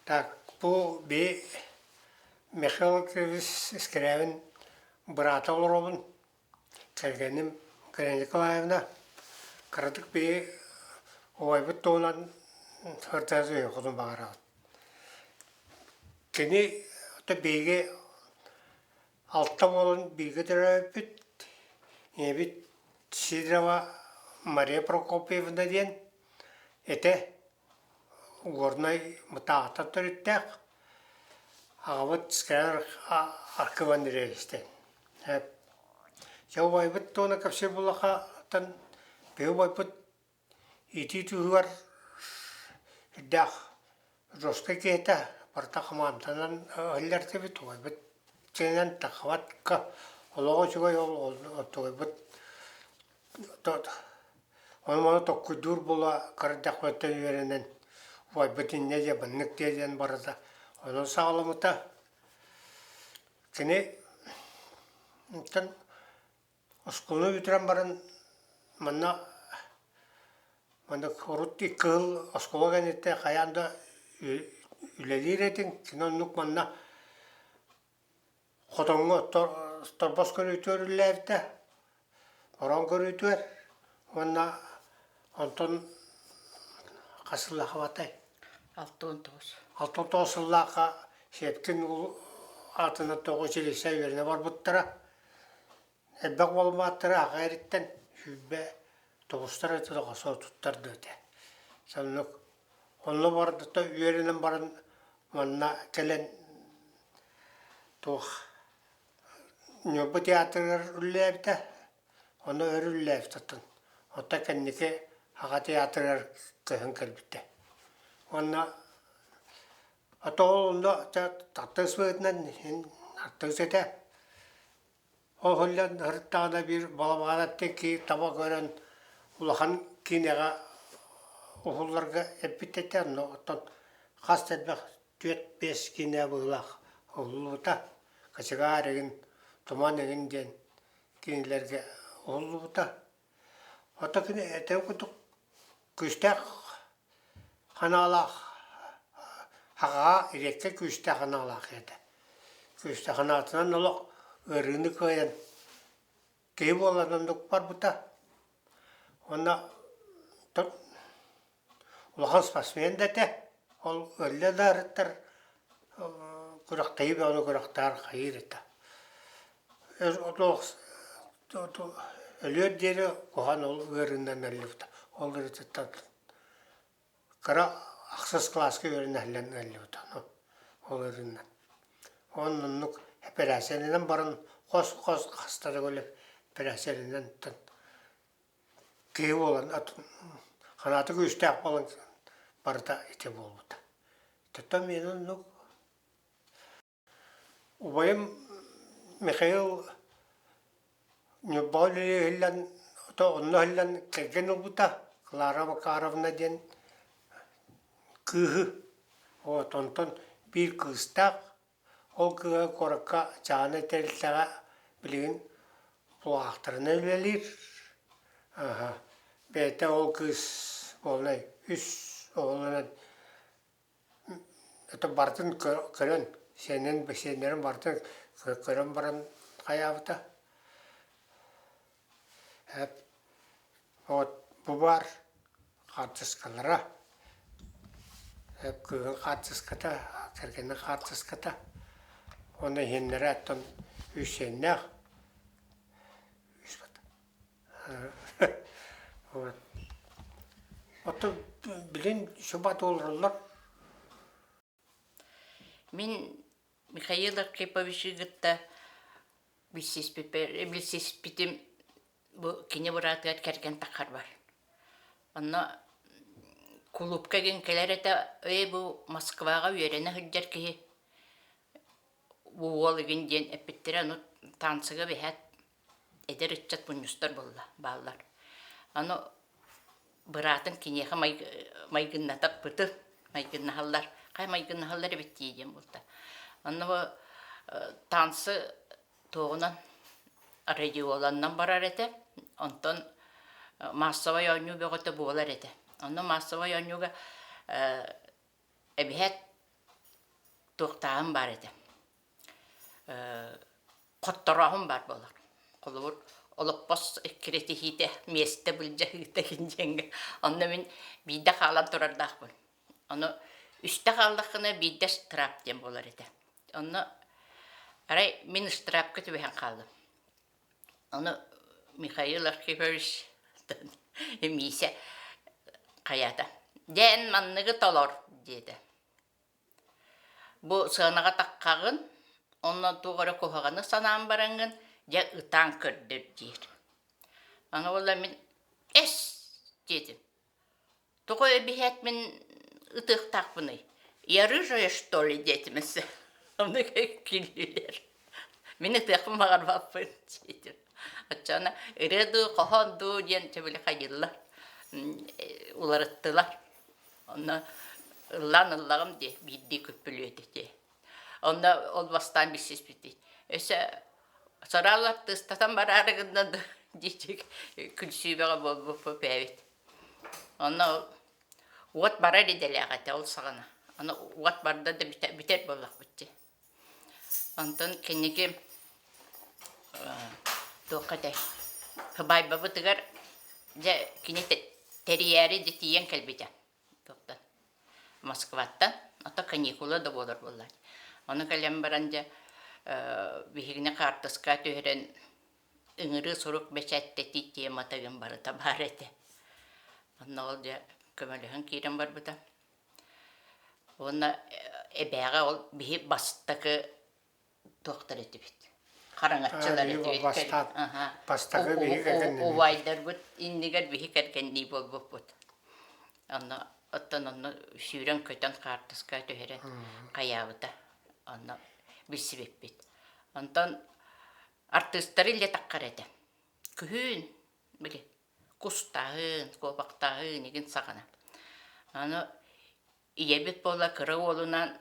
Так, бу би Михаил Кириллович Скрябин быраата олоробун. Кэргэним Галина Николаевна кыратык би убайбыт туһунан сырдатыахпын баҕарабын. Кини биһиги алта буолан бииргэ төрөөбүппүт. Ийэбит Сидорова Мария Прокопьевна диэн этэ. Горнай Мытаахтан төрүттээх. Аҕабыт Скрябин Архив Андреевичтэн. Дьэ убайбыт туона кэпсиир буоллахха, биһи убайбыт Итии түһүгэр сүрдээх жесткай киһи этэ, барыта хамаанданан иһиллэрдибит, убайбыт дьиҥинэн таххыбакка олоҕо үчүгэй ол оттугайбыт ону-маны толкуйдуур буола кыра эрдэхпиттэн үөрэнэн убайбыт инньэ диэ маннык диэ диэн барыта онон саҕаламмыта. Кини оттон Оскуоланы бүтэрэн баран манна маннык урут икки сыл оскуола кэнниттэн хайаан да үлэлиир этиҥ. Кини оннук манна хотоҥҥо торбос көрүүтүгэр үлэлээбитэ, орон көрүүтүгэр уонна онтон хас сыллаах абатай? 69. 69 сыллаахха Щепкин аатынан тоҕо училище үөрэнэ барбыттара. Элбэх буолбааттары аҕа эриттэн 29 этэ туттарды этэ. Соннук онно барыта үөрэнэн баран манна кэлэн туох Ньурба театрыгар үлэлээбитэ, онно өр үлэлээбит оттон. Оттон кэнники аҕа театрыгар көһөн кэлбитэ. Уонна а то ол онно артыыс быһыытынан артыыс этэ. Ол иһиллэн сырыттаҕына биир балабаанаттан киһи таба көрөн улахан киинэҕэ уһулларга эппит этэ. Онно оттон хас да элбэх түөрт-биэс киинэ быһыылаах уһуллубута. Кочегаар игин, Туман игин диэн кинилэргэ уһуллубута. Оттон кини этэрин курдук күүстээх ханаалаах аҕаҕа ириэккэ күүстээх аналаах этэ. Күүстээх анаатынан олох ыарыыны кыайан киһи буолан оннук барбыта. Уонна улахан спортсмен да этэ. Ол өллө да арыттар күрэхтэһии бөҕөнү күрэхтэһэр хайыыр этэ. Өлүөр диэри куһаҕан ол ыарыынан өллүбүтэ. Ол ыарыытыттан кыра ахсыс кылааска үөрэнэ сылдьан ыалдьыбыта ол ыарыынан. Уонна оннук эпэрээссийэлэнэн баран хос-хос хаста да өлө эпэрээссийэлэнэн киһи буолан ханаата күүстээх буолан барыта ити буолбута. Оттон миэнэ оннук Убайым Михаил Ньурбаҕа үлэлии иһиллэн, онно иһиллэн кэргэн ылбыта Клара Макаровна диэн кыыһы. Вот онтон биир кыыстаах, ол кыыһа куоракка чааһынай тэрилтэҕэ билигин кулгаахтарынан үлэлиир. Аһа, бэйэтэ ол кыыс буолунай үс оҕолонон Это барытын көрөн, сиэнин сиэннэрин барытын көрөн баран хайаабыта. Вот бу баар хаартыскалара. Кыыһын хаартыската, кэргэнин хаартыската. Уонна иһиннэрэ оттон үс сиэннээх. Вот. Оттон билин субат олороллор. Мин Михаил Архиповичы кытта билсиспитим бу кини быраатыгар кэргэн таххарбар. Онно кулуупка игин кэлэр этэ, ээ бу Москваҕа үөрэнэ сылдьар киһи бу уол игин диэн эппиттэрэ, ону танцыга биһээт эдэр ыччат мунньустар буолла бааллар. Аны быраатым киниэхэ майгыннатаппыты майгыннаһаллар. Хай майгыннаһаллар эбит дии диэн буолта. Онно бу танцы туоҕунан радиоланнан барар этэ. Онтон массовай оонньуу бөҕөтө буолар этэ. Онно массовай оонньууга эбиһээт. Туохтааҕым баар этэ. Хотторооһун баар буолар. Холобур, олоппос эккирэтиһиитэ, миэстэ былдьаһыыта диэҥҥэ. Онно мин биирдэ хаалан турардаахпын. Ону үстэ хааллаххына биирдэ штраф диэн буолар этэ. Онно арай мин штрафка түбэһэн хааллым. Ону Михаил Архипович Миисэ хайаата: «Дьэ эн манныгы толор» диэтэ. Бу сыанаҕа таххаҕын, онно туох эрэ куһаҕаны санаан бараҥҥын, дьэ ытаан көрдөр диир. Аны буолла мин «Эс!» диэтим. Тоҕо эбиһээт мин ытыахтаахпыный? Я рыжая, что ли? диэтим өссө. Ону күллүлэр. Мин ытыахпын баҕарбаппын диэтим. Оччоҕуна ырыа дуу, хоһоон дуу диэн чэбили хайыыллар, уларыттылар. Онно ыллаан ыллаҕым дии, биирдии күппүлүөтү дии. Онно ол бастаан билсиспитий. Өссө сораал артыыстатан бараары гынна дии күлсүүбэҕэ буолбуппут эбит. Онно уот барар идэлээх этэ ол саҕана. Аны уот барда да бүтэр буоллахпыт дии. Онтон кэнники туохха этэй Һыбаайбабытыгар дьэ кини тэрийээри дьэ тиийэн кэлбитэ туохтан Москваттан ото каникула да буолар буоллаҕа Ону кэлэн баран дьэ биһигини хаартыска түһэрэн ыҥырыы сурук бэчээттэтии темата гын барыта баар этэ. Онно ол дьэ көмөлөһөн киирэн барбыта. Уонна эбээҕэ ол биһи бастакы туохтар этибит хараҥаччылар этибит бастакы биһи кэргэннии убайдарбыт иннигэр биһи кэргэннии буолбуппут онно оттон онно сүүрэн-көтөн хаартыска түһэрэн хайаабыта онно билсибиппит онтон артыыстары илдьэ таххар этэ күһүн били кустааһын, куобахтааһын игин саҕана. Аны ийэбит буола кыра уолунаан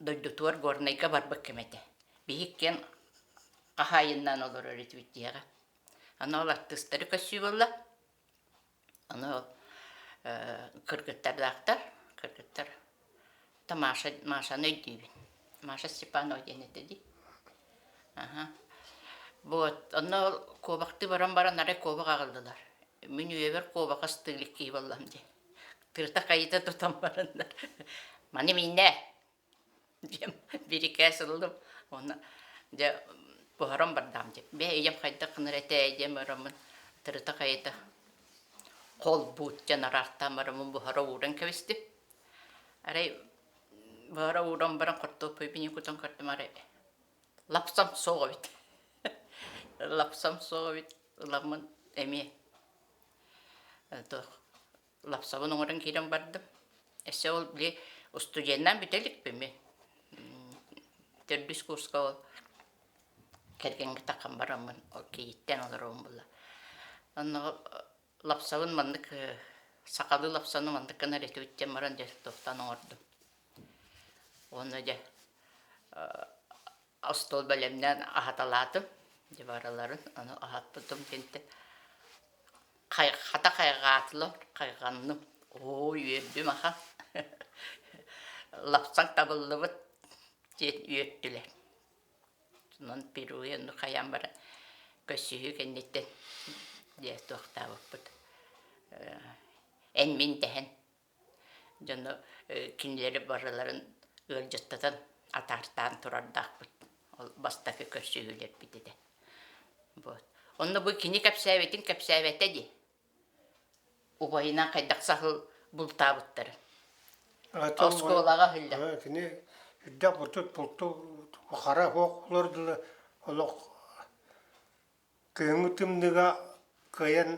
дойдутугар Горнайга барбыт кэм этэ. Биһи иккиэн хаһаайыннаан олорор этибит дьиэҕэ. Аны ол артыыстары көссүү буолла. Аны ол кыргыттардаахтар, кыргыттар Маша, Машаны өйдүүбүн. Маша Степанова диэн этэ дии. Аха. Вот, онно ол куобахтыы баран баран арай куобах аҕаллылар. Мин үйэбэр куобах астыы илик киһи буоллам дии. Тырыта хайыта тутан бараннар. Маны мииннээ диэн бирикээс ыллым. Уонна дьэ буһаран бардаам диэн. Бээ ийэм хайдах гынар этэ диэн бараммын тырыта хайыта холбуут диэн араартаан бараммын буһара ууран кэбистим. Арай баара ууран баран хортуоппуйбун кутан көрдүм арай лапсам суох эбит. Лапсам суох эбит ыламмын эмиэ туох лапсабын оҥорон киирэн бардым. Өссө ол били устудьуоннаан бүтэ иликпин мин. Төрдүс курска ол кэргэҥҥэ таххан бараммын ол кийииттэн олоробун буолла. Онно лапсабын маннык сахалыы лапсаны маннык гынар этибит диэн баран дьэ туохтаан оҥордум. Уонна дьэ остуол бэлэмнээн аһаталаатым дьэ барыларын ону аһаппытым диэнтэн хата хайҕаатылар хайҕанным оо үөрдүм ахан лапсаҥ табыллыбыт диэн үөртүлэр Онон впервые оннук хайаан баран көрсүһүү кэнниттэн дьэ туохтаабыппыт эн-мин дэһэн дьону кинилэри барыларын ыалдьыттатан атаартаан турардаахпыт ол бастакы көрсүһүүлэрбит этэ вот онно бу кини кэпсээбитин кэпсээбэтэ дии убайынан хайдах саһыл бултаабыттарын. Оскуолаҕа иһиллэр. Кини үрдэх бултут булту хара суох олордулар олох кыһыҥҥы тымныыга кыайан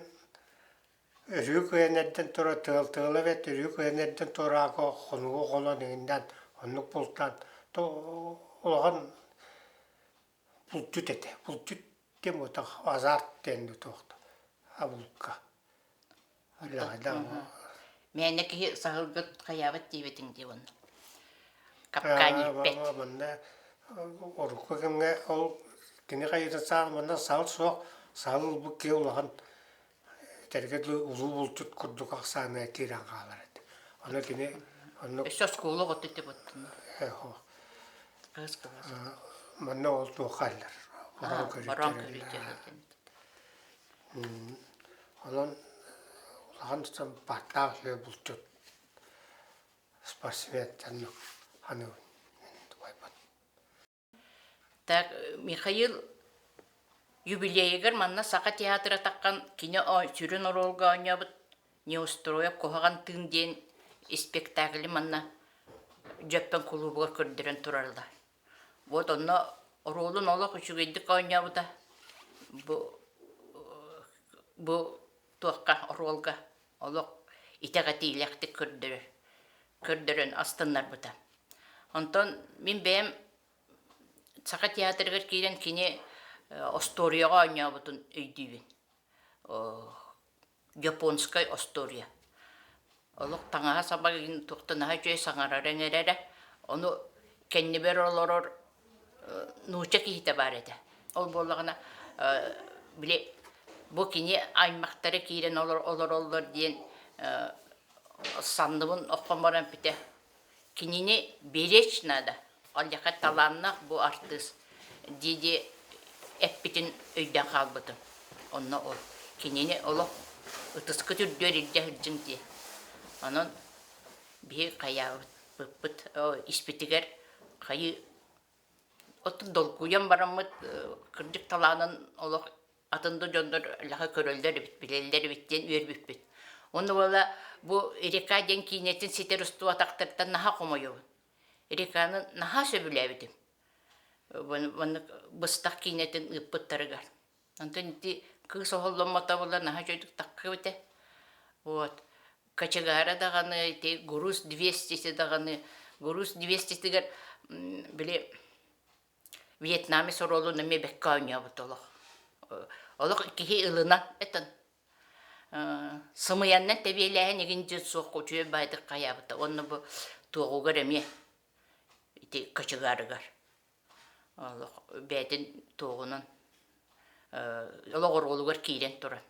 өрүү кыайан эрдэн турар тыал тыала эбэт өрүү кыайан эрдэн туораакы хонугу хонон иҥиннээн оннук бултаан улахан булчут этэ булчут диэн буотах азарт диэн туох абылка Мээнэ киһи саһылгыт хайаабат диэбитиҥ дии уонна капкан ииппэт манна урукку кэмҥэ ол кини хайыта саал манна саал суох саал ылбыт киһи улахан этэргэ дылы улуу булчут курдук ахсааныгар киирэн хаалар этэ ону кини оннук өссө оскуола оҕото этэ буттун. Хаһыс кылаас? Манна ол туохха аллар. Бороон Бороон көрүүтэ. көрүүтэ. Онон улахан бааттаах үчүгэй булчут спортсмен дьоннук саныыбын убайбын. Так Михаил юбилейыгар манна Саха театра таххан кини сүрүн оруолга оонньообут Неустроев Куһаҕан тыын диэн испектакли манна Дьөппөн кулуубугар көрдөрөн тураллар. Вот онно оруолун олох үчүгэйдик оонньообута. Бу бу туохха оруолга олох итэҕэтиилээхтик көрдөрөр, көрдөрөн астыннарбыта. Онтон мин бэйэм Саха театрыгар киирэн кини остуоруйаҕа оонньообутун өйдүүбүн. Японскай остуоруйа. Олох таҥаһа-саба туохта наһаа үчүгэй саҥарара иҥэрэрэ. Ону кэннибэр олорор нуучча киһитэ баар этэ. Ол буоллаҕына били бу кини аймахтара киирэн олороллор диэн санныбын оххон баран эппитэ. Кинини беречь надо, ол талааннаах бу артыыс дии-дии эппитин өйдөөн хаалбытым. Онно ол кинини олох ытыскыт үрдүөр илдьэ сылдьыҥ диye. Онон биһи хайаабыппыт испитигэр хайыы Оттон долгуйан бараммыт кырдьык талаанын олох атын да дьоннор лаха көрөллөр эбит, билэллэр эбит диэн үөрбүппүт. Онно буола бу Река диэн киинэтин ситэр устубатахтарыттан наһаа хомойобун. Реканы наһаа сөбүлээбитим. Маннык быстах киинэтин ыыппыттарыгар. Онтон ити кыыс оһолломмото буоллар наһаа үчүгэйдик таххыбыт этэ. Вот. Кочегара даҕаны ити груз 200 даҕаны груз 200-тигэр били вьетнамец оруолун эмиэ бэккэ оонньообут олох. Олох киһи ылынан этэн сымыйаннан тэбиэлээһин игин дьин суох үчүгэй баайдык хайаабыта. Уонна бу туоҕугар эмиэ ити кочегарыгар Олох бэйэтин туоҕунан олох оруолугар киирэн туран.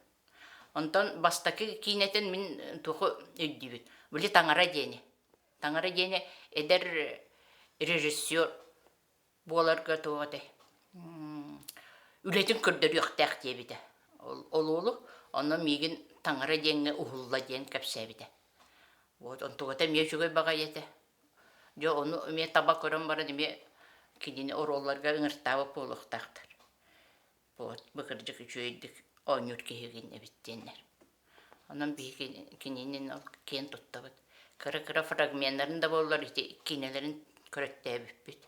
Онтон бастакы киинэтин мин туоху өйдүүбүн. Били Таҥара диэни. Таҥара диэни эдэр режиссер буоларга туох этэй үлэтин көрдөрүөхтээх диэбитэ. Ол уолу онно миигин Таҥара диэҥҥэ уһулла диэн кэпсээбитэ. Вот онтугата эмиэ үчүгэй баҕайы этэ. Дьэ ону эмиэ таба көрөн баран эмиэ кинини оруолларга ыҥыртаабыт буолуохтаахтар. Вот бу кырдьык үчүгэйдик оонньуур киһигин эбит диэннэр. Онон биһиги кинини ол киэн туттабыт. Кыра-кыра фрагменнарын да буоллар ити киинэлэрин көрөттөөбүппүт.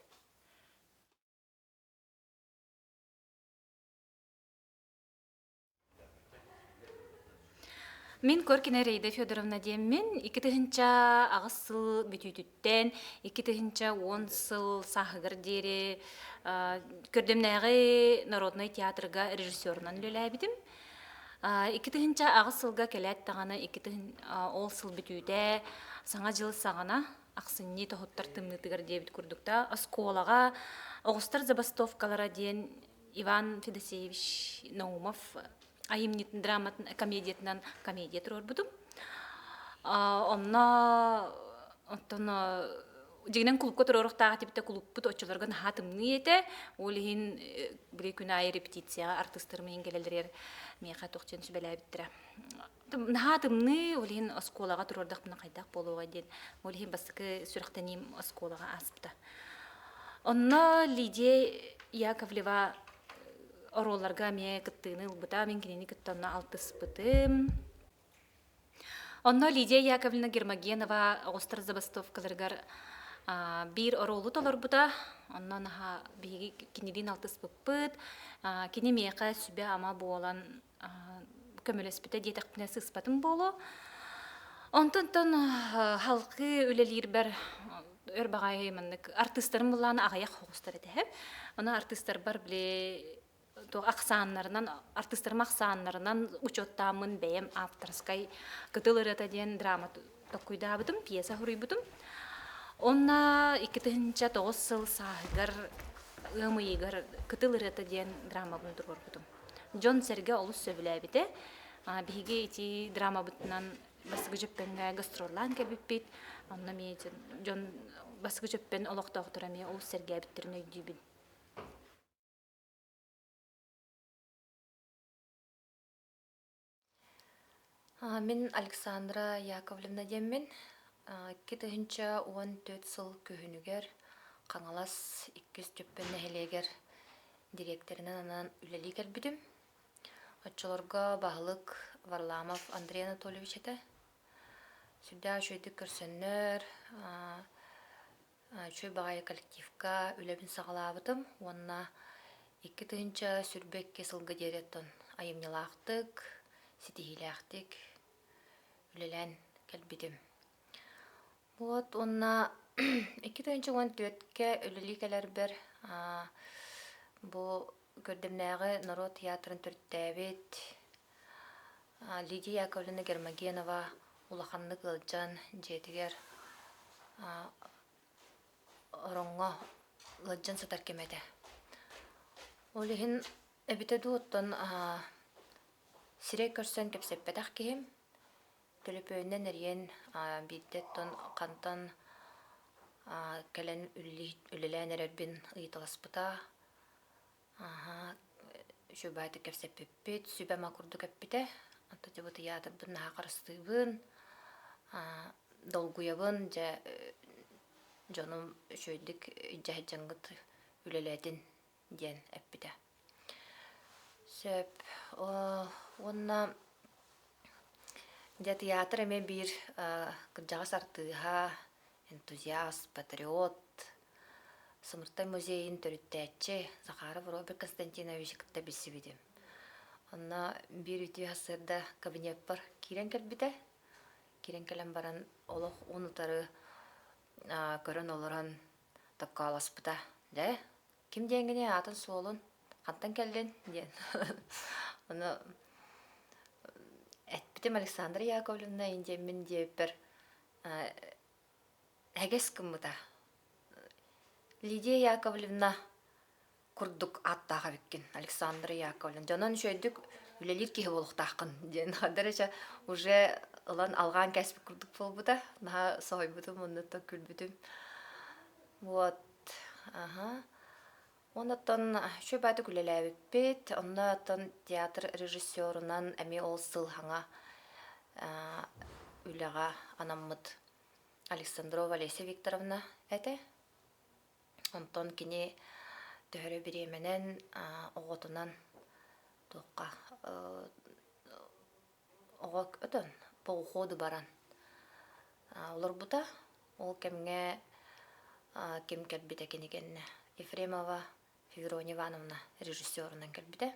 Мин Коркина Рейда Федоровна диэммин 2008 сыл бүтүүтүттэн 2010 сыл сааһыгар диэри Көрдөмнөөҕү народнай театрга режиссерунан үлэлээбитим. 2008 сылга кэлээт даҕаны ол сыл бүтүүтэ Саҥа дьыл саҕана ахсынньы тоһуттар тымныытыгар диэбит курдукта оскуолаҕа оҕустар забастовкалара диэн Иван Федосеевич Наумов айымньытын драматын комедиятынан комедия туруорбутум. Онно оттон дьиҥинэн клубка туруоруохтаах этибит да клубпут оччолорго наһаа тымныы этэ. Ол иһин били күн аайы репетицияҕа артыыстарым иһин кэлэллэригэр миэхэ туох диэн сүбэлээбиттэрэ. Наһаа тымныы, ол иһин оскуолаҕа туруордахпына хайдах буолуоҕай диэн. Ол иһин бастакы сүрэхтэниим оскуолаҕа ааспыта. Онно Лидия Яковлева оруолларга эмиэ кыттыыны ылбыта. Мин кинини кытта онно алтыспытым. Онно Лидия Яковлевна Гермогенова оҕустар забастовкаларыгар биир оруолу толорбута. Онно наһаа биһиги кинилиин алтыспыппыт. Кини миэхэ сүбэ-ама буолан көмөлөспүтэ диэтэхпинэ сыыспатым буолуо. Онтон халқы үлэлиирбэр өр баҕайы маннык артыыстарым буллааны аҕыйах оҕустар этэһэм. Ону артыыстарбар били туох ахсааннарынан артыыстарым ахсааннарынан учуоттааммын бэйэм авторскай Кытыл ырыата диэн драма толкуйдаабытым, пьеса суруйбутум. Онно 2009 сыл сааһыгар ыам ыйыгар Кытыл ырыата диэн драмабын туруорбутум. Дьон-сэргэ олус сөбүлээбитэ. Биһиги ити драмабытынан Бастакы Дьөппөҥҥө гастроллаан кэлбиппит. Онно эмиэ дьон Бастакы Чөппөн олохтоохторо эмиэ олус сэргээбиттэрин өйдүүбүн. Мин Александра Яковлевна диэммин. 2014 сыл күһүнүгэр Хаҥалас Иккис Дьөппөн нэһилиэгэр дириэктэринэн анаан үлэлии кэлбитим. Оччолорго баһылык Варламов Андрей Анатольевич этэ. Сүрдээх үчүгэйдик көрсөннөр, үчүгэй баҕайы коллективка үлэбин саҕалаабытым уонна 2022 сылга диэри оттон айымньылаахтык, ситиһиилээхтик үлэлээн кэлбитим. Вот уонна 2014-кэ үлэлии кэлэрбэр бу Көрдөмнөөҕү норуот театрын төрүттээбит Лидия Яковлевна Гермогенова улаханнык ыалдьан дьиэтигэр ороҥҥо ыалдьан сытар кэмэ этэ. Ол иһин эбитэ дуу оттон сирэй көрсөн кэпсэппэтэх киһим төлөпүөнүнэн эрийэн биирдэ оттон хантан кэлэн үлэлээн эрэрбин ыйыталаспыта. Аһаа, үчүгэйдик кэпсэппиппит, сүбэ-ама курдук эппитэ. Онтон дьэ бу тыйаатырбын наһаа харыстыыбын, долгуйабын, дьэ дьонум үчүгэйдик илдьэ сылдьаҥҥыт үлэлээтин диэн эппитэ. Сөп. Уонна дьэ тыйаатыр эмиэ биир кырдьаҕас артыыһа, энтузиаст, патриот, Сымыртай музейын төрүттээччи Захаров Роберт Константинович кытта билсибитим. Онно биир үтүө сарсыарда кабинеппар киирэн кэлбитэ. Киирэн кэлэн баран олох уун-утары көрөн олорон токкоолоспута. Дьэ, ким диэҥҥиний аатын-суолун, хантан кэллин диэн. Ону эппитим Александра Яковлевна диэммин диэбиппэр эһэгэс гыммыта. Лидия Яковлевна курдук ааттаах эбиккин, Александра Яковлевна. Дьонон үчүгэйдик үлэлиир киһи буолуохтааххын диэн ханна уже ылан алҕаан кээспит курдук буолбута. Наһаа соһуйбутум, оннуттан күлбүтүм. Вот, аха. Оннуттан үчүгэй баайдык үлэлээбиппит. Онно оттон театр режиссерунан эмиэ ол сыл хаҥа үлэҕэ анаммыт Александрова Олеся Викторовна этэ. Онтон кини төһөрө бириэмэнэн оҕотунан туохха оҕо өтөн по уходу баран олорбута. Ол кэмҥэ ким кэлбитэ кини кэннэ Ефремова Феврония Ивановна режиссерунан кэлбитэ.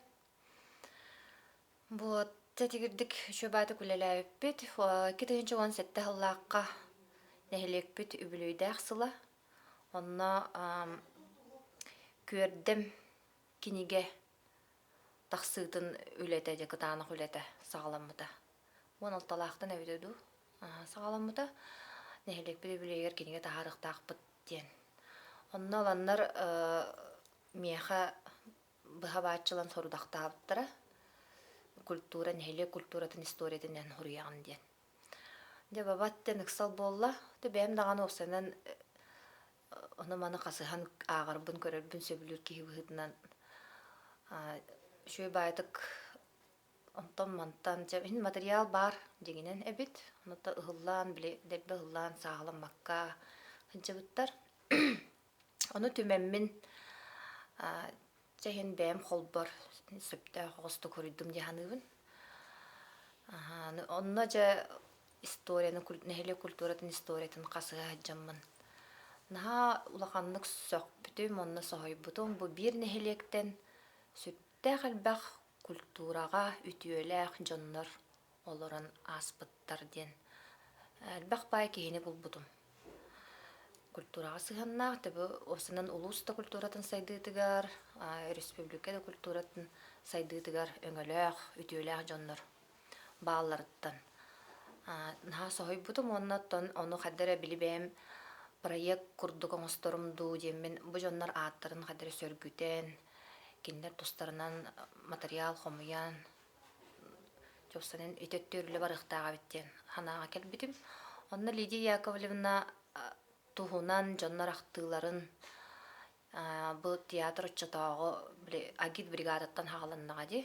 Вот тэтигирдик үчүгэйдик үлэлээбиппит. 2017 сыллаахха нэһилиэкпит үбүлүөйдээх сыла. Онно Күөрдэм кинигэ тахсыытын үлэтэ дьэ кытаанах үлэтэ саҕаламмыта. 16-лаахтан эбитэ дуу саҕаламмыта. Нэһилиэкпит үбүлүөйүгэр кинигэ таһаарыахтаахпыт диэн. Онно ыланнар миэхэ быһа бааччылан сорудахтаабыттара. Культура, нэһилиэк культуратын историятын эн суруйаҕын диэн. Дьэ бабат диэн ыксал буолла. Дьэ бэйэм даҕаны уопсайынан ону-маны хасыһан ааҕарбын, көрөрбүн сөбүлүүр киһи быһыытынан үчүгэй баайытык онтон-мантан дьэ иһин материал баар дьиҥинэн эбит. Онута ыһыллаан, били дэлби ыһыллаан сааһыламмакка сылдьыбыттар. Ону түмэммин чэ иһин бэйэм холбор сөптөөх оҕустук суруйдум дии саныыбын. Онно дьэ историяны, нэһилиэк культуратын историятын хасыһа сылдьаммын наһаа улаханнык сөхпүтүм уонна соһуйбутум. Бу биир нэһилиэктэн сүрдээх элбэх культураҕа үтүөлээх дьоннор олорон ааспыттар диэн элбэх баай киһини булбутум. Культураҕа сыһыаннаах, төбө уопсайынан улуус да культуратын сайдыытыгар, республика да культуратын сайдыытыгар өҥөлөөх, үтүөлээх дьоннор баалларыттан наһаа соһуйбутум уонна оттон ону хайда эрэ били бэйэм проект курдук оҥосторум дуу диэммин бу дьоннор ааттарын хайда эрэ сөргүтэн, кинилэр тустарынан матырыйаал хомуйан Дьопсонун ити өттүгэр үлэ барыахтаах эбит диэн санааҕа кэлбитим. Онно Лидия Яковлевна туһунан дьоннор ахтыыларын бу театр оччотооҕу били агит бригадаттан хааланнаҕа дии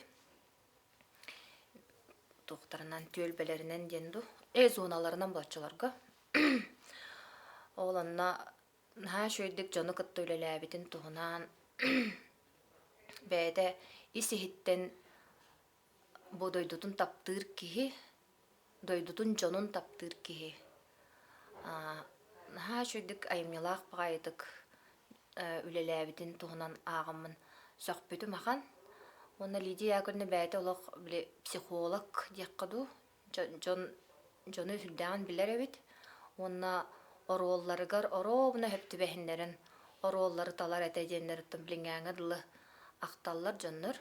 туохтарынан түөлбэлэринэн диэн дуу э зоналарынан бооччуларга ол онно наһаа үчүгэйдик дьону кытта үлэлээбитин туһунан бэйэтэ ис иһиттэн бу дойдутун таптыыр киһи дойдутун дьонун таптыыр киһи наһаа үчүгэйдик айымньылаах баҕайытык үлэлээбитин туһунан ааҕаммын сөхпүтүм ахан. Уонна Лидия Яковлевна бэйэтэ олох били психолог диэххэ дуу, дьон дьону сүрдээҕин билэр эбит. Уонна оруолларыгар оруобуна сөп түбэһиннэрэн оруоллары талар этэ диэннэриттэн билиҥҥээҥҥэ дылы ахталлар дьоннор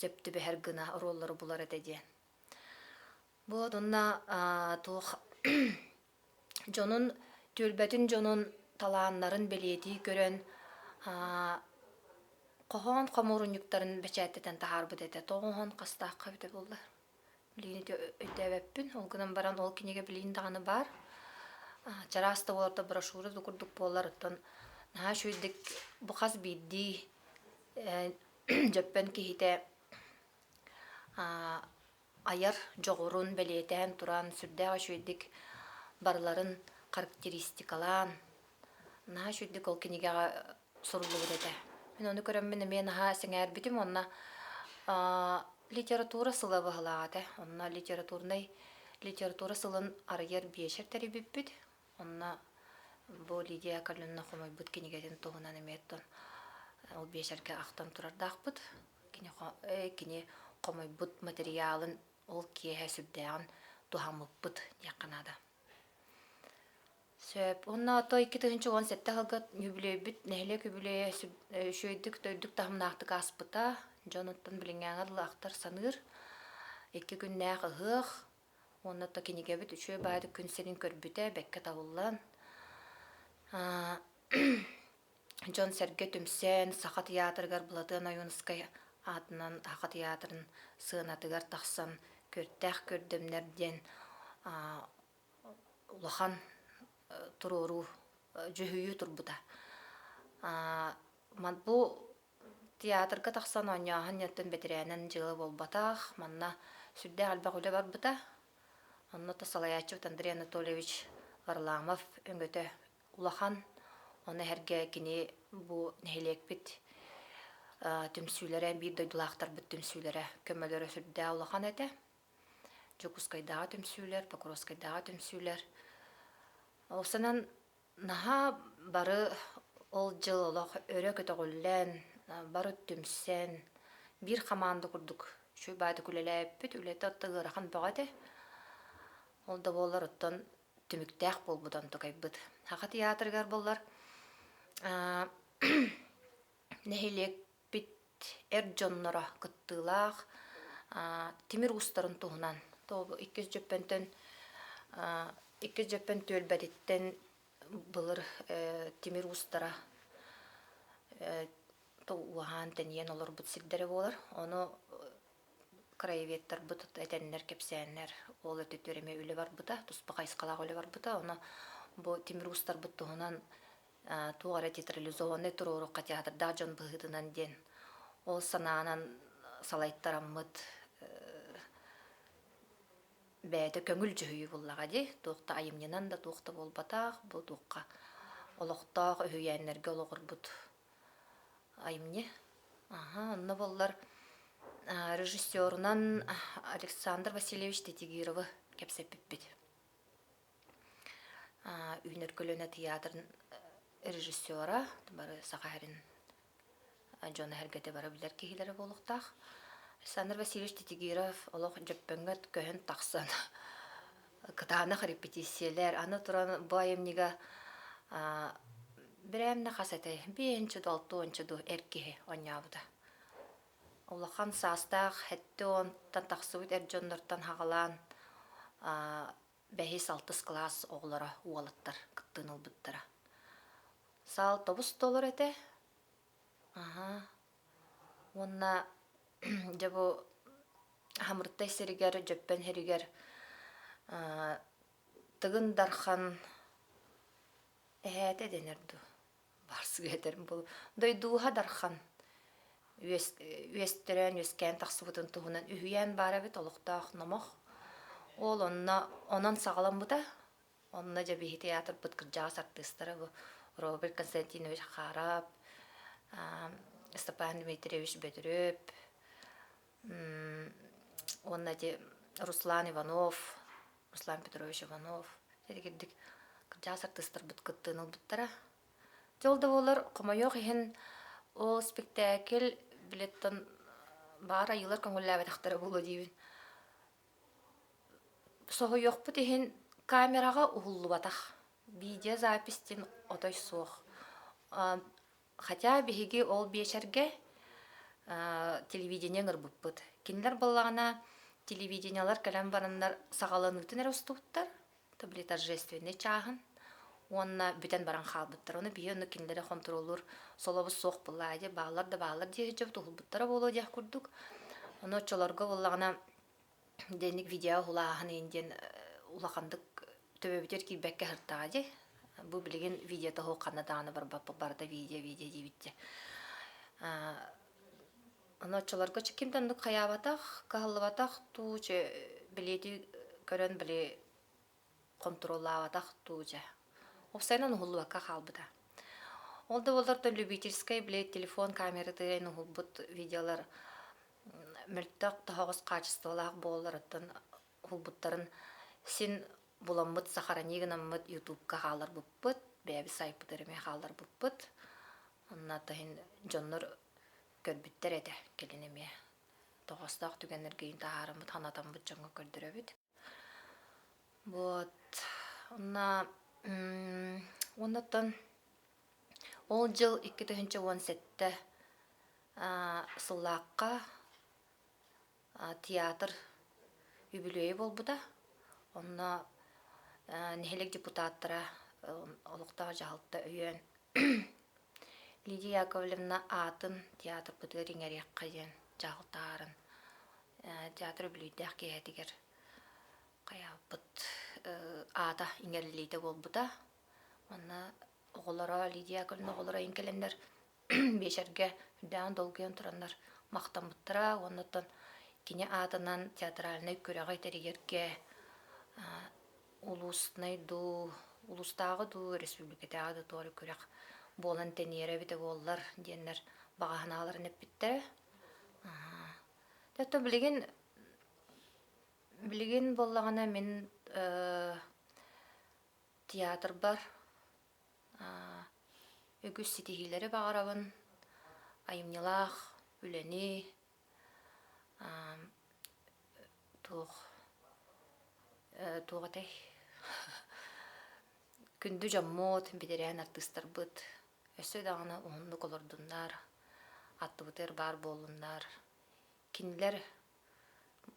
сөп түбэһэр гына оруоллары булар этэ диэн. Вот уонна туох дьонун түөлбэтин дьонун талааннарын бэлиэтии көрөн хоһоон хомуурунньуктарын бэчээттэтэн таһаарбыт этэ. Тоҕуһун хастаахха эбитэ буолла. Билигин ити өйдөөбөппүн. Ол гынан баран ол кинигэ билигин даҕаны баар. Чараас да буолар да брошюра да курдук буолар. Оттон наһаа үчүгэйдик бу хас биирдии дьөппөн киһитэ айар дьоҕурун бэлиэтээн туран сүрдээх үчүгэйдик барыларын характеристикалаан наһаа үчүгэйдик ол кинигэҕэ суруллубут этэ. Мин ону көрөммүн эмиэ наһаа сэҥээрбитим уонна литература сыла быһылаах этэ. Онно литературнай литература сылын арыйар биэчэр тэрийбиппит. Онно бу Лидия Яковлевна хомуйбут кинигэтин туһунан эмиэ оттон ол биэчэргэ ахтан турардаахпыт. Кини, кини хомуйбут материалын ол киэһэ сүрдээҕин туһаммыппыт диэххэ наада. Сөп. Уонна ото 2017 сылга үбүлүөйбүт нэһилиэк үбүлүөйэ үчүгэйдик төрдүк таһымнаахтык ааспыта. Дьон оттон билиҥҥээҥҥэ дылы ахтар саныыр. Икки күннээх ыһыах Уонна то кинигэбит үчүгэй баайдык күн сирин көрбүтэ, бэккэ табыллан, дьон-сэргэ түмсэн, Саха тыйаатырыгар Былатыан Ойуунускай аатынан Саха тыйаатырын сыанатыгар тахсан Күөртээх көрдөмнөр диэн улахан туруоруу, дьүһүйүү турбута. Бу Театрга тахсан оонньооһун диэнтэн бэтэрээнэн дьыала буолбатах, манна сүрдээх элбэх үлэ барбыта. Онно то салайааччыбыт Андрей Анатольевич Варламов өҥөтө улахан. Ону эһэргэ кини бу нэһилиэкпит түмсүүлэрэ, биир дойдулаахтарбыт түмсүүлэрэ көмөлөрө сүрдээх улахан этэ. Дьокуускайдааҕы түмсүүлэр, Покровскайдааҕы түмсүүлэр. Ол санан Наһаа бары ол дьыл олох өрө көтөҕүллэн, бары түмсэн, биир хамаанда курдук үчүгэй баайдык үлэлээбиппит. Үлэтэ оттон ыарахан бөҕө этэ. Ол да буоллар оттон түмүктээх буолбут онтукайбыт. Саха театрыгар буоллар нэһилиэкпит эр дьонноро кыттыылаах тимир уустарын туһунан иккис Дьөппөнтөн иккис Дьөппөн түөлбэтиттэн былыр тимир уустара уһаан тэнийэн олорбут сирдэрэ буолар. Ону краеведтарбыт этэннэр, кэпсээннэр ол өттүттэр эмиэ үлэ барбыта, туспа хайысхалаах үлэ барбыта. Ону бу тимир уустарбыт туһунан туох эрэ театрализованнай туруорукка театрдаах дьон быһыытынан диэн ол санаанан салайтараммыт бэйэтэ көҥүл дьүһүйүү буллаҕа дии туох да айымньынан да туох да буолбатах бу туохха олохтоох үһүйээннэргэ олоҕурбут айымньы аха онно буоллар режиссерунан Александр Васильевич Титигировы кэпсэппиппит Үүнэр көлүөнэ тыйаатырын режиссера, бары Саха сирин дьоно-сэргэтэ бары билэр киһилэрэ буолуохтаах. Александр Васильевич Титигиров олох Дьөппөҥҥө көһөн тахсан кытаанах репетициялэр, аны туран бу айымньыга бирээмнэ хас этэй, биэһинчэ дуу, алтуонча дуу эр киһи оонньообута. Улахан саастаах сэттэ уонтан тахсыбыт эр дьоннортон хаҕалаан бэһис-алтыс кылаас оҕолоро уолаттар кыттыыны ылбыттара. Саал тобус толор этэ. Аһаа. Уонна дьэ бу Хамыртай сиригэр, Дьөппөн сиригэр Тыгын Дархан Эһээтэ дэнэр дуу, барсыга этэрим буолуо. Дойдууһа Дархан үөс үөстэрэн үөскээн тахсыбытын туһунан үһүйээн баар эбит олохтоох номох. Ол онно онон саҕаламмыта. Онно дьэ биһи театрбыт кырдьаҕас артыыстара бу Роберт Константинович Харап, Степан Дмитриевич Бөтүрүөп, уонна ити Руслан Иванов, Руслан Петрович Иванов кирдик кырдьаҕас артыыстарбыт кыттыыны ылбыттара. Дьэ ол да буоллар, хомойуох иһин, ол спектакль билеттан баар айыылар көҥүллээбэтэхтэрэ буолуо диибин. Соһуйуохпут иһин, камераҕа уһуллубатах. Видеозапись диэн отой суох. Хотя биһиги ол биэчэргэ телевидение ыҥырбыппыт. Кинилэр буоллаҕына телевидениелар кэлэн бараннар саҕаланыытын эрэ устубуттар, то били торжественнай чааһын уонна бүтэн баран хаалбыттар. Ону биһи онно кинилэри хонтуруоллуур солобус суох буоллаа дии, бааллар да бааллар дии сылдьыбыт, уһулбуттара буолуо диэх курдук. Ону оччолорго буоллаҕына Дэнник видео уһулааһын иһин диэн улаханнык төбөбүтүгэр киирбэккэ сыртаҕа дии. Бу билигин видеота суох ханна даҕаны барбаппыт барыта видео видео диибит дии. Ону оччолорго ким да оннук хайаабатах, кыһаллыбатах дуу, билиэти көрөн били хонтуруоллаабатах дуу дьэ. Уопсайынан уһуллубакка хаалбыта. Ол да буоллар любительскай били телефон камератыгар уһулбут видеолар мөлтөх тоһоҕос хаачыстыбалаах буолларыттан уһулбуттарын син буламмыт сохрани гынаммыт ютубка хаалларбыппыт, бэйэбит сайтпытыгар эмиэ хаалларбыппыт. Онно иһин дьоннор көрбүттэр этэ кэлин эмиэ тоҕоостоох түгэннэргэ таһаараммыт, ханатаммыт дьоҥҥо көрдөрөбүт. Вот онно уоннаттан ол дьыл 2017 сыллаахха театр үбүлүөйэ буолбута. Онно нэһилиэк депутаттара олохтоох дьаһалта өйөөн Лидия Яковлевна аатын театрбытыгар иҥэриэххэ диэн дьаһал таһааран театр үбүлүөйдээх киэһэтигэр хайаабыт аата иҥэриллиитэ буолбута. Манна оҕолоро Лидия Яковлевна оҕолоро иҥ кэлэннэр биэчэргэ үрдээҕин долгуйан тураннар махтаммыттара уонна оттон кини аатынан театральнай күрэҕи тэрийэргэ улууснай дуу, улуустааҕы дуу, республикатааҕы да туора күрэх буолан тэнийэрэ эбитэ буоллар диэннэр баҕа санааларын эппиттэрэ. Оттон билигин билигин буоллаҕына мин театрбар үгүс ситиһиилэри баҕарабын, айымньылаах үлэни, туох туох этэй күндү дьоммут, бэтэрээн артыыстарбыт өссө даҕаны уһуннук олордуннар, аттыбытыгар баар буоллуннар. Кинилэр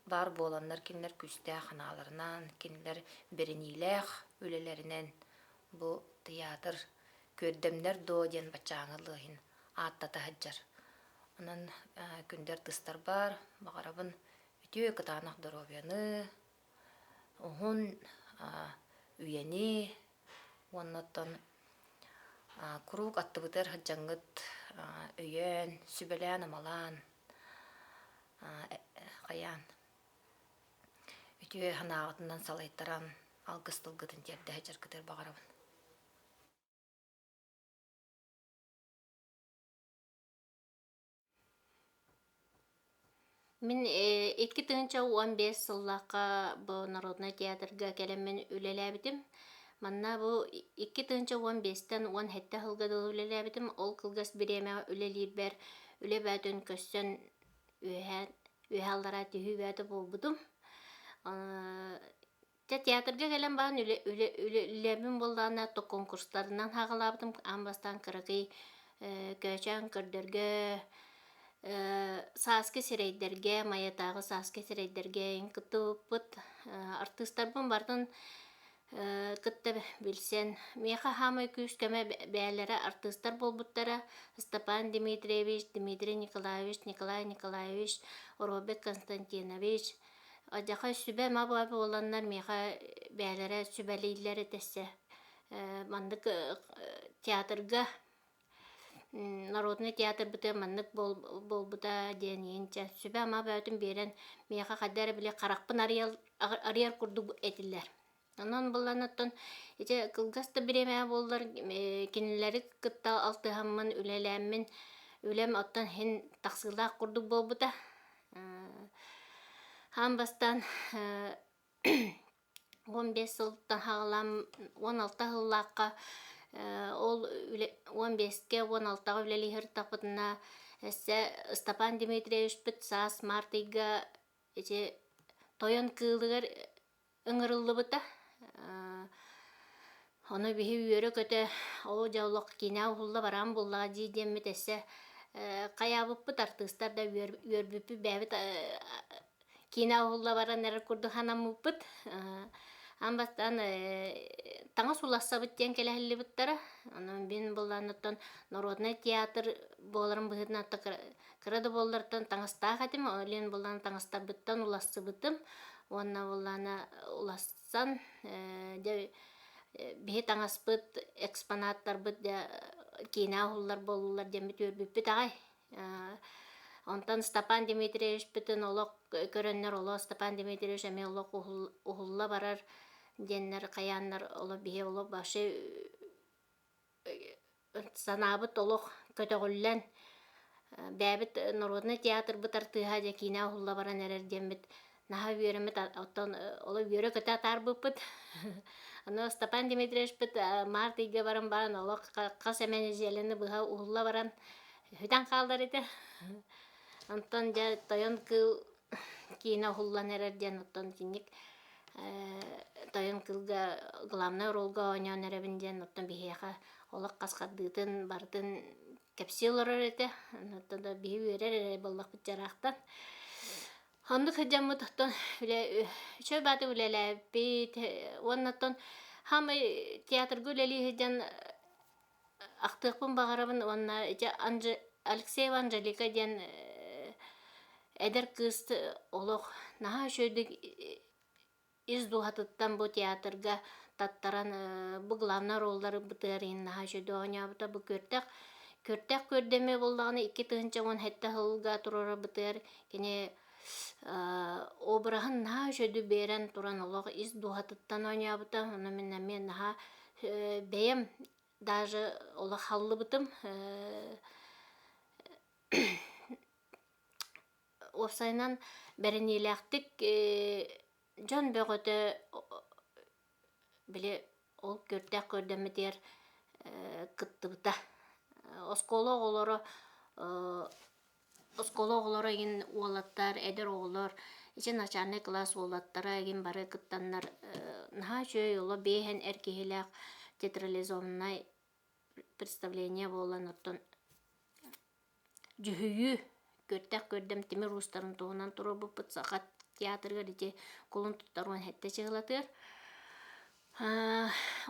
баар буоланнар кинилэр күүстээх санааларынан, кинилэр бэриниилээх үлэлэринэн бу тыйаатыр күөрдэмнэр дуо диэн баччааҥҥы лыаһын ааттата сылдьар. Онон күндү артыыстарбар баҕарабын үтүө кытаанах доруобуйаны, уһун үйэни уонна оттон куруук аттыбытыгар сылдьаҥҥыт өйөөн, сүбэлээн-амалаан хайаан үтүө санааҕытынан салайтаран алгыс тылгытын тиэрдэ сылдьаргытыгар баҕарабын. Мин 2015 сыллаахха бу народнай театрга кэлэммин үлэлээбитим. Манна бу 2015-тэн 17 сылга дылы үлэлээбитим. Ол кылгас бириэмэҕэ үлэлиирбэр үлэ бөөтүн көрсөн үөһээ үөһэ аллараа түһүү бөөтө буолбутум. Дьэ театрга кэлэн баран үлэ үлэ үлэбин буоллаҕына то конкурстарынан хаҕалаабытым аан бастаан кыракый көөчөөн көрдөргө сааскы сирэйдэргэ Майатааҕы сааскы сирэйдэргэ кыттыбыппыт артыыстарбын барытын кытта билсэн миэхэ хаамай күүс-көмө бэйэлэрэ артыыстар буолбуттара Степан Дмитриевич, Дмитрий Николаевич, Николай Николаевич, Роберт Константинович Одьаха сүбэ-ама буоланнар миэхэ бэйэлэрэ сүбэлииллэр этэссэ. Маннык театрга народнай театрбытыгар маннык буолбута диэн иһинчэ сүбэ-ама бөҕөтүн биэрэн миэхэ хайда эрэ били харахпын арыйар курдук этилэр. Онон булан оттон ити кылгас да бириэмэ буоллар кинилэри кытта алтыһаммын, үлэлээммин үлэм оттон иһин тахсыылаах курдук буолбута. Аан бастаан 15 сылтан саҕалаан 16 сыллаахха ол үлэ 15-кэ 16-ҕа үлэлии сырыттахпытына өссө Степан Дмитриевичпыт саас март ыйга ити Тойон кыылыгар ыҥырыллыбыта. Ону биһи үөрэ-көтө оо дьэ олох киинэ уһулла бараан буоллаҕа дии диэммит өссө хайаабыппыт артыыстар да үөрбүппүт бэйэбит киинэ уһулла баран эрэр курдук санаммыппыт. Аан бастаан таҥас улассабыт диэн кэлэһиллибиттэрэ. Онон мин буоллаан оттон народнай театр буоларын быһыытынан кыра да буоллартан таҥастаах этим. Ол буоллаан таҥастарбыттан улассыбытым. Уонна буоллаана улассан дьэ биһи таҥаспыт экспонаттарбыт дьэ киинэ уһуллар буоллулар диэммит үөрбүппүт аҕай. Онтон Степан Дмитриевичпытын олох көрөннөр олох Степан Дмитриевич эмиэ олох уһулла барар диэннэр хайааннар олох биһи олох вообще санаабыт олох көтөҕүллэн бэйэбит народнай театрбыт артыыһа дьэ киинэ уһулла баран эрэр диэммит наһаа үөрэммит оттон олох үөрэ-көтө атаарбыппыт. Аны Степан Дмитриевичпыт март ыйга баран баран олох хас эмэ нэдиэлэни быһа уһулла баран сүтэн хаалар этэ. Онтон дьэ Тойон кыыл киинэ уһуллан эрэр диэн оттон итинник Тойон кыылга главнай оруолга оонньоон эрэбин диэн оттон биһиэхэ олох хас хардыытын барытын кэпсии олорор этэ. Оттон да биһи үөрэр эрэ буоллахпыт дьараахтан. Оннук сылдьаммыт оттон үлэ үчүгэй бааты үлэлээбиппит уонна оттон хаамай театрга үлэлии сылдьан ахтыахпын баҕарабын уонна ити Анже Алексеева Анжелика диэн эдэр кыыс олох наһаа үчүгэйдик ис дууһатыттан бу театрга таттаран бу главнай роллары бытыар иһин наһаа үчүгэй оонньообута бу күөртэх күөртэх күөрдэмэ буоллаҕына 2017 сылга туруорарбытыгар кини обраһын наһаа үчүгэйдик биэрэн туран олох ис дууһатыттан оонньообута ону мин эмиэ наһаа бэйэм даже олох халлыбытым Уопсайынан, бэриниилээхтик дьон бөҕөтө били ол күртээх көрдөммүтүгэр кыттыбыта. Оскуола оҕолоро оскуола оҕолоро игин уолаттар, эдэр оҕолор, ити начальнай кылаас уолаттара игин бары кыттаннар наһаа үчүгэй олох биэһэн эр киһилээх театрализованнай представление буолан оттон Дьүһүйүү, күөртэх күөрдэм тимир уустарын туһунан туруорбуппут Саха театрыгар ити кулун тутар 17 чыһылатыгар.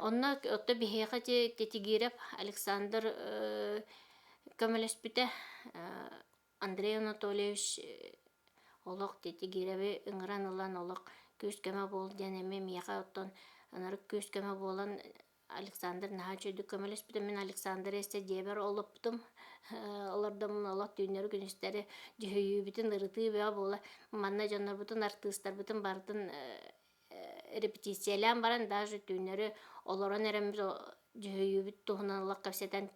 Онно отто биһиэхэ ити Титигирэп Александр көмөлөспүтэ. Андрей Анатольевич олох Титигирэби ыҥыран ылан олох күүс-көмө буол диэн эмиэ миэхэ оттон ынырык күүс-көмө буолан Александр наһаа үчүгэйдик көмөлөспүтэ. Мин Александр эссе дьиэбэр олоппутум. Олордоммун олох түүннэри-күнүстэри дьүһүйүүбүтүн ырытыы бөҕө буола. Манна дьоннорбутун, артыыстарбытын барытын репетициялаан баран даже түүннэри олорон эрэммит дьүһүйүүбүт туһунан олох кэпсэтэн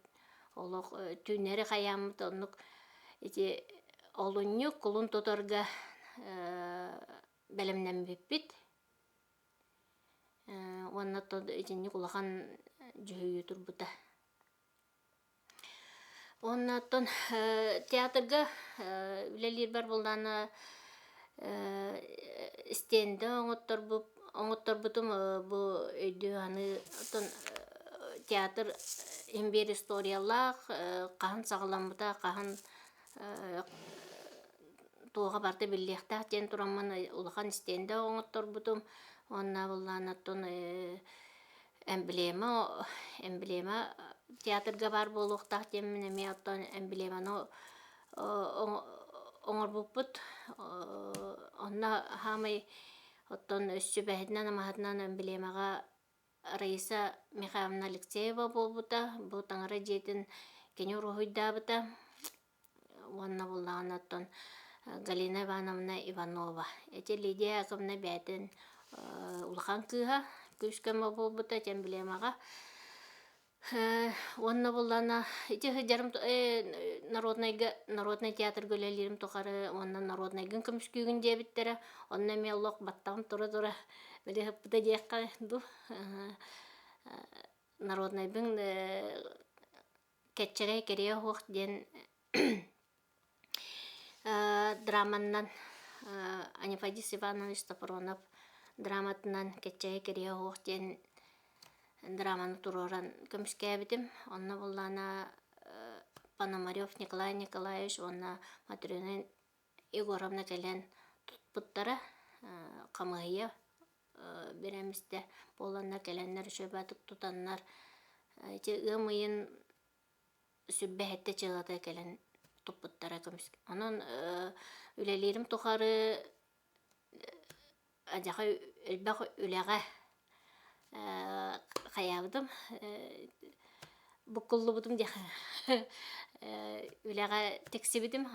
олох түүннэри хайааммыт оннук ити олунньу кулун тутарга бэлэмнэммиппит. Уонна итинник улахан дьүһүйүү турбута. Уонна оттон театрга үлэлиирбэр буоллаҕына стендэ оҥотторбутум бу өйдүү саныы оттон театр иһин биир историялаах хаһан саҕаламмыта хаһан туоҕа барыта биллиэхтээх диэн тураммын улахан стендэ оҥотторбутум уонна былаан оттон эмблема эмблема театрга баар буолуохтаах диэммин эмиэ оттон эмблеманы оҥорбуппут онно хаамай оттон сүбэһитинэн амаһытынан эмблемаҕа. Раиса Михайловна Алексеева буолбута. Бу таҥара дьиэтин кини уруһуйдаабыта. Уонна буллаҕына оттон Галина Ивановна Иванова. Ити Лидия Яковлевна бэйэтин улахан кыыһа күүс-көмө буолбута ити эмблемаҕа. Уонна буллана ити сылдьарым народнайга народнай театрга үлэлиирим тухары уонна народнайгын көмүскүүгүн диэбиттэрэ. Онно эмиэ олох баттаҕым тура-тура били ыһыппыта диэххэ дуу. Народнайбын Кэччэгэй кэриэ оһох диэн драманнан Анифадис Иванович Сопронов драматынан Кэччэгэй кэриэ оһох диэн драманы туруоран көмүскээбитим. Онно буоллаҕына Пономарев Николай Николаевич уонна Матрена Егоровна кэлэн туппуттара. Хамыыһыйа бириэмистэ буоланнар кэлэннэр үчүгэйдик тутаннар ити ыам ыйын сүрбэһэттэ дьыалата кэлэн туппуттара көмүс. Онон үлэлиирим тухары адьаха элбэх үлэҕэ хайаабытым буккуллубутум диэх үлэҕэ тиксибитим.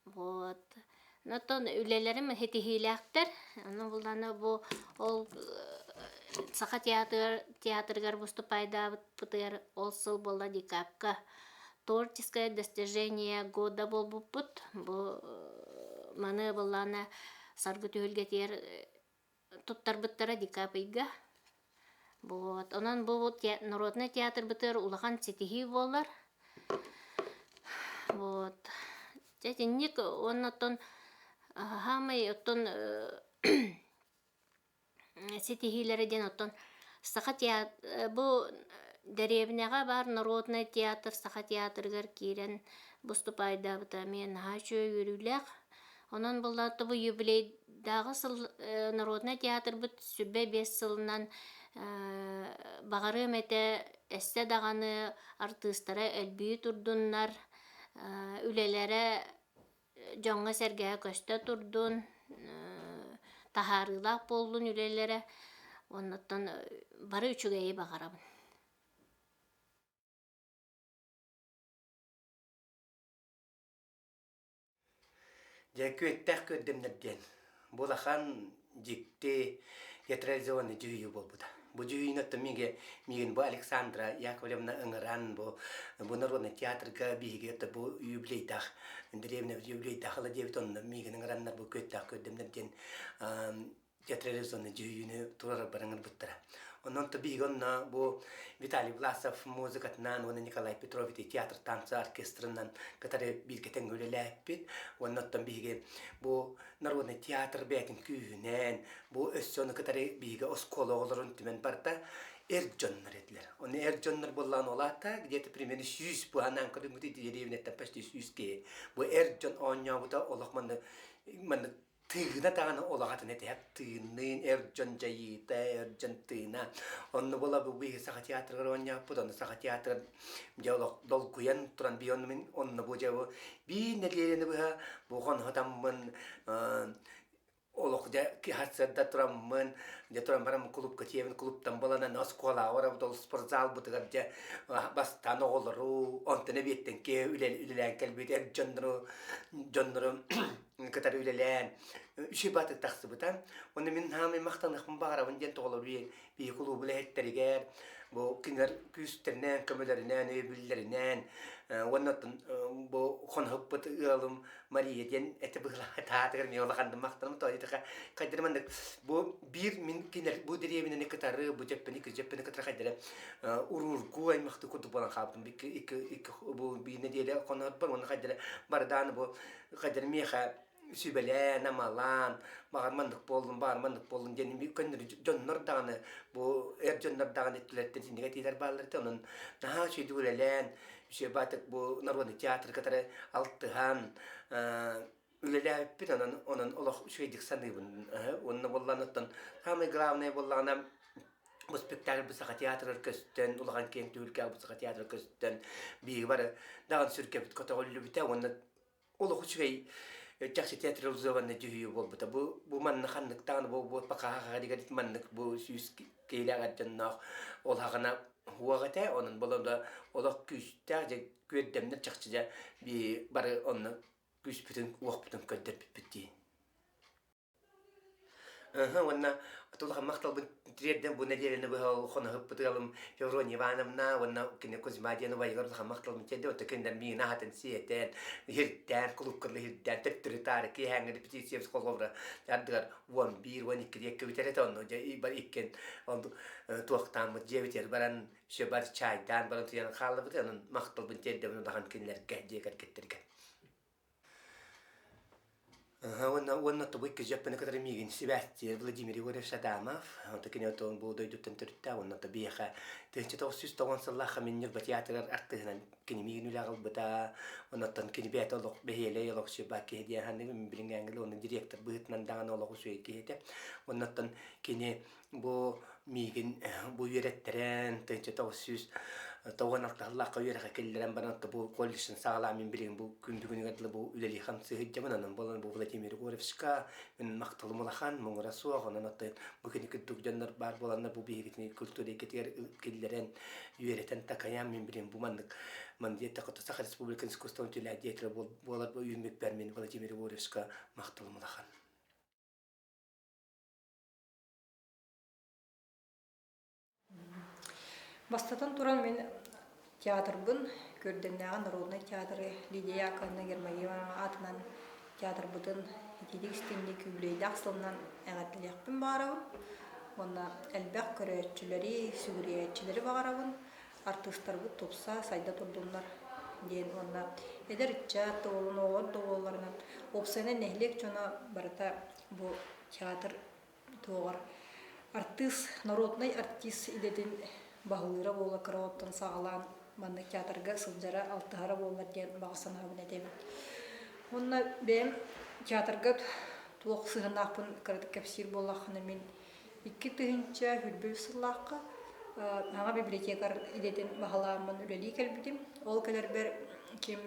Вот. Оттон үлэлэрим ситиһиилээхтэр. Ону буллаҕына бу ол Саха театрыгар театрыгар выступайдаабыппытыгар ол сыл буолла декабка творческое достижение года буолбуппут. Бу маны буоллаҕына Саргы түһүлгэтигэр туттарбыттара декаб ыйга. Вот. Онон бу народнай театрбытыгар улахан ситиһии буолар. Вот. Дьэ итинник уонна оттон хаамай оттон ситиһиилэрэ диэн оттон Саха театр бу дэриэбинэҕэ баар народнай театр Саха театрыгар киирэн выступайдаабыта эмиэ наһаа үчүгэй үөрүүлээх. Онон буоллаҕына бу юбилейдааҕы сыл народнай театрбыт 25 сылынан баҕарыам этэ өссө даҕаны артыыстара элбии турдуннар, үлэлэрэ дьоҥҥо-сэргэҕэ көстө турдун, таһаарыылаах буоллун үлэлэрэ. Оннуттан бары үчүгэйи баҕарабын. Дьэ, күөттээх күөрдэмнэр диэн бу улахан дьикти театрализованный дьүһүйүү буолбута. Бу дьүһүйүүнү оттон миигин, миигин бу Александра Яковлевна ыҥыран бу бу народный театрга биһиги это бу юбилейдаах дэриэбинэ юбилейдаах ыла диэбит онно миигин ыҥыраннар бу күөттээх күөрдэмнэр диэн театрализованный дьүһүйүүнү туруорарбар ыҥырбыттара. Онон то биһиги онно бу Виталий Власов музыкатынан уонна Николай Петров ити театр танца оркестрынан кытары бииргэ тэҥҥэ үлэлээппит. Уонна оттон биһиги бу народный театр бэйэтин күүһүнэн бу өссө ону кытары биһиги оскуола оҕолорун түмэн барда эр дьоннор этилэр. Оны эр дьоннор буоллаан ол аата где-то примерно 100 бу анаан көрүҥҥүтү деревняттан почти 100 киһи. Бу эр дьон оонньообута олох манны манны тыына даҕаны олоҕатын этиһэр тыынныын эр дьон дьайыыта, эр дьон тыына. Онно буола бу биһи Саха театрыгар оонньооппут, онно Саха театрын дьэ олох долгуйан туран би онно мин онно бу дьэ бу биир нэдиэлэни быһа бу хонхотаммын олох дьэ сарсыарда тураммын дьэ туран баран клубка тиийэбин клубтан буланан оскуолаҕа барабыт ол спортзалбытыгар дьэ бастаан оҕолору онтон эбиэттэн киэһэ үлэлээн кэлбит эр дьоннору дьоннору кытары үлэлээн үчүгэй баатык тахсыбыта. Онно мин хаамай махтаныахпын баҕарабын диэн тоҕолор биһи кулуубу үлэһиттэригэр бу кинилэр күүстэринэн, көмөлөрүнэн, өйөбүллэринэн уонна бу хоноһуппут ыалым Мария диэн этэ быһыылаах таатыгар мен улаханным махтаным то хайдары маннык бу биир мин кинилэр бу дэриэбинэни кытары бу дьэппини дьэппини кытары хайдары уруургуу аймахты курдук буолан хаалбытым икки икки икки бу биир нэдиэлэ хоноһуппар уонна хайдары бардааны бу Хайдары миэхэ сүбэлээн, амалаан, баҕар маннык буоллун, баҕар маннык буоллун диэн көннөрү дьоннор даҕаны бу эр дьоннор даҕаны өттүлэриттэн синнигэ этиилэр бааллар этэ. Онон наһаа үчүгэйдик үлэлээн, үчүгэй баатык бу народный театр кытары алтыһан үлэлээбиппит. Онон онон олох үчүгэйдик саныыбын. Уонна буоллаан оттон самое главное буоллаҕына бу спектакль бу Саха театрыгар көстөн, улахан киэҥ түһүлгэҕэ бу Саха театрыгар көстөн, биһиги бары даҕаны сүргэбит көтөҕүллүбүтэ уонна олох үчүгэй. Чахчы театрализованный дьүһүйүү буолбута. Бу бу манна ханныктаҕына бу бу пакаһа маннык бу сүүс киилээх дьонноох ол хаҕына уох этэ, онон буолан да олох күүстээх дьэ күөрдэмнэр чахчы дьэ би бары онно күүспүтүн уохпутун көрдөрбүппүт дии. Ыһы уонна улахан махталбын тириэрдэн бу нэдиэлэни быһа ол хоноһуппут ыалым Феврония Ивановна уонна кини Кузьма диэн убайыгар улахан махталбын тиэрдэ отто кинилэр миигин аһатын сиэтэн, иһирдээн, кулуупкалары иһирдээн, төттөрү-таары киэһээҥҥи репетиция холобура ардыгар 11, 12 диэкки бүтэр этэ онно дьэ бар иккиэн ол туохтааммыт дьиэбитигэр баран все бар чайдаан баран утуйан хааллыбыт онон махталбын тиэрдэбин улахан кинилэргэ дьиэ кэргэттэргэ. Уонна уонна тобой кыдьаппыны кытары миигин сибээстиир Владимир Егорович Адамов. Онто кини отон бу дойдуттан төрүттээх уонна то биһиэхэ 1990 сыллаах Ньурба театрыгар артыыһынан кини миигин үлэҕэ ылбыта. Оннуттан кини бэйэтэ олох бэһиэлэй олох сүбэ киһи диэн саныыбын билиҥҥээҥҥи уонна директор быһыытынан даҕаны олох үчүгэй киһи этэ. Оннуттан кини бу миигин бу үөрэттэрэн 1996 сыллаахха үөрэххэ киллэрэн баран бу колледжын саҕалаан мин билигин бу күн бүгүнүгэр дылы бу үлэлии хамсыы сылдьабын онон буолан бу Владимир Егоровичка мин махталым улахан муҥура суох онон оттон бу кини курдук дьоннор баар буоланнар бу биһигитини культура эйгэтигэр киллэрэн үөрэтэн такайан мин билигин бу маннык ман диэтэххэ Саха Республикатын искусствон түлээ диэтэрэ буолар үүммүппэр мин Владимир Егоровичка махталым улахан. Бастатан туран мин театрбын Күөрдэннээҕи народнай театры Лидия Яковлевна Гермогенова аатынан театрбытын итиитик истиҥник үбүлүөйдээх сылынан эҕэрдэлиэхпин баҕарабын уонна элбэх көрөөччүлэри, сүгүрүйээччилэри баҕарабын. Артыыстарбыт тупса, сайда турдуннар диэн уонна эдэр ыччат да буоллун, оҕолор да буолларынан уопсайынан нэһилиэк дьоно барыта бу театр туоҕар артыыс, народнай артист идэтин баһылыыра буола кыра оттон саҕалаан маннык театрга сылдьара, алтыһара буоллар диэн баҕа санаабын этэбин. Уонна бэйэм театрга туох сыһыаннаахпын кыратык кэпсиир буоллаххына мин 2001 сыллаахха аҕа библиотекарь идэтин баһылааммын үлэлии кэлбитим. Ол кэлэрбэр ким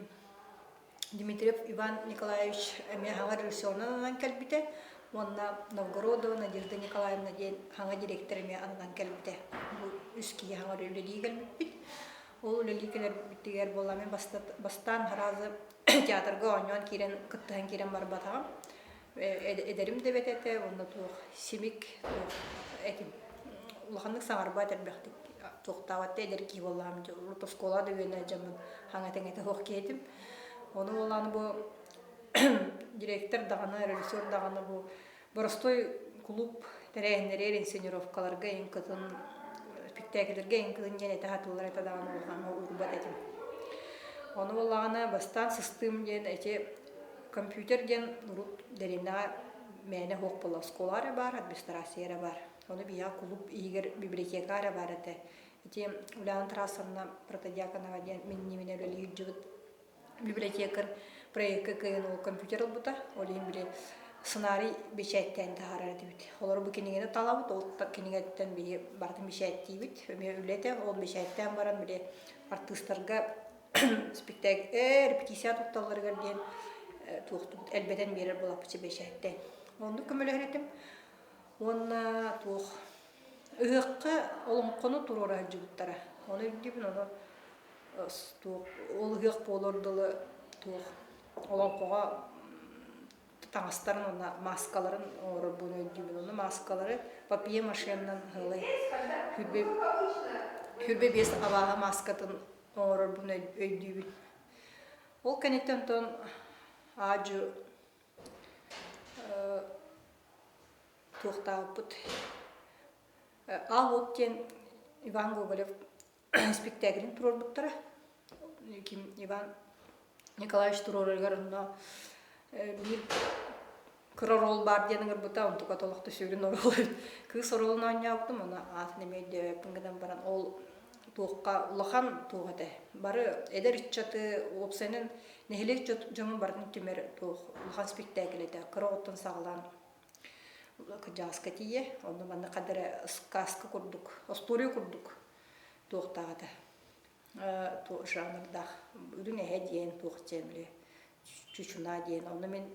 Дмитриев Иван Николаевич эмиэ хаҥа режиссерунан ананан кэлбитэ уонна Новгородова Надежда Николаевна диэн хаҥа директор эмиэ ананан кэлбитэ. Бу үс киһи хаҥа үлэлии кэлбиппит. Ол үлэлии кэлэрбитигэр буолла мин бастаан сразу театрга оонньоон киирэн кыттыһан киирэн барбатаҕым. Эдэрим да эбэтэ этэ уонна туох симик туох этим улаханнык саҥарбат элбэхтик туохтаабат да эдэр киһи буоллаҕым урут оскуолаҕа да үөрэнэ дьоммун хаҥа тэҥэтэ суох киһи этим ону буоллаҕына бу директор даҕаны режиссер даҕаны бу боростуой кулууп тэрээһиннэригэр инсценировкаларга иҥкытын спектакльлэргэ иҥкытын диэн этэ сатыыллар этэ даҕаны улахаҥҥа уурбат этим ону буоллаҕына бастаан сыстыым диэн эти Компьютер диэн урут дэриэбинэҕэ мээнэ суох буолла. Оскуола эрэ баар, администрация эрэ баар. Ону биһиэхэ кулууп иһигэр библиотека эрэ баар этэ. Ити Уляна Тарасовна Протодьяконова диэн мин иннибинэ үлэлии сылдьыбыт библиотекарь проекка кыайан ол компьютер ылбыта. Ол иһин били сценарий бэчээттээн таһаарар этибит. Олору бу кинигэни талабыт, ол кинигэттэн биһи барытын бэчээттиибит. Эмиэ үлэ этэ. Ол бэчээттээн баран били артыыстарга спектакль репетиция тутталларыгар диэн туохтубут элбэтэн биэрэр буолаппычы бэчээттээн. Оннук көмөлөһөр этим. Уонна туох ыһыахха олоҥхону туруора сылдьыбыттара. Ону өйдүүбүн, ону туох ол ыһыах буолуор дылы туох олоҥхоҕо таҥастарын уонна мааскаларын оҥорорбун өйдүүбүн. Ону мааскалары папье-машеннан ыһылай хүрбэ хүрбэ биэс абааһы мааскатын оҥорорбун өйдүүбүн. Ол кэнниттэн онтон аадьу туохтаабыппыт Аал диэн Иван Гоголев спектаклин туруорбуттара. Ким Иван Николаевич туруорарыгар онно биир кыра оруол баар диэн ыҥырбыта, онтука толох сүрүн оруол эбит. Кыыс оруолун оонньообутум, ону аатын эмиэ өйдөөбөппүн гынан баран ол туохха улахан туох этэ. Бары эдэр ыччаты, уопсайынан нэһилиэк дьонун барытын түмэр туох улахан спектакль этэ. Кыра оҕоттон саҕалаан кырдьаҕаска тиийэ, онно манна ханна эрэ сказка курдук, остуоруйа курдук туохтаах этэ. Жанрдаах үрүҥ эһэ диэн туох диэн били. Чучунаа диэн. Онно мин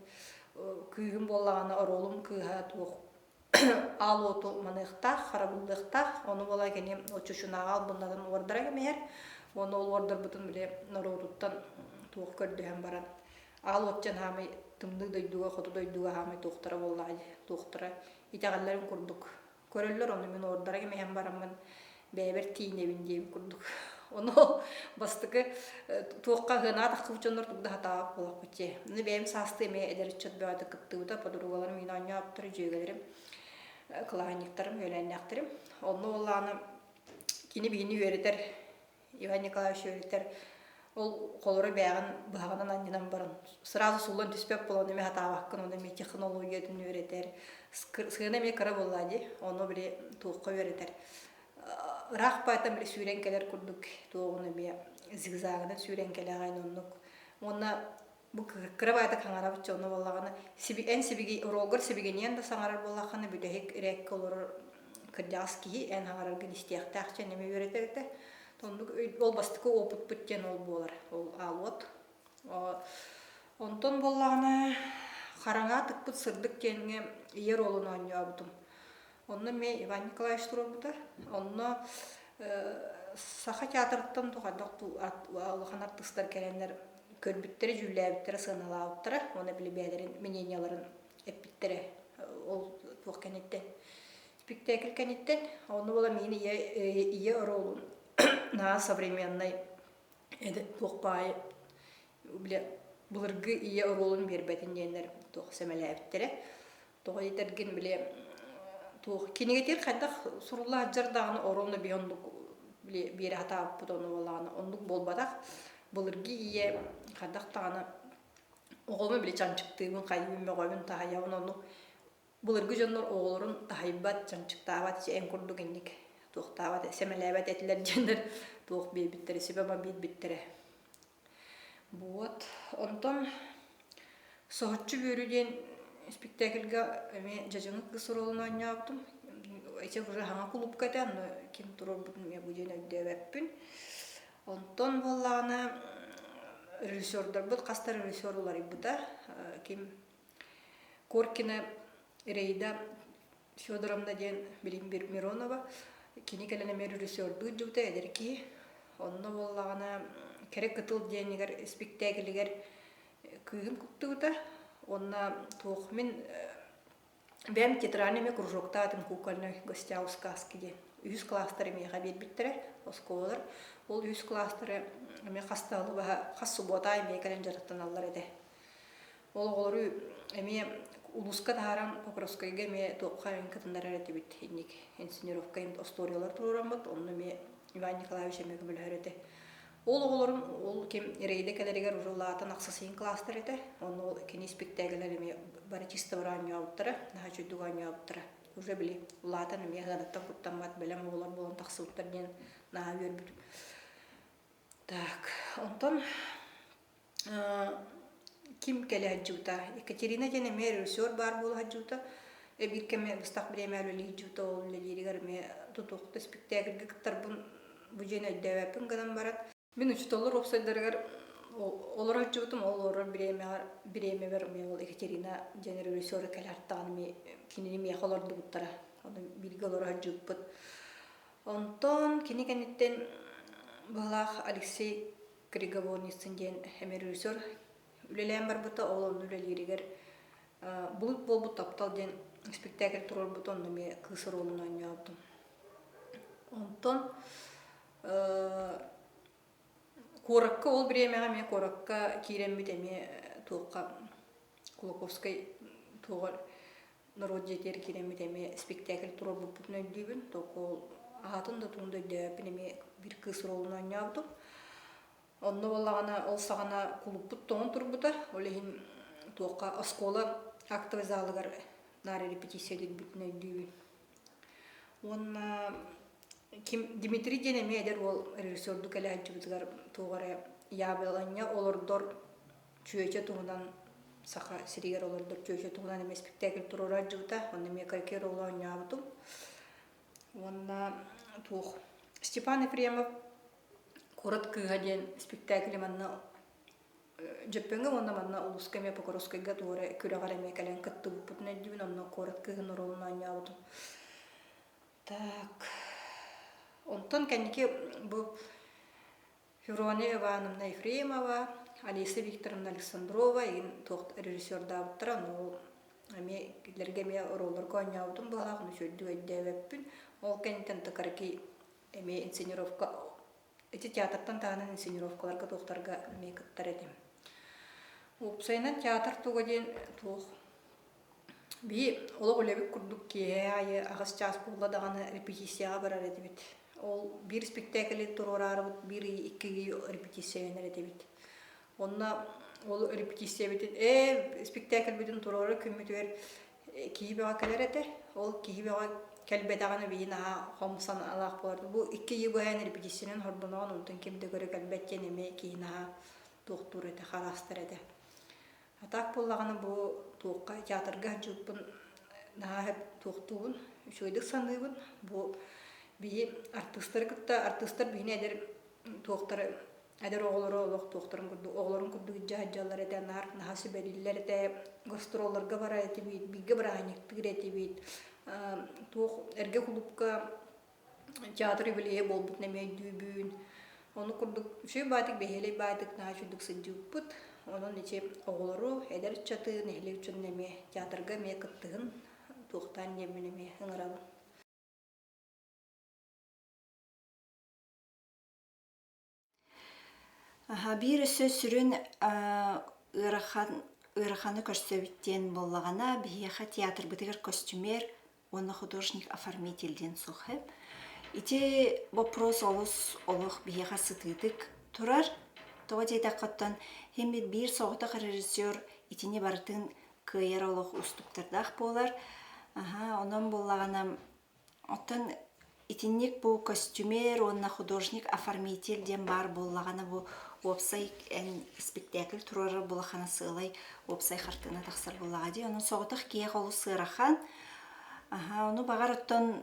күүһүм буоллаҕына оруолум кыыһа туох аал уоту маныахтаах, харабыллыахтаах. Ону буола кини чучунааҕа албыннатан уордара кэмиһэр. Уонна ол уордарбытын били норуотуттан туох көрдөһөн баран аал уот дьон хаамай тымныы дойдуга, хоту дойдуга хаамай туохтара буоллаҕа дии, туохтара итэҕэллэрин курдук көрөллөр, ону мин уордара кэмиһэн бараммын бэйэбэр тиийинэбин диэбит курдук. Ону бастакы туохха ыһыанаҕа тахсыбыт дьоннор тугу да сатаабат буоллахпыт дии. Ону бэйэм саастыы эмиэ эдэр ыччат бөҕөтө кыттыбыта, подругаларым миин оонньообуттара, дьүөгэлэрим, кылааһынньыктарым, үөлээннээхтэрим. Онно буоллаҕына кини биһини үөрэтэр Иван Николаевич үөрэтэр ол холоро бээҕин быһаҕынан анньынан баран сразу сууллан түспэт буолан эмиэ сатаабаккын ону эмиэ технологиятын үөрэтэр сыана эмиэ кыра буоллаа дии ону били туохха үөрэтэр ыраах баайтан били сүүрэн кэлэр курдук туоҕун эмиэ зигзагынан сүүрэн кэлэҕин оннук уонна бу кыра баайдык хаҥарабыт дьоно буоллаҕына эн сибиги оруолгар сибигинийэн да саҥарар буоллаххына бүтэһик ирээккэ олорор кырдьаҕас киһи эн хаҥараргын истиэхтээх диэн эмиэ үөрэтэр этэ оннук ол бастакы опытпыт диэн ол буолар ол аалуот онтон буоллаҕына хараҥа тыкпыт сырдык диэҥҥэ ийэ оруолун оонньообутум Онно эмиэ Иван Николаевич туруорбута. Онно Саха театрыттан хайдах улахан артыыстар кэлэннэр көрбүттэрэ, дьүүллээбиттэрэ, сыаналаабыттара уонна били бэйэлэрин мненияларын эппиттэрэ ол туох кэнниттэн. Спектакль кэнниттэн онно буола миин ийэ ийэ оруолун наһаа современнай туох баайы били былыргы ийэ оруолун биэрбэтин диэннэр туох сэмэлээбиттэрэ. Тоҕо диэтэргин били туох кинигэтигэр хайдах сурулла сылдьар даҕаны оруолна биһи оннук били биэрэ сатаабыппыт ону буоллаҕына оннук буолбатах. Былыргы ийэ хайдах даҕаны оҕону били чанчыктыыбын, хайыыбын, мөҕөбүн, таһыйабын оннук былыргы дьоннор оҕолорун таһыйбат, чанчыктаабат эн курдук инник туохтаабат, сэмэлээбэт этилэр диэннэр туох биэрбиттэрэ, сүбэ-ама биэрбиттэрэ. Вот. Онтон «Соһуччу үөрүү» диэн спектакльга эмиэ дьадьаҥы кыыс оруолун оонньообутум. Ити уже саҥа кулуупка этэ, онно ким туруорбутун эмиэ бу диэн өйдөөбөппүн. Онтон буоллаҕына режиссердарбыт хас да режиссер уларыйбыта. Ким Коркина Рейда Федоровна диэн билим Миронова кини кэлэн эмиэ режиссердуу дьыбыта эдэр киһи. Онно буоллаҕына Кэрэ кытыл диэнигэр испиктээкилигэр кыыһын куттубута. Уонна туох мин бэйэм театральный эмиэ кружоктаатым кукольный гостя у сказки диэн. Үһүс класстары миэхэ биэрбиттэрэ оскуолалар. Ол үһүс класстары эмиэ хас да хас субуота эмиэ кэлэн дьарыктаналлар этэ. Ол оҕолору эмиэ улууска таһааран Покровскайга эмиэ туохха кытыннарар этибит инник инсценировка остуоруйалар туруораммыт онно эмиэ Иван Николаевич эмиэ көмөлөһөр этэ. Ол оҕолорум ол ким рейдэ кэлэригэр уже улаатан ахсысыйын класстар этэ. Онно ол кини испиктээгэлэр эмиэ бары чисто бары оонньообуттара, наһаа үчүгдүк оонньообуттара. Уже били улаатан эмиэ ыанаттан куттаммат бэлэм оҕолор буолан тахсыбыттар диэн наһаа үөрбүтүм. Так, онтон ким кэлэ сылдьыбыта Екатерина диэн эмиэ режиссер баар буола сылдьыбыта биир кэми быстах бириэмэ үлэлии сылдьыбыта ол үлэлииригэр эмиэ тутуохта испиктээкилгэ кыттарбын бу дьиэни өйдөөбөппүн гынан баран мин учууталлар уопсайдарыгар олоро сылдьыбытым ол олорор бириэмэҕэр бириэмэбэр эмиэ ол Екатерина диэн режиссера кэлэ аттаҕын эмиэ кинини миэхэ олордубуттара ону бииргэ олоро сылдьыбыппыт онтон кини кэнниттэн быһалаах Алексей Криговорницын диэн эмиэ режиссер үлэлээн барбыта, ол онно үлэлииригэр «Булут буолбут таптал» диэн спектакль туруорбута, онно эмиэ кыыс оруолун оонньообутум. Онтон куоракка ол бириэмэҕэ эмиэ куоракка киирэммит эмиэ туохха Кулаковскай туоҕар норуот дьиэтигэр киирэммит эмиэ спектакль туруорбуппутун өйдүүбүн. Только ол аатын да тугун да өйдөөбөппүн эмиэ биир кыыс оруолун оонньообутум. Онно буоллаҕына ол саҕана кулуппут тоҥон турбута. Ол иһин туохха оскуола актовый залыгар наар репетиция диирбитин өйдүүбүн. Уонна ким Дмитрий диэн эмиэ эдэр уол режиссердуу кэлэ сылдьыбытыгар туох эрэ яблоня олордор чүөчэ туһунан Саха сиригэр олордор чүөчэ туһунан эмиэ спектакль туруора сылдьыбыта. Онно эмиэ карикатура оонньообутум. Уонна туох Степан Ефремов «Куорат кыыһа» диэн спектакль манна Дьөппөҥҥө уонна манна улууска эмиэ Покровскайга туора күрэҕэр эмиэ кэлэн кыттыбыппытын өйдүүбүн, онно куорат кыыһын оруолун оонньообутум. Так, онтон кэнники бу Феврония Ивановна Ефремова, Алиса Викторовна Александрова игин туох режиссердаабыттара, ону ол эмиэ кинилэргэ эмиэ оруолларга оонньообутум быһалаах, ону үчүгэйдик өйдөөбөппүн. Ол кэнниттэн Токарики эмиэ инсценировка ити театртан таһынан инсценировкаларга туохтарга эмиэ кыттар этим. Уопсайынан театр туга диэн туох биһи олох үлэбит курдук киэһэ аайы аҕыс чаас буолла даҕаны репетицияҕа барар этибит. Ол биир спектаклы туруораарыбыт биир ый, икки ый репетицияланар этибит. Онно ол репетициябитин ээ спектакльбитин туруорар күммүтүгэр киһи бөҕө кэлэр этэ. Ол киһи бөҕө кэлбэтэҕинэ биһи наһаа хом санаалаах буолар. Бу икки ыйы быһа репетициянан хордоноҕун онтон ким да көрө кэлбэт диэн эмиэ киһи наһаа туохтуур этэ, хараастар этэ. А так буоллаҕына бу туохха театрга сылдьыбыппын наһаа туохтуубун, үчүгэйдик саныыбын. Бу биһи артыыстары кытта артыыстар биһини эдэр туохтары эдэр оҕолору олох туохтарын курдук оҕолорун курдук илдьэ сылдьаллар этэ, наар наһаа сүбэлииллэр этэ, гастролларга барар этибит, бииргэ бырааһынньыктыыр этибит. Туох эргэ кулуупка театр юбилейа буолбутун эмиэ өйдүүбүн. Ону курдук үчүгэй баатык, бэһиэлэй баатык наһаа үчүгдүк сылдьыбыппыт. Онон ити оҕолору, эдэр ыччаты, нэһилиэк дьонун эмиэ театрга эмиэ кыттыһын туохтаан диэммин эмиэ ыҥырабын. Биир өссө сүрүн ыарахан ыараханы көрсөбүт диэн буоллаҕына, биһиэхэ театрбытыгар костюмер уонна художник-оформитель диэн суох ээ. Ити боппуруос олус олох биһиэхэ сытыытык турар. Тоҕо диэтэххэ оттон һин биир соҕотох режиссер итини барытын кыайар олох уустуктардаах буолар. Аһа, онон буоллаҕына Оттон итинник бу костюмер уонна художник-оформитель диэн баар буоллаҕына бу уопсай эн спектакль туруорар булахана сыалай уопсай хартыына тахсар буоллаҕа дии. Онон соҕотох киһиэхэ олус ыарахан. Аһа, ону баҕар оттон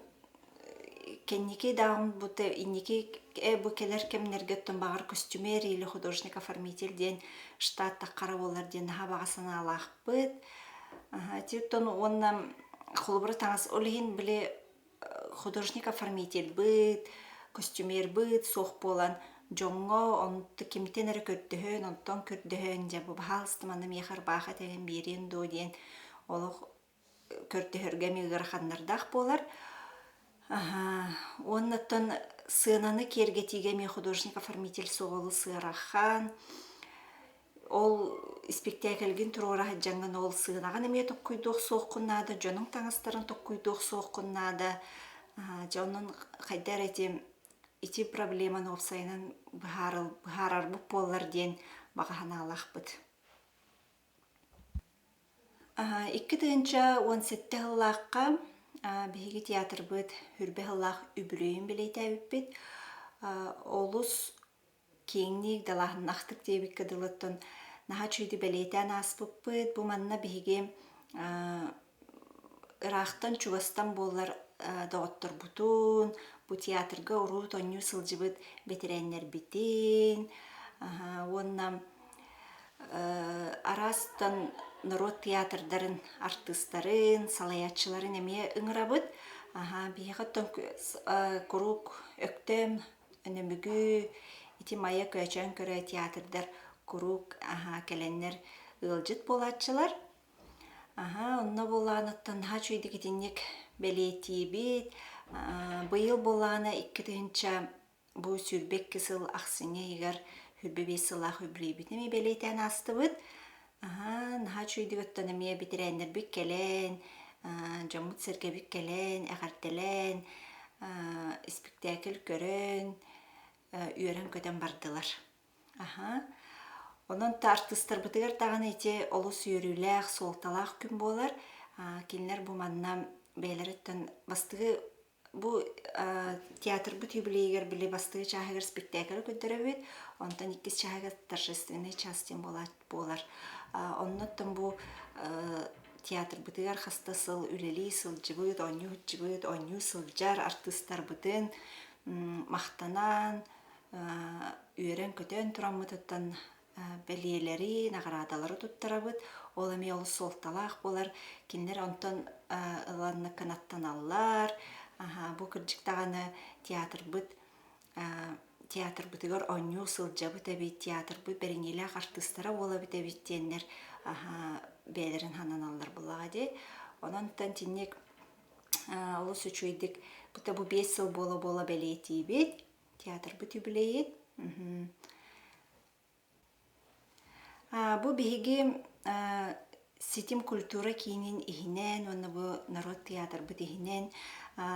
кэнники даҕан бу инники бу кэлэр кэмнэргэ оттон баҕар костюмер или художник-оформитель диэн штат таххара буолар диэн наһаа баҕа санаалаахпыт. Аһа, ити оттон уонна Холобура таҥас ол иһин били художник-оформительбыт, костюмербыт суох буолан дьоҥҥо онто кимтэн эрэ көрдөһөн, онтон көрдөһөн дьэ бу баһаалыста манна миэхэ ырбаахы этэрин биэриэн дуо диэн олох көрдөһөргө эмиэ ыараханнардаах буолар. Аһаа, уонна оттон сыананы киэргэтиигэ эмиэ художник-оформитель суоҕа олус ыарахан. Ол испиктээкилгин туруора сылдьаҥҥын ол сыанаҕын эмиэ токкуйдуох суоххун наада, дьонуҥ таҥастарын токкуйдуох суоххун наада. Дьэ онон хайда эрэ ити ити проблеманы уопсайынан быһаарарбыт буоллар диэн баҕа санаалаахпыт. 2017 сыллаахха биһиги театрбыт Хүрбэ сыллаах үбүлүөйүн бэлиэтээбиппит. Олус киэҥник, далааһыннаахтык диэбиккэ дылыттан наһаа үчүгэйдик бэлиэтээн ааспыппыт. Бу манна биһиги ыраахтан, чугастан буоллар доҕотторбутун, бу театрга урут оонньуу сылдьыбыт бэтэрээннэрбитин уонна араастан норуот театрдарын артыыстарын, салайааччыларын эмиэ ыҥырабыт. Биһиэхэ оттон куруук Өктөм Нөмүгү, ити Майа Көөчөөн көрө театрдар куруук аһаа кэлэннэр ыалдьыт буолааччылар. Аһаа, онно буоллаҕына наһаа үчүгэйдик итинник бэлиэтиибит. Быйыл буоллаҕына 2000 бу 22 сыл ахсынньы ыйыгар 25 сыллаах үбүлүөйбүтүн эмиэ бэлиэтээн аастыбыт. Аһаа, наһаа үчүгэйдик оттон эмиэ бэтэрээннэрбит кэлэн, дьоммут-сэргэбит кэлэн, эҕэрдэлээн, испиктээкил көрөн, үөрэн-көтөн бардылар. Аһаа. Онон та артыыстарбытыгар даҕаны ити олус үөрүүлээх, суолталаах күн буолар. Кинилэр бу манна бэйэлэриттэн бастакы Бу театрбыт юбилейыгар били бастакы чааһыгар спектакль көрдөрөбүт, онтон иккис чааһыгар торжественный час диэн буолар. Оннуттан бу театрбытыгар хаста сыл үлэлии сылдьыбыт, оонньуу сылдьыбыт, оонньуу сылдьар артыыстарбытын махтанан, үөрэн-көтөн тураммытыттан бэлиэлэри, наҕараадалары туттарабыт. Ол эмиэ олус суолталаах буолар. Кинилэр онтон ыланна кынаттаналлар. Бу кырдьык даҕаны театрбыт театрбытыгар оонньуу сылдьабыт эбит, театрбыт бэриниилээх артыыстара буолабыт эбит диэннэр бэйэлэрин сананаллар буоллаҕа дии. Онон итинник олус үчүгэйдик бу 5 сыл буола-буола бэлиэтиибит. Театрбыт юбилейын. Бу биһиги Ситим культура киинин иһинэн уонна бу норуот театрбыт иһинэн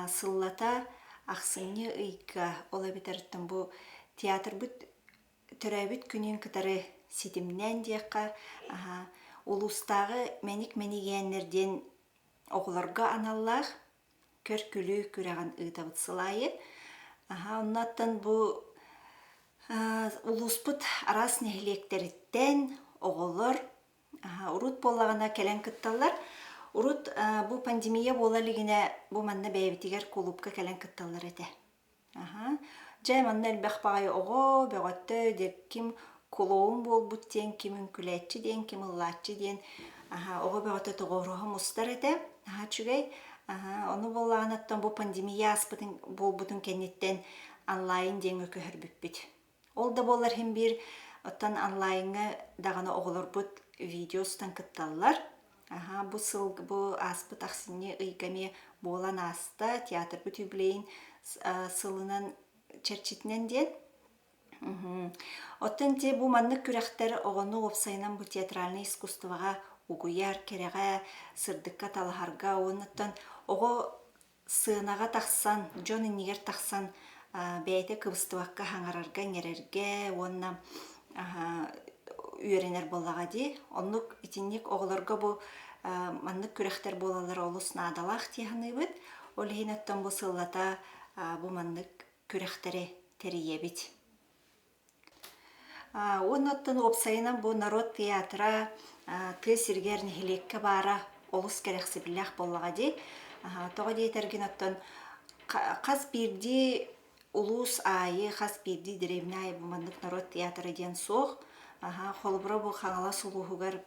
сыллата ахсынньы ыйга, ол эбэтэр бу театрбыт төрөөбүт күнүн кытары ситимнээн диэххэ, улуустааҕы Мэник Мэнигээннэр диэн оҕолорго аналлаах көр-күлүү күрэҕин ыытабыт сыл аайы. Аһа, оннуттан бу улууспут араас нэһилиэктэриттэн оҕолор урут буоллаҕына кэлэн кытталлар. Урут бу пандемия буола илигинэ бу манна бэйэбитигэр кулуупка кэлэн кытталлар этэ. Аһа. Дьэ, манна элбэх баҕайы оҕо, бөҕөттө, дьэ ким клоун буолбут диэн, ким үҥкүлээччи диэн, ким ыллааччы диэн аһа, оҕо бөҕөтө тоҕооруһа мустар этэ. Наһаа үчүгэй. Аһа, ону буоллаҕына оттон бу пандемия ааспытын буолбутун кэнниттэн онлайн диэҥҥэ көһөрбүппүт. Ол да буоллар иһин биир оттон онлайҥҥа даҕаны оҕолорбут видео устан кытталлар. Аһа, бу сыл бу ааспыт ахсынньы ыйга эмиэ буолан ааста театрбыт юбилейын сылынан чэрчитинэн диэн. Оттон те бу маннык күрэхтэр оҕону уопсайынан бу театральнай искусствоҕа угуйар, кэрэҕэ, сырдыкка талаһарга уоннаттан оҕо сыанаҕа тахсан, дьон иннигэр тахсан бэйэтэ кыбыстыбакка саҥарарга-иҥэрэргэ уонна үөрэнэр буоллаҕа дии. Оннук итинник оҕолорго бу маннык күрэхтэр буолаллара олус наадалаах дии саныыбыт. Ол иһин оттон бу сыллата бу маннык күрэхтэри тэрийэбит. Уонна оттон уопсайынан бу норуот театра тыа сиригэр нэһилиэккэ баара олус кэрэхсэбиллээх буоллаҕа дии. Тоҕо диэтэргин оттон хас биирдии улуус аайы, хас биирдии дэриэбинэ аайы бу маннык норуот театра диэн суох. Холобура бу Хаҥалас улууһугар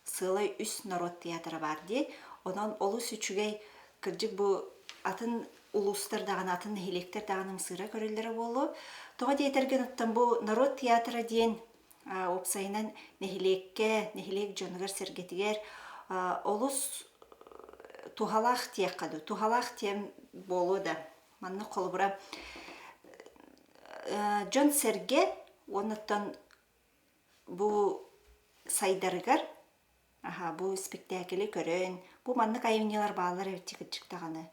сыалай үс норуот театра баар дии. Онон олус үчүгэй, кырдьык бу атын улуустар даҕаны, атын нэһилиэктэр даҕаны ымсыыра көрөллөрө буолуо. Тоҕо диэтэргин оттон бу норуот театра диэн уопсайынан нэһилиэккэ, нэһилиэк дьонугар-сэргэтигэр олус туһалаах диэххэ дуу, туһалаах диэн буолуо да. Манна холобура дьон-сэргэ уонна Бу сайдарыгар аһа бу испиктээкили көрөн, бу маннык айымньылар бааллар эбит дии кырдьык даҕаны.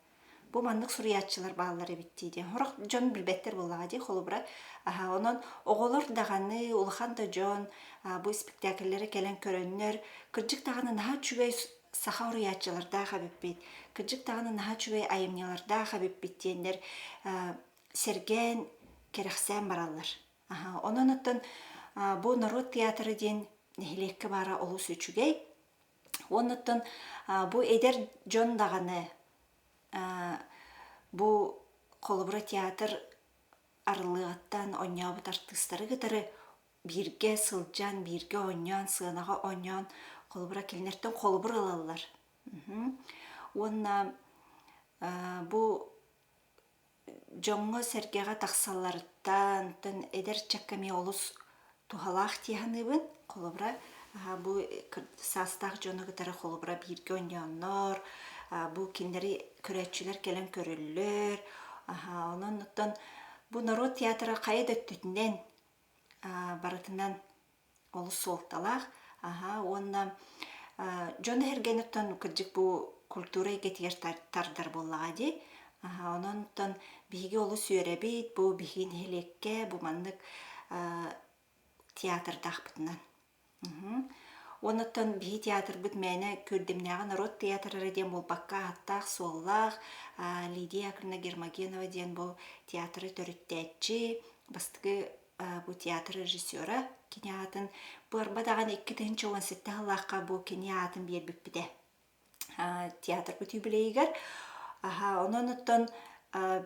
Бу маннык суруйааччылар бааллар эбит дии диэн. Сорох дьон билбэттэр буоллаҕа дии холобура. Аһа онон оҕолор даҕаны, улахан да дьон бу испиктээкиллэри кэлэн көрөннөр, кырдьык даҕаны наһаа үчүгэй саха уруйааччылардаах эбиппит, кырдьык даҕаны наһаа үчүгэй айымньылардаах эбиппит диэннэр сэргээн, кэрэхсээн бараллар. Онон оттон бу норуот театра диэн нэһилиэккэ баара олус үчүгэй. Уонна оттон бу эдэр дьон даҕаны бу холобура театр арыллыаҕыттан оонньообут артыыстары кытары бииргэ сылдьан, бииргэ оонньоон, сыанаҕа оонньоон холобура кинилэртэн холобур ылаллар. Уонна бу Дьоҥҥо-сэргэҕэ тахсалларыттан, оттон эдэр ыччакка эмиэ олус туһалаах дии саныыбын. Холобура, бу саастаах дьону кытары холобура бииргэ оонньооннор, бу кинилэри көрөөччүлэр кэлэн көрөллөр. Онон оттон бу норуот театра хайа да өттүтүнэн барытынан олус суолталаах. Аһа уонна дьон эһэргэниттэн кырдьык бу культура эйгэтигэр тардар буоллаҕа дии. Аһа онон оттон биһиги олус үөрэбит, бу биһиги нэһилиэккэ бу маннык театрдаахпытынан. Уонна оттон биһи театрбыт мээнэ Күөрдэмнээҕи норуот театра эрэ диэн буолбакка ааттаах-суоллаах Лидия Яковлевна Гермогенова диэн бу театры төрүттээччи, бастакы бу театр режиссера кини аатын бу даҕаны 2017 сыллаахха бу кини аатын биэрбиппитэ театрбыт юбилейыгар онон оттон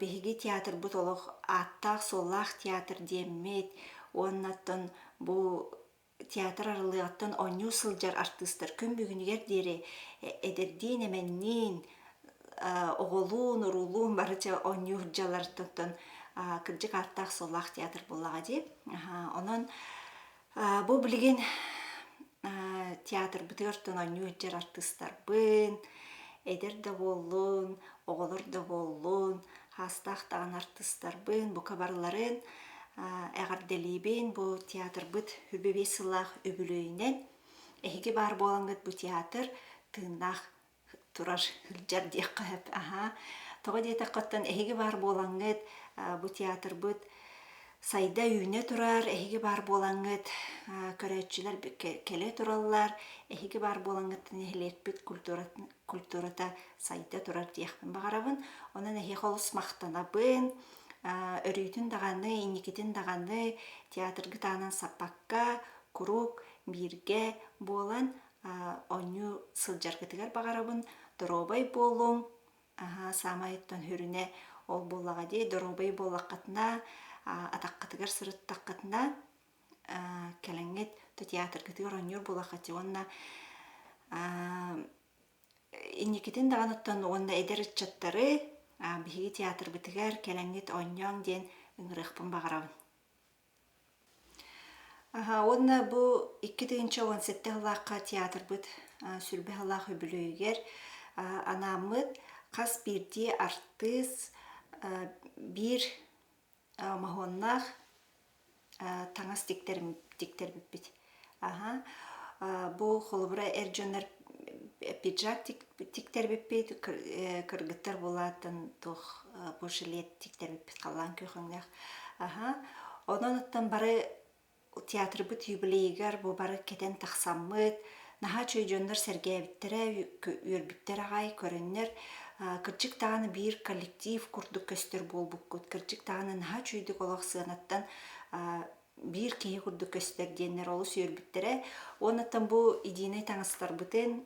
биһиги театрбыт олох ааттаах-суоллаах театр диэммит уонна оттон бу. театр арыллыаҕыттан оонньуу сылдьар артыыстар күн бүгүнүгэр диэри эдэрдиин-эмэнниин, оҕолуун, уруулуун бары дьэ оонньуу сылдьалларыттан кырдьык ааттаах-суоллаах театр буоллаҕа дии. Онон бу билигин театрбытыгар оонньуу сылдьар артыыстарбын, эдэр да буоллун, оҕолор да буоллун, хаастаах даҕаны артыыстарбын бука барыларын эҕэрдэлиибин бу театрбыт 25 сыллаах үбүлүөйүнэн. Эһиги баар буолаҥҥыт бу театр тыыннаах турар сылдьар диэххэ сөп. Аһаа. Тоҕо диэтэххэ оттон эһиги баар буолаҥҥыт бу театрбыт сайда үүнэ турар, эһиги баар буолаҥҥыт көрөөччүлэр кэлэ тураллар, эһиги баар буолаҥҥыт нэһилиэкпит культурата сайда турар диэхпин баҕарабын. Онон эһиэхэ олус махтанабын. Өрүүтүн даҕаны, инникитин даҕаны театргыт аанын саппакка, куруук бииргэ буолан оонньуу сылдьаргытыгар баҕарабын. Доруобай буолуҥ. Аһаа, саамай оттон сүрүнэ ол буоллаҕа дии. Доруобай буоллаххытына, атаххытыгар сырыттаххытына, кэлэҥҥит театргытыгар оонньуур буоллаххыт уонна инникитин даҕаны оттон уонна эдэр ыччаттары биһиги театрбытыгар кэлэҥҥит оонньооҥ диэн ыҥырыахпын баҕарабын. Аһа, уонна бу 2017 сыллаахха театрбыт сүрбэ сыллаах үбүлүөйүгэр анааммыт хас биирдии артыыс биир моһуоннаах таҥас тиктэрбиппит. Аһа, бу холобура эр дьоннор пиджак тиктэрбиппит, кыргыттар буолааттан туох бу жилет тиктэрбиппит халлаан күөх өҥнөөх. Аһа, онон оттон бары театрбыт юбилейыгар бу бары кэтэн тахсаммыт, наһаа үчүгэй дьоннор сэргээбиттэрэ, үөрбүттэр аҕай, көрөннөр кырдьык даҕаны биир коллектив курдук көстөр буолбуккут, кырдьык даҕаны наһаа үчүгэйдик олох сыанаттан биир киһи курдук көстөр диэннэр олус үөрбүттэрэ. Уоннаттан бу единэй таҥастарбытын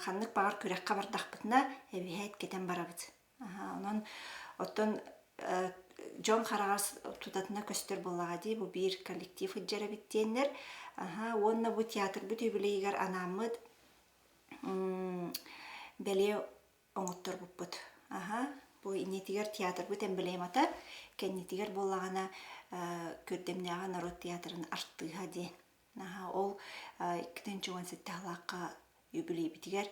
ханнык баҕар күрэххэ бардахпытына эбиһээт кэтэн барабыт. Онон оттон дьон хараҕар тутатына көстөр буоллаҕа дии бу биир коллектив сылдьар эбит диэннэр. Уонна бу театрбыт юбилейыгар анааммыт бэлиэ оҥотторбуппут. Аһа, бу иннитигэр театрбыт эмблемата, кэннитигэр буоллаҕына Күрдэмнээҕи норуот театрын артыыһа диэн. Аһа, ол 2017 сыллаахха юбилейбитигэр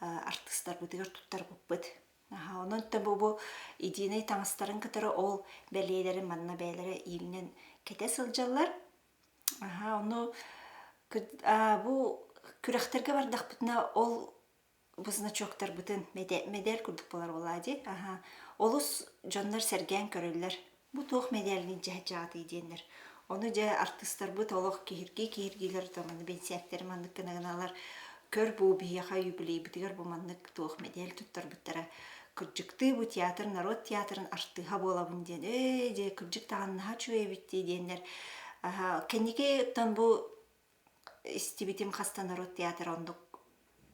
артыыстарбытыгар туттарбыппыт. Аһа, онон да бу бу единэй таҥастарын кытары ол бэлиэлэрин манна бэйэлэрэ иилинэн кэтэ сылдьаллар. Аһа, ону бу күрэхтэргэ бардахпытына ол бу значоктарбытын мэдээль курдук буолар буолаа дии. Аһа, олус дьоннор сэргээн көрөллөр. Бу туох мэдээлин дьаһайдьаҕытый диэннэр. Ону дьэ артыыстарбыт олох киһиргии-киһиргиилэр да маны бэнсээктэри маннык гына гыналар көр бу биһиэхэ юбилейбытыгар бу маннык туох мэдээл туттарбыттара. Кырдьыктыы бу театр народ театрын артыыһа буолабын диэн ээ дьэ кырдьык даҕаны наһаа үчүгэй эбит дии диэннэр аһа кэнники оттон бу истибитим хаста народ театра оннук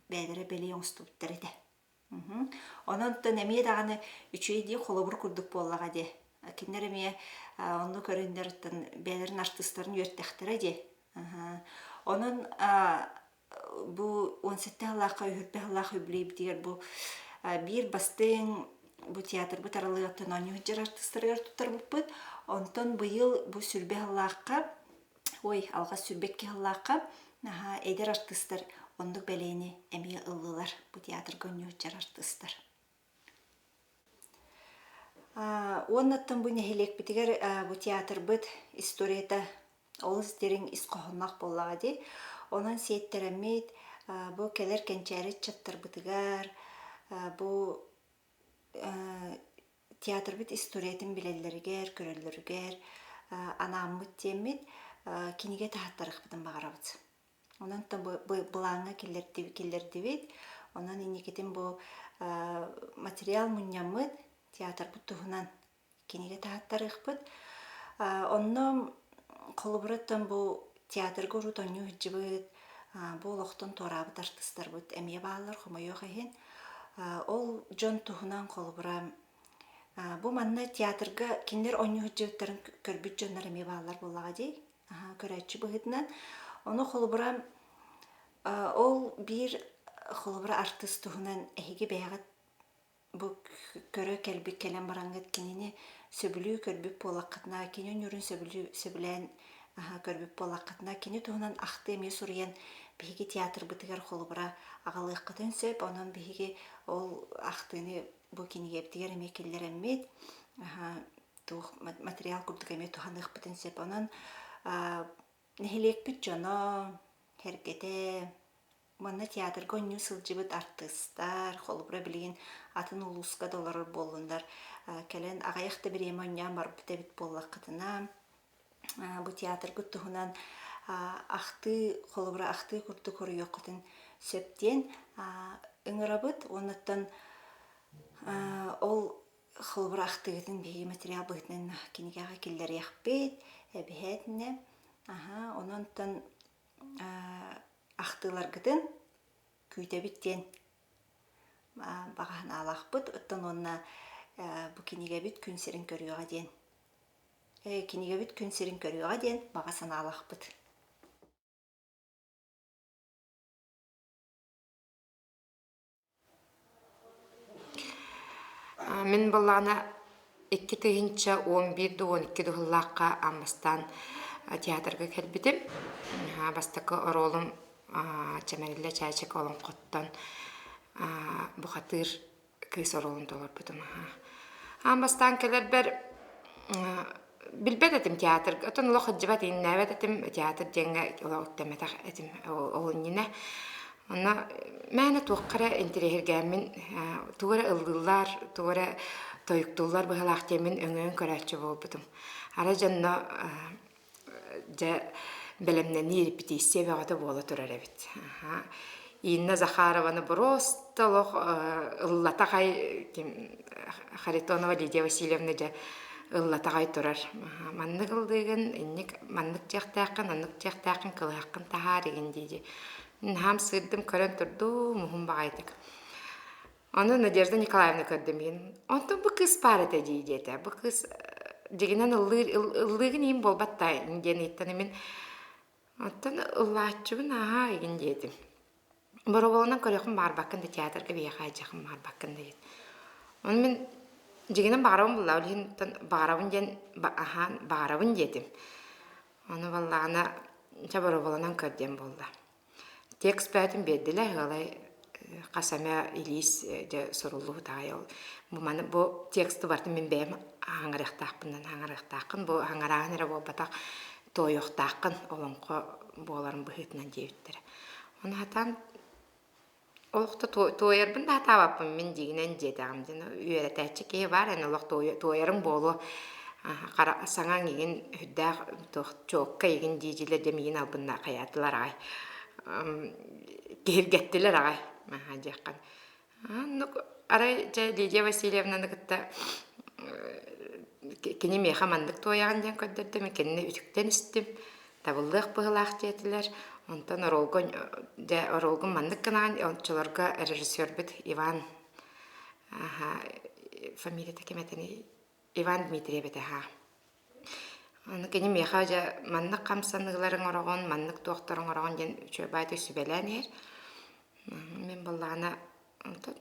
бэйэлэрэ бэлиэ оҥостубуттар этэ. Онон оттон эмиэ даҕаны үчүгэй дии холобур курдук буоллаҕа дии. Кинилэр эмиэ онно көрөннөр оттон бэйэлэрин артыыстарын үөртэхтэрэ дии. Онон бу 17 сыллаахха үһүрбэ сыллаах үбүлүөйбүтүгэр бу биир бастыҥ бу театрбыт аралыгыттан оонньуу сылдьар артыыстарыгар туттарбыппыт. Онтон быйыл бу сүрбэ сыллаахха Ой, алҕас 22 сыллаахха наһаа эдэр артыыстар оннук бэлиэни эмиэ ыллылар бу театрга оонньуу артыыстар. Уоннаттан бу нэһилиэкпитигэр бу театрбыт историята олус дириҥ ис хоһоонноох буоллаҕа дии. Онон сиэттэрэммит бу кэлэр кэнчээри ыччаттарбытыгар бу театрбыт историятын билэллэригэр, көрөллөрүгэр анааммыт диэммит кинигэ таһааттарыахпытын баҕарабыт. Онон былааҥҥа киллэрдибит. Онон инникитин бу материал мунньаммыт театрбыт туһунан кинигэ таһааттарыахпыт. Онно холобура оттон бу театрга урут оонньуу сылдьыбыт, бу олохтон туораабыт артыыстарбыт эмиэ бааллар, хомойуох иһин. Ол дьон туһунан холобура бу манна театрга кинилэр оонньуу сылдьыбыттарын көрбүт дьоннор эмиэ бааллар буоллаҕа дии. Көрөөччү быһыытынан. Ону холобура ол биир холобура артыыс туһунан эһиги бэйэҕит бу көрө кэлбит кэлэн бараҥҥыт кинини сөбүлүү көрбүт буоллаххытына, кини оонньуурун сөбүлүү сөбүлээн көрбүт буоллаххытына, кини туһунан ахтыы эмиэ суруйан биһиги театрбытыгар холобура аҕалыаххытын сөп. Онон биһиги ол ахтыыны бу кинигэбитигэр эмиэ киллэрэммит туох материал курдук эмиэ туһаныахпытын сөп. Онон нэһилиэкпит дьоно, сэргэтэ Манна театрга оонньуу сылдьыбыт артыыстар, холобура билигин атын улууска да олорор буоллуннар, кэлэн аҕыйах да бириэмэ оонньоон барбыт эбит буоллаххытына, бу театргыт туһунан ахтыы, холобура ахтыы курдук хоруйуоххутун сөп диэн ыҥырабыт. Уоннаттан ол холобура ахтыыгытын биһиги материал быһыытынан кинигэҕэ киллэриэхпит, эбиһээтинэ. Аһа, онон ахтыыларгытын күүтэбит диэн баҕа санаалаахпыт. Оттон уонна бу кинигэбит күн сирин көрүөҕэ диэн кинигэбит күн сирин көрүөҕэ диэн баҕа санаалаахпыт. Мин былаана 2011 да 12 да сыллаахха аан бастаан театрга кэлбитим. Бастакы оруолум Чэмэлиллэ Чээчик олоҥхоттон бухатыыр кыыс оруолун толорбутум. Аан бастаан кэлэрбэр билбэт этим театрга, оттон олох сылдьыбат иҥнээбэт этим, театр диэҥҥэ олох үктэммэтэх этим ол иннинэ. Онно мээнэ туохха эрэ интэриэһиргээммин, тугу эрэ ыллыыллар, тугу эрэ тойуктууллар быһыылаах диэммин өҥөйөн көрөөччү буолбутум. Арай дьонно дьэ бэлэмнэнии репетиция бөҕөтө буола турар эбит. Инна Захарованы просто олох ыллатаҕай Харитонова Лидия Васильевна дьэ ыллатаҕай турар. Маннык ыллыыгын, инник маннык дьиэхтээххин, оннук дьиэхтээххин, кылыһаххын таһаар игин дии-дии. Наһаам сыырдым көрөн турдум, уһун баҕайытык. Ону Надежда Николаевна көрдө миигин. Онтон бу кыыс баар этэ дии диэтэ. Бу кыыс дьигинэн ыллыыр ыллыыгын иһин буолбат да диэн ыйыттан мин оттон ыллааччыбын ааһаа игин диэтим. Боробуолунан көрүөххүн баҕарбаккын да театрга биһиэхэ айдьахын баҕарбаккын да диэн. Ону мин дьигинэн баҕарабын булла ол иһин баҕарабын диэн аһаан баҕарабын диэтим. Ону баллаҕына чэ боробуолунан көр диэн буолла. Текст бэйэтин биэрдилэр, ыалай хас эмэ илиис дьэ суруллубут аҕай ол бу маны бу тексты барытын мин бэйэм хаҥарыахтаахпынан хаҥарыахтааххын бу хаҥарааһын эрэ буолбатах туойуохтааххын олоҥхо буоларын быһыытынан диэбиттэрэ. Ону сатаан Олох да туойарбын да сатаабаппын мин дьиҥинэн диэтэҕим диэн үөрэтээччи киһи баар эн олох туойарыҥ буолуо хара саҥаҥ игин сүрдээх туох чуокка игин дии-дьилэр дьэ миигин албынна хайаатылар аҕай киһиргэттилэр аҕай аһаа диэххин оннук арай дьэ Лидия Васильевнаны кытта кини миэхэ маннык туойаҕын диэн көрдөрдө мин кинини үтүктэн истим табыллыах быһыылаах диэтилэр. Онтон оруолга дьэ оруолгун маннык гынаҕын оччолорго режиссербүт Иван фамилията ким этэний Иван Дмитриев этэ аһаа. Аны кини миэхэ дьэ маннык хамсаныыларыҥ ороҕун, маннык туохтарыҥ ороҕун диэн үчүгэй баайдык сүбэлээн иһэр. Мин буоллаҕына онтон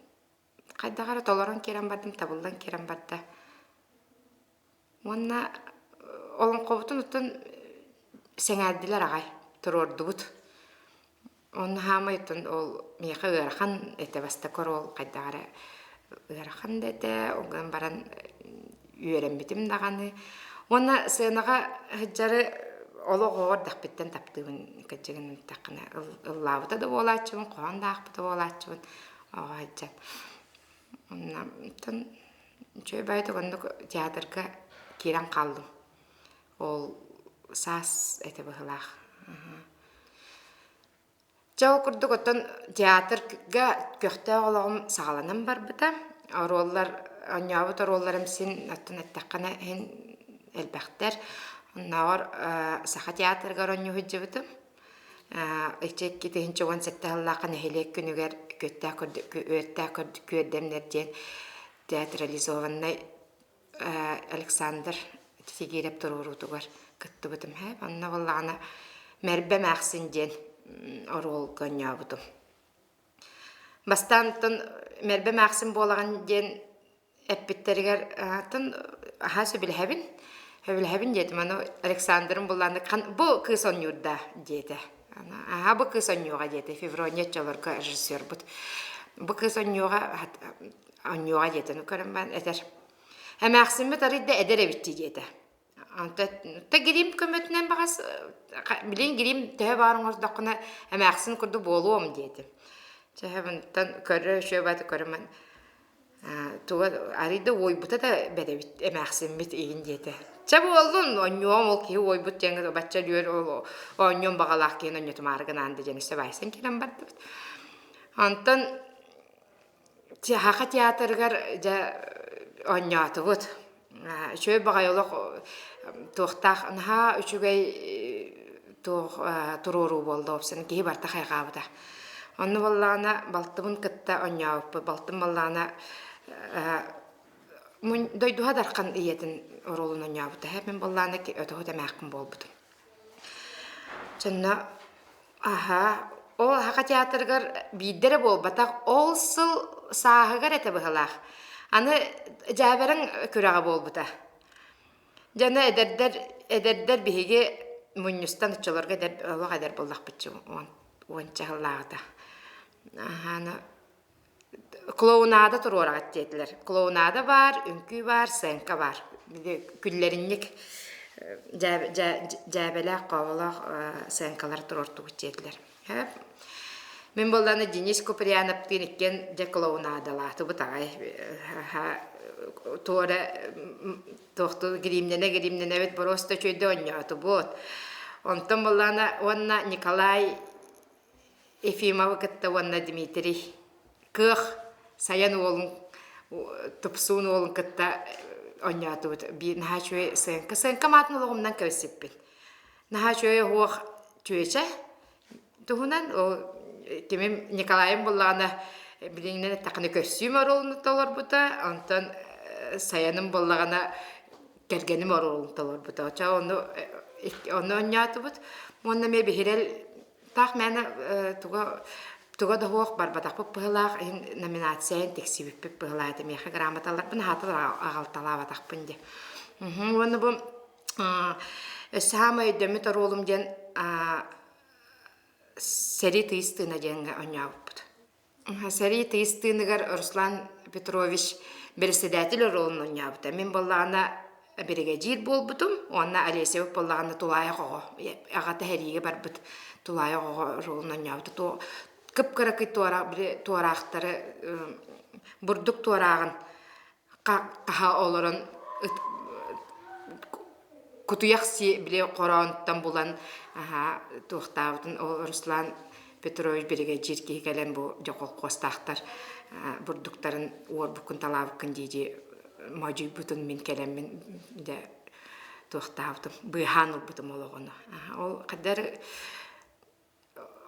хайдах эрэ толорон киирэн бардым, табыллан киирэн барда. Уонна олоҥхобутун оттон сэҥээрдилэр аҕай, туруордубут. Онно хаамай оттон ол миэхэ ыарахан этэ бастакы оруол хайдах эрэ ыарахан да этэ, ол гынан баран үөрэммитим даҕаны. Уонна сыанаҕа сылдьары олох оҕо эрдэхпиттэн таптыыбын кырдьыгын эттэххинэ ыллаабыта да буолааччыбын, хоһоон да аахпыта буолааччыбын оҕо сылдьан. Онно оттон Үчүгэй баайытык оннук театрга киирэн хааллым. Ол саас этэ быһыылаах. Дьэ ол курдук оттон театрга көхтөөх олоҕум саҕаланан барбыта. Оруоллар, оонньообут оруолларым син оттон эттэххинэ иһин элбэхтэр. Оннооҕор Саха театрыгар оонньуу сылдьыбытым. Иччи 2017 сыллаахха нэһилиэк күнүгэр күөттээх үөртээх күөрдэмнэр диэн театрализованнай Александр Сигиирэп туруоруутугар кыттыбытым. Онно буоллаҕына Мэрбэ эмээхсин диэн оруолга оонньообутум. Бастаан оттон Мэрбэ эмээхсин буолаҕын диэн эппиттэригэр атын аһаа сөбүлэһэбин. Сөбүлэһэбин диэтим. Аны Александрым буллааны бу кыыс оонньуурда диэтэ. Аһаа бу кыыс оонньуоҕа диэтэ. Феврония оччолорго режиссербут. Бу кыыс оонньуоҕа оонньуоҕа диэтэ. Ну көрөн баран этэр. Эмээхсиммит арый да эдэр эбит дии диэтэ. Онто грим көмөтүнэн баҕас билин грим төһө баар оҥордоххуна эмээхсин курдук буолуом диэтим. Чэ онтон көрө үчүгэй баҕайытык көрөммүн туга арый да уойбута да бэдэбит эмээхсиммит игин диэтэ. Чэ буоллун онньуом ол киһи уойбут диэн бачча үөр ол оонньуом баҕалаах киһини онньотумаары гынаан да диэн өссө баайсан кэлэн бардыбыт. Онтон Саха театрыгар дьэ оонньоотубут. Үчүгэй баҕайы олох туохтаах наһаа үчүгэй туох туруоруу буолла уопсайынан киһи барыта хайҕаабыта. Онно буоллаҕына балтыбын кытта оонньообуппут. Балтым буоллаҕына дойдуһа Дархан ийэтин оруолун оонньообута. Мин буоллаҕына өтөһүт эмээххин буолбутум. Дьонно Аһа, ол Аһака театрыгар биирдэ эрэ буолбатах, ол сыл сааһыгар этэ быһалаах. Аны дьээбэрэҥ күрэҕэ буолбута. Дьэ аны эдэрдэр, эдэрдэр биһиги мунньустан оччолорго эдэр, олох эдэр буоллахпыт уонча сыллааҕыта. Аһа, аны Клоунада туруораҕыт диэтилэр. Клоунада баар, үҥкүү баар, сценка баар. Күллэринньик дьээбэлээх, хооболоох сценкалары туруортубут диэтилэр. Мин буоллаҕына Денис Куприяновтыын иккиэн дьэ клоунадалаатыбыт аҕай. Туора туохтуу гримнэнэ-гримнэнэбит боруоста үчүгэйдик оонньоотубут. Онтон буоллаҕына уонна Николай Ефимовы кытта уонна Дмитрий Кыах Сайан уолун Тупсуун уолун кытта оонньоотубут. Биир наһаа үчүгэй сценка. Сценка маатын олоҕумнан кэбиспиппин. Наһаа үчүгэй оһуох чүөчэ туһунан ол кимим Николайым буоллаҕына билиҥҥинэн эттэххинэ көссүүм оруолун толорбута, онтон Сайаным буоллаҕына кэргэним оруолун толорбута. Оччо ону ону оонньоотубут. Уонна эмиэ биһирэл Таах мээнэ туга туга да суох барбатахпыт быһыылаах иһин номинацияйын тиксибиппит быһыылаах этэ миэхэ грамоталарбын аһаатар аҕалталаабатахпын диye. Уонна бу өссө саамай өйдөммүт оруолум диэн сэрии тыйыс тыына диэҥҥэ оонньообуппут. Сэрии тыйыс тыыныгар Руслан Петрович бэрэссэдээтэл оруолун оонньообута. Мин буоллаҕына биригэдьиир буолбутум уонна Олесябыт буоллаҕына тулаайах оҕо, аҕата сэриигэ барбыт тулаайах оҕо оруолун оонньообута. Кып-кыракый туораахтары бурдук туорааҕын хаһа олорон кутуйах сии били хороонтон булан туохтаабытын ол Руслан Петрович биригэдьиир киһи кэлэн бу дьэ холкуостаахтар бурдуктарын уорбуккун талаабыккын дии-дии модьуйбутун мин кэлэммин дьэ туохтаабытым быыһаан ылбытым ол оҕону ол хаддар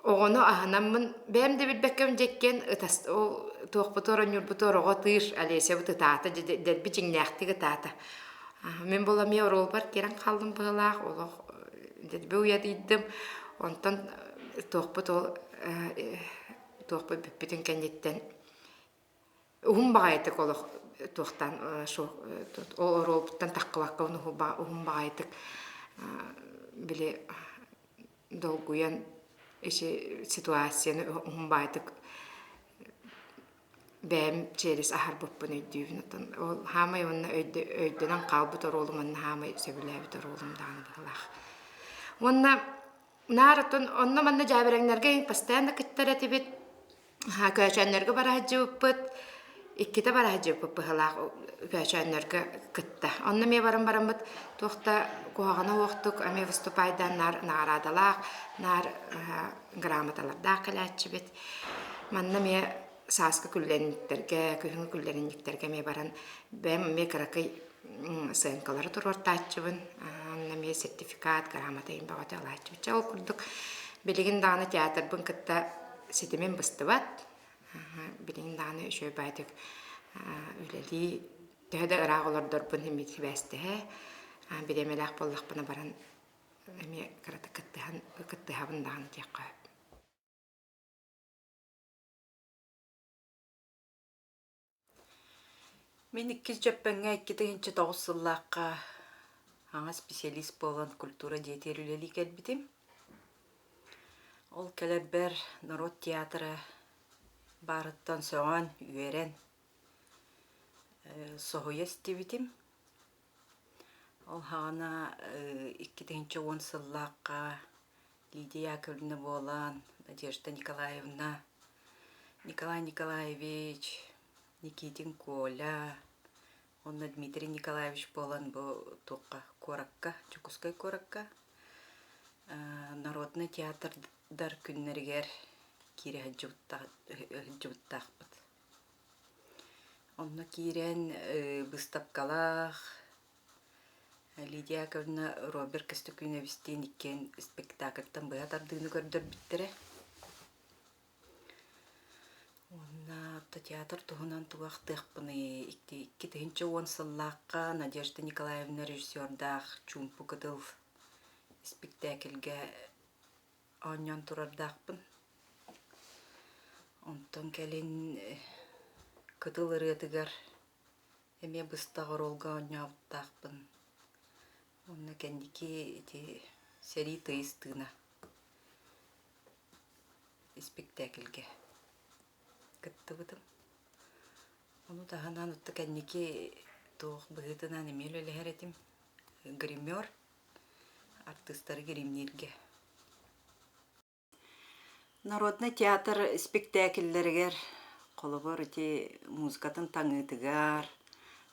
Оҕону аһынаммын бэйэм да билбэккэбин дьэккиэн ытас ол туохпутугар оонньуурбутугар оҕо ытыыр Олесябыт ытаата дэлби дьиҥнээхтик ытаата. Мин буола эмиэ оруолбар киирэн хааллым быһыылаах олох дэлби уйадыйдым. Онтон туохпут ол туохпут бүппүтүн кэнниттэн Уһун баҕайытык олох туохтаан ол оруолбуттан таххыбаккабын уһун баҕайытык били долгуйан ити ситуацияны уһун баҕайытык бэйэм через аһарбыппын өйдүүбүн. Оттон ол хаамай уонна өйдөнөн хаалбыт оруолум уонна хаамай сөбүлээбит оруолум даҕаны быһыылаах. Уонна наар оттон онно-манна дьээбэрэҥнэргэ постоянно кыттар этибит. Көөчөөннөргө бара сылдьыбыппыт, иккитэ бара сылдьыбыппыт быһыылаах көөчөөннөргө кытта. Онно эмиэ баран бараммыт туох да куһаҕана суохтук эмиэ выступайдаан наар наҕараадалаах, наар грамоталардаах кэлээччибит. Манна эмиэ сааскы күллэнниктэргэ, күһүҥҥү күллэринньиктэргэ эмиэ баран бэйэм эмиэ кыракый сценкалары туруортааччыбын. Онно эмиэ сертификат, грамота иһин бөҕөтө ылааччыбыт. Чэ, ол курдук билигин даҕаны театрбын кытта ситимим быстыбат. Билигин даҕаны үчүгэй баайдык үлэлии, төһө да ыраах олордорбун иһин сибээстэһэ, бириэмэлээх буоллахпына баран. эмиэ кыратык кыттыһан кыттыһабын даҕаны диэххэ сөп. Мин иккис Дьөппөҥҥө 2009 сыллаахха аҥа специалист буолан культура дьиэтигэр үлэлии кэлбитим. Ол кэлэрбэр норуот театра баарыттан сөҕөн, үөрэн, соһуйа истибитим. Ол саҕана 2010 сыллаахха Лидия Яковлевна буолан, Надежда Николаевна, Николай Николаевич, Никитин Коля уонна Дмитрий Николаевич буолан бу туохха куоракка, Дьокуускай куоракка народнай театрдар күннэригэр киирэ сылдьыбыттаахпыт. Онно киирэн быыстапкалаах Лидия Яковлевна Роберт Костюкиновичтиин иккиэн спектакльтан быһа тардыыны көрдөрбүттэрэ. Уонна театр туһунан тугу ахтыахпыный 2010 сыллаахха Надежда Николаевна режиссердаах «Чуумпу кытыл» испиктээкилгэ оонньоон турардаахпын. Онтон кэлин «Кытыл ырыатыгар» эмиэ быстах оруолга оонньообуттаахпын. Уонна кэнники ити «Сэрии тыйыс тыына» испиктээкилгэ кыттыбытым. Ону таһынан отто кэнники туох быһыытынан эмиэ үлэлэһэр этим. Гример, артыыстары гримнииргэ. Народнай театр испиктээкиллэригэр холобур ити музыкатын таҥыытыгар,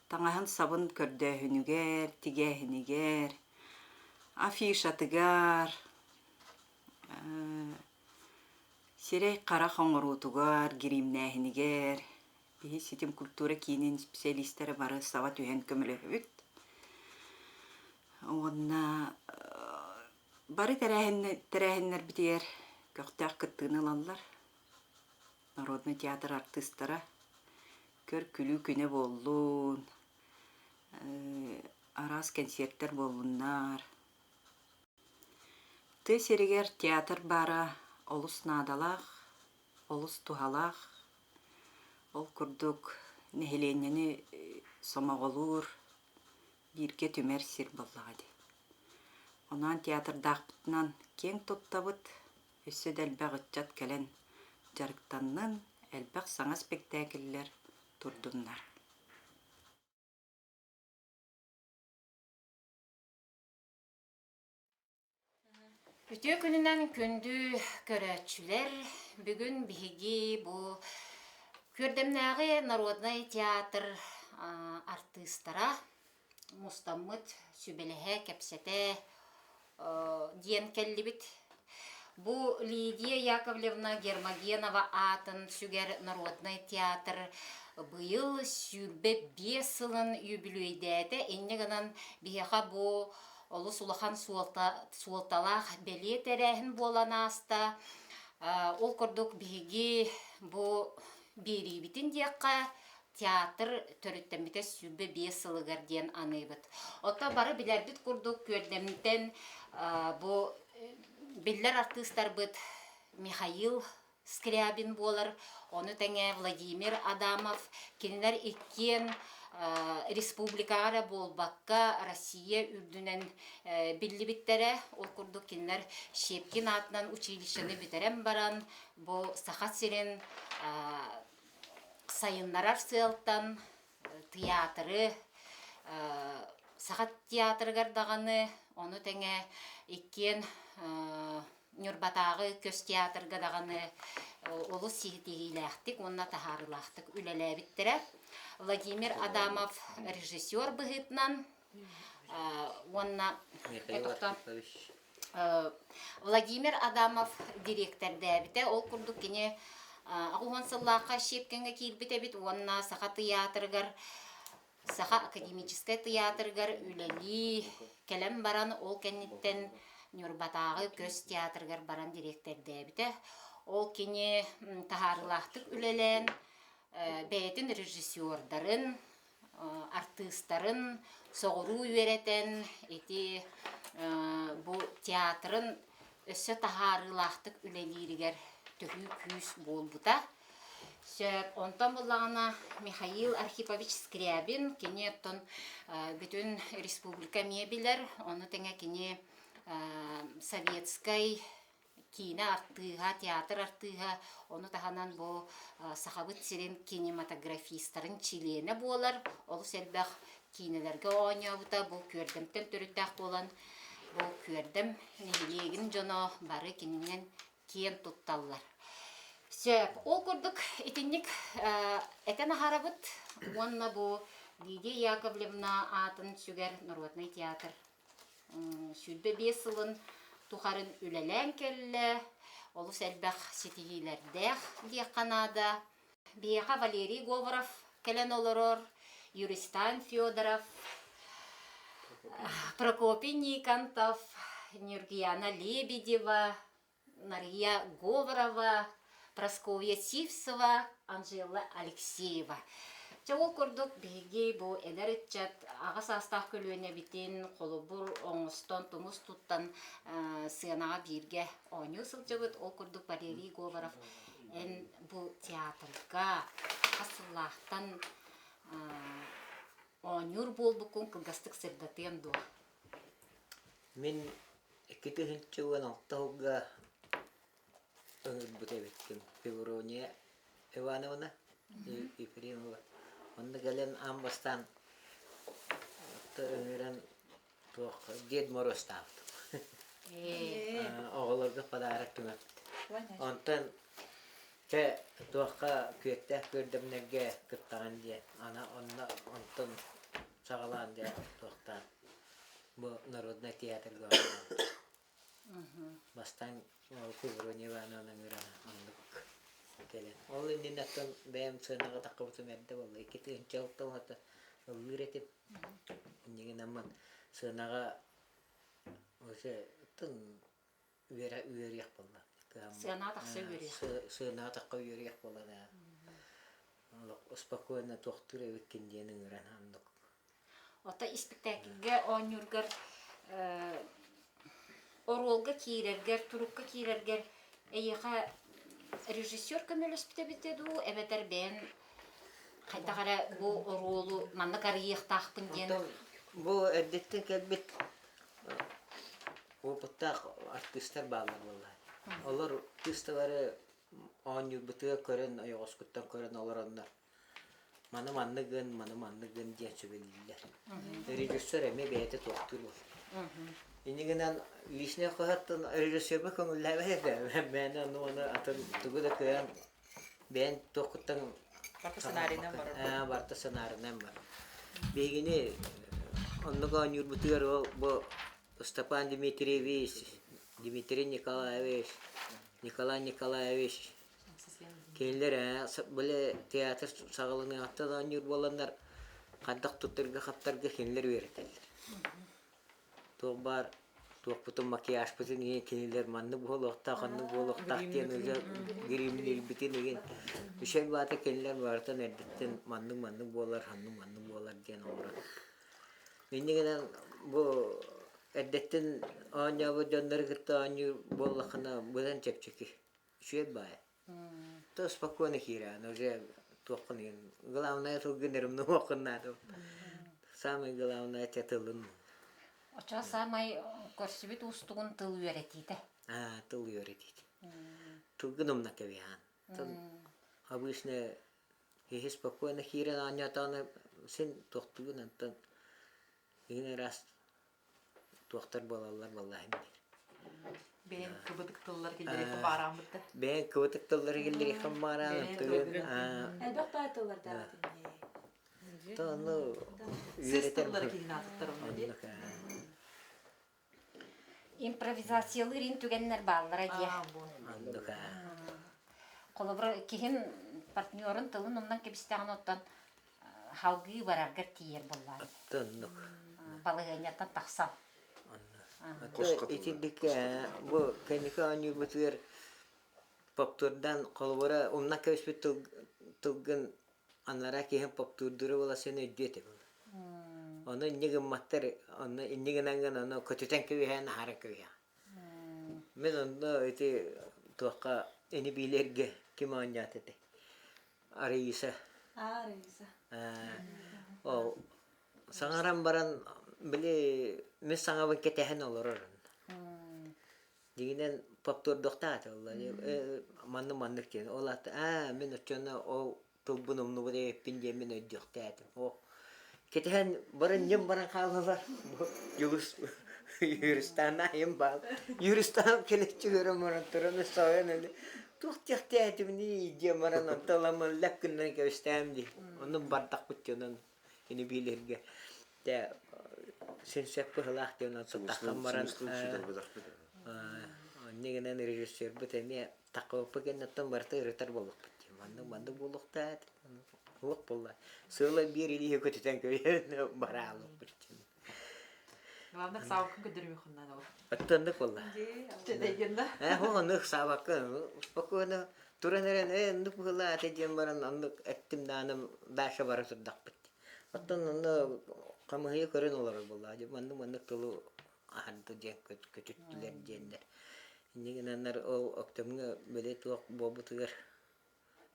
таҥаһын-сабын көрдөөһүнүгэр, тигээһинигэр, афишатыгар, Сирэй-харах оҥоруутугар, гириимнээһинигэр биһи ситим культура киинин специалистара бары саба түһэн көмөлөһөбүт. Уонна бары тэрээһиннэрбитигэр көхтөөх кыттыыны ылаллар. Народнай театр артыыстара көр-күлүү күнэ буоллун, араас кэнсиэртэр буоллуннар. Тыа сиригэр театр баара олус наадалаах, олус туһалаах. Ол курдук нэһилиэнньэни сомоҕолуур, бииргэ түмэр сир буоллаҕа дии. Онон театрдаахпытынан киэҥ туттабыт, өссө да элбэх ыччат кэлэн дьарыктаннын, элбэх саҥа спектакльлэр турдуннар. Үтүө күнүнэн күндү көрөөччүлэр! Бүгүн биһиги бу Күөрдэмнээҕи народнай театр артыыстара мустаммыт сүбэлэһэ, кэпсэтэ диэн кэллибит. Бу Лидия Яковлевна Гермогенова аатын сүгэр народнай театр быйыл 25 сылын үбүлүөйдээтэ. Инньэ гынан биһиэхэ бу олус улахан суолта, суолталаах бэлиэ тэрээһин буолан ааста. Ол курдук биһиги бу биэриибитин диэххэ театр төрүттэммитэ 25 сылыгар диэн аныыбыт. Оттон бары билэрбит курдук Күөрдэмтэн бу биллэр артыыстарбыт Михаил Скрябин буолар, ону тэҥэ Владимир Адамов. Кинилэр иккиэн республикаҕа эрэ буолбакка, Россия үрдүнэн биллибиттэрэ. Ол курдук кинилэр Щепкин аатынан училищены бүтэрэн баран, бу Саха сирин сайыннарар сыалтан тыйаатыры Саха театрыгар даҕаны, ону тэҥэ иккиэн Ньурбатааҕы көс театрга даҕаны олус ситиһиилээхтик уонна таһаарыылаахтык үлэлээбиттэрэ. Владимир Адамов режиссер быһыытынан уонна Владимир Адамов дириэктэрдээбитэ. Ол курдук кини 80 сыллаахха Щепкиҥҥэ киирбит эбит уонна Саха тыйаатырыгар Саха академическай тыйаатырыгар үлэлии кэлэн баран, ол кэнниттэн Ньурбатааҕы көс театрыгар баран дириэктэрдээбитэ. Ол кини таһаарыылаахтык үлэлээн, бэйэтин режиссердарын артыыстарын соҕуруу үөрэтэн ити бу театрын өссө таһаарыылаахтык үлэлииригэр төһүү күүс буолбута. Сөп. Онтон буллаҕына Михаил Архипович Скрябин, кини оттон бүтүн республика эмиэ билэр, ону тэҥэ кини советскай киинэ артыыһа, театр артыыһа, ону таһынан бу Сахабыт сирин кинематографистарын чилиэнэ буолар, олус элбэх киинэлэргэ оонньообута, бу Күөрдэмтэн төрүттээх буолан, бу Күөрдэм нэһилиэгин дьоно бары кининэн киэн тутталлар. Сөп. Ол курдук итинник этэн аһарабыт уонна бу Лидия Яковлевна аатын сүгэр народнай театр 25 сылын тухарын үлэлээн кэллэ, олус элбэх ситиһиилэрдээх диэххэ наада. Биһиэхэ Валерий Говоров кэлэн олорор, Юристан Федоров, Прокопий Никонтов, Нюргияна Лебедева, Нария Говорова, Прасковья Сивцева, Анжела Алексеева. Чэ ол курдук биһиги бу эдэр ыччат аҕа саастаах көлүөнэбитин холобур оҥостон, тумус туттан сыанаҕа бииргэ оонньуу сылдьабыт. Ол курдук Валерий Говоров эн бу театрга хас сыллаахтан оонньуур буолбуккун кылгастык сырдатыан дуо? Мин 2016 сылга ыҥырбыт эбиккин Феврония Ивановна Ефремова. Онно кэлэн аан бастаан ыҥыран туох Дед Морозтаабытым. Оҕолорго подарок түҥэппит. Онтон чэ туохха күөттээх күөрдэмнэргэ кыттаҕын диэн ана онно онтон саҕалаан дьэ туохтаан бу народнай театрга бастаан Феврония Ивановна ыҥыран оннук кэлэн ол иннинэ оттон бэйэм сыанаҕа таххыбытым эрдэ буолла 2006 сылга ыллыыр этим иннигинаммын сыанаҕа уже оттон үөрэ үөрүйэх буолла сыанаҕа тахса үөрүйэх сыанаҕа тахха үөрүйэх буолла да спокойно туохтуур эбиккин диэн ыҥыран оннук Ото испиктээкилгэ оонньуургар оруолга киирэргэр, турукка киирэргэр эйиэхэ режиссер көмөлөспүтэ эбитэ дуу, эбэтэр бэйэн хайдах эрэ бу оруолу маннык арыйыахтаахпын диэн Бу эрдэттэн кэлбит опыттаах артыыстар бааллар буолла. Олор кыысталары оонньуурбутугар көрөн, ойоҕоскуттан көрөн олороннор Маны маннык гын, маны маннык гын диэн сүбэлииллэр. Режиссер эмиэ бэйэтэ туохтуур буолар. Инньэ гынан личный хаһыаттан режиссерга көҥүллээбэт этэ. Мээнэ ону ону атын тугу да кыайан бэйэн туоххуттан Барыта сценарийынан барар. Барыта сценарийынан бар. Биһигини оннук оонньуурбутугар ол бу Степан Дмитриевич, Дмитрий Николаевич, Николай Николаевич Кинилэр били театр саҕаланыаҕыттан оонньуур буоланнар хайдах туттарга-хаптарга кинилэр үөрэтэллэр. Туох баар туохпутун макияжпытын иһин кинилэр маннык буолуохтаах, оннук буолуохтаах диэн уже гримниирбитин игин үчүгэй баата кинилэр барытын эрдэттэн маннык-маннык буолар, ханнык-маннык буолар диэн оҥорон. Инньэ гынан бу эрдэттэн оонньообут дьоннору кытта оонньуур буоллаххына быдан чэпчэки. Үчүгэй баайа. То спокойно киирэҕин уже туоххун иһин главное тылгын эрымнуоххун наада. Самое главное это тылын. Оччоҕо саамай көрсүбүт уустугун тыл үөрэтиитэ. Аа, тыл үөрэтиитэ. Тылгын умна кэбиһэҕин. Тыл обычно киһи спокойно киирэн оонньоотоҕуна син туохтугун онтон игин ыраас туохтар буолаллар буоллаһын диир. Бэйэҥ кыбытык тыллар киллэриэххин баарааммыт да. Бэйэҥ кыбытык тыллары киллэриэххин баараан Элбэх баай тыллардаах То ону Сыс тыллары киһини аатыттар онно дии. Импровизациялыыр ин түгэннэр бааллара диэ. Холобура, киһин партнерун тылын умнан кэбистэҕин оттон халгыы бараргар тиийэр буоллаҕа. Оннук. Балаһыанньаттан тахсан. Итинник бу кэнники оонньуурбутугар поптуордаан холобура умнан кэбиспит тылгын анараа киһим поптуурдуура буола син өйдүө этэ буолла. Ону инньэ гымматтар, онно инньэ гынан гынан ону көтүтэн кэбиһэн аһара кэбиһэҕин. Мин онно ити туохха ини биилэргэ ким оонньоото этэй? Раиса. Аа, Раиса. Ол саҥаран баран били мин саҥабын кэтэһэн олорор. Дьиҥинэн повтордуохтаах этэ буолла маннык маннык диэн. Ол аата аа мин оччону ол тылбын умнубут эбиппин диэммин өйдүөхтээтим. О кэтэһэн баран ньым баран хааллылар. Дьулус Юристаан айым баал. Юристаан кэлэччи көрөн баран туран соһуйан өлө туох диэхтээтимний диэн баран онтон ыламмын лэп гыннан кэбистээм дии. Оннук бардахпыт дьонун ини биилэргэ Тэ син сөп быһылаах диэн онон сыттаххын баран онньа гынан режиссербут эмиэ таккыбыппыт кэнниттэн барыта ырытар буоллахпыт дии маннык маннык буолуохтаах суох буолла сыала биир илииһи көтүтэн көйөн бараалыппыт диэн Главное, саабаккын көрдөрүмүөххүн ол. Оттоннук буолла. Ээ, оннук саабакка спокойно туран эрэн ээ оннук быһылаата диэн баран оннук эттим даҕаны дальше бара турдахпыт Оттон онно хамыһыйа көрөн олорор буоллаҕа дии, маннык-маннык тылы аһарда диэн көтүттүлэр диэннэр. Инньэ гынаннар ол Өктөмҥө били туох буолбутугар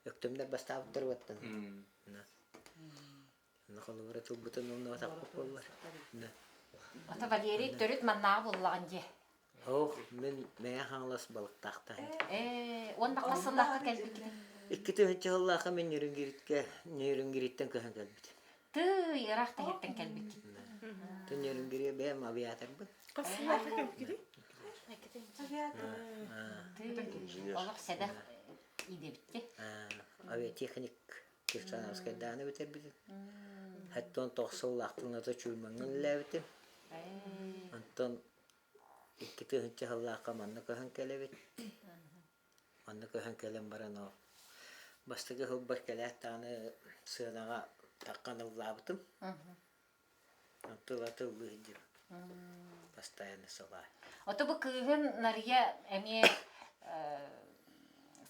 Өктөмнөр бастаабыттар уоттан. Онно холобура тылбытын умнубатахпыт буоллар. Ата Валерий төрүт маннааҕы буоллаҕын дии. Ох, мин Мэҥэ Хаҥалас балыктаахтаах. Ээ, уонна хас сыллаахха кэлбиккиний? 2000 сыллаахха мин Нерюнгриткэ Нерюнгриттэн көһөн кэлбитим. Тыый, ыраах таһыттан кэлбиккит. Тын Нерюнгри бэйэм авиаторбын. Хас сыллаахха кэлбиккитий? Авиатор. Олох сэдэх идэбитти. Авиатехник Кирсановскайдааны бүтэрбитим. Хэттон тоҕус сыллаахтыҥната чуумаҥҥа үлэлээбитим. Онтон 2000 сыллаахха манна көһөн кэлэбит. Манна көһөн кэлэн баран ол бастакы сылбар кэлээт даҕаны сыанаҕа таххан ыллаабытым. Тыла тыллыы сылдьыбыт. Постоянно сылаа. Ото бу кыыһын Нарыйа эмиэ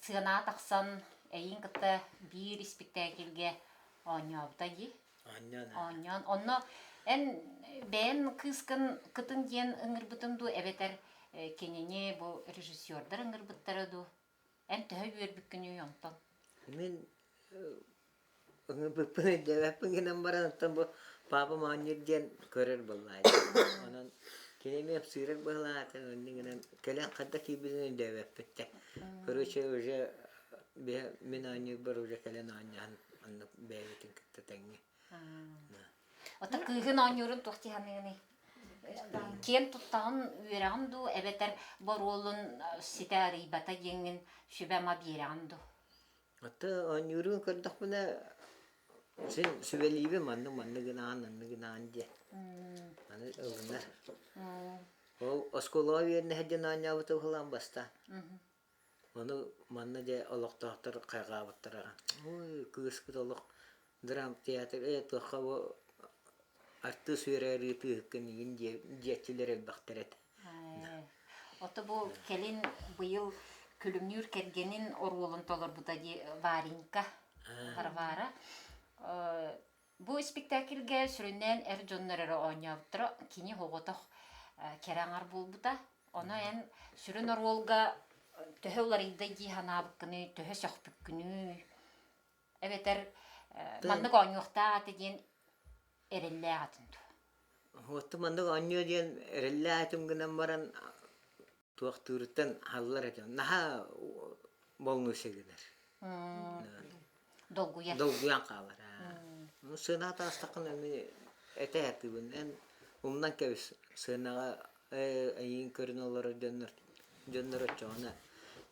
сыанаҕа тахсан эйиин кытта биир испиктээкилгэ оонньообута дии. Оонньоон. Оонньоон. Онно эн бэйэн кыыскын кытын диэн ыҥырбытын дуу эбэтэр кинини бу режиссердар ыҥырбыттара дуу? Эн төһө үөрбүккүнүй онтон? Мин ыҥырбыппын өйдөөбөппүн гынан баран оттон бу папа оонньуур диэн көрөр буоллаҕа. Онон кини эмиэ ымсыырар быһылаата оннук гынан кэлэн хайдах киирбитин өйдөөбөппүт да. Короче уже мин оонньуурбар уже кэлэн оонньоон оннук бэйэбитин кытта тэҥҥэ. Ото кыыһын оонньуурун туох дии саныыгыный? Киэн туттаҕын үөрэҕин дуу эбэтэр боруолун ситэ арыйбата диэҥҥин сүбэ-ама биэрэҕин дуу? Аты оонньуурун көрдөхпүнэ син сүбэлиибин маннык маннык гынаан маннык гынаан диэн. Аны ылынар. Ол оскуолаҕа үөрэнэ сылдьан оонньообута уһулаан бастаан. Ону манна дьэ олохтоохтор хайҕаабыттара. Ой, кыыспыт олох драмтеатр ээ туохха бу артыыс үөрэр ыытыыһыккын игин диэччилэр элбэхтэр этэ. Ото бу кэлин быйыл Күлүмнүүр кэргэнин оруолун толорбута дии Варенька Варвара. Бу испиктээкилгэ сүрүннээн эр дьоннор эрэ оонньообуттара, кини оҕотох кэрэ аҥар буолбута. Ону эн сүрүн оруолга төһө уларыйда дии санаабыккыный, төһө сөхпүккүнүй? Эбэтэр маннык оонньуохтаах этэ диэн эрэллээх этин дуо? Уотту маннык оонньуо диэн эрэллээх этим гынан баран туохтууруттан халлар этим. Наһаа волнуйся гынар. Долгуйар. Долгуйан хаалар. Сыанаҕа таҕыстаххына эмиэ этэ сатыыбын. Эн умнан кэбис сыанаҕа эйигин көрөн олорор дьоннор дьоннор оччоҕуна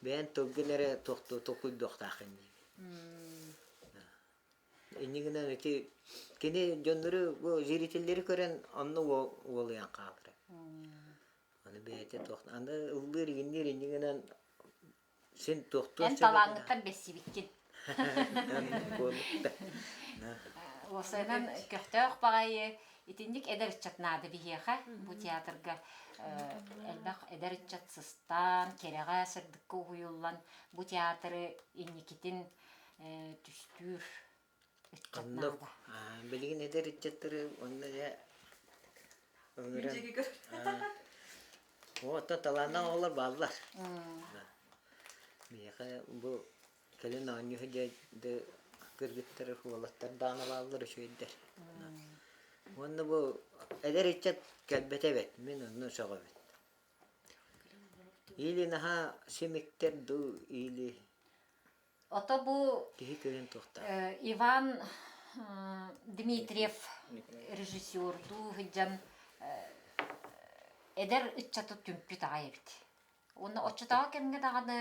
бэйэн тылгын эрэ туохтуу толкуйдуохтааххын диибин. Инньэ гынан ити кини дьоннору бу зрителлэри көрөн онно уолуйан хаалар. Аны бэйэтэ туох аны ыллыыр игинниир инньэ гынан син туохтуон Эн талааҥҥыттан бэссибиккин. Уосайынан көхтөөх баҕайы итинник эдэр ыччат наада биһиэхэ бу театрга элбэх эдэр ыччат сыстан, кэрэҕэ, сырдыкка уһуйуллан бу театры инникитин түстүүр. ыччат Оннук. наада. Билигин эдэр ыччаттары онно дьэ ыҥыран Оттон талааннаах оҕолор бааллар. Миэхэ бу кэлин оонньуу дьэ кыргыттар, уолаттар даҕаны бааллар үчүгэйдэр. Уонна бу эдэр ыччат кэлбэтэ эбит, мин онно сөҕөбүн. Или наһаа симиктэр дуу, или Ото бу киһи көрөн туохтаах. Иван Дмитриев режиссердуу сылдьан эдэр ыччаты түмпүт аҕай эбит. Уонна оччотооҕу кэмҥэ даҕаны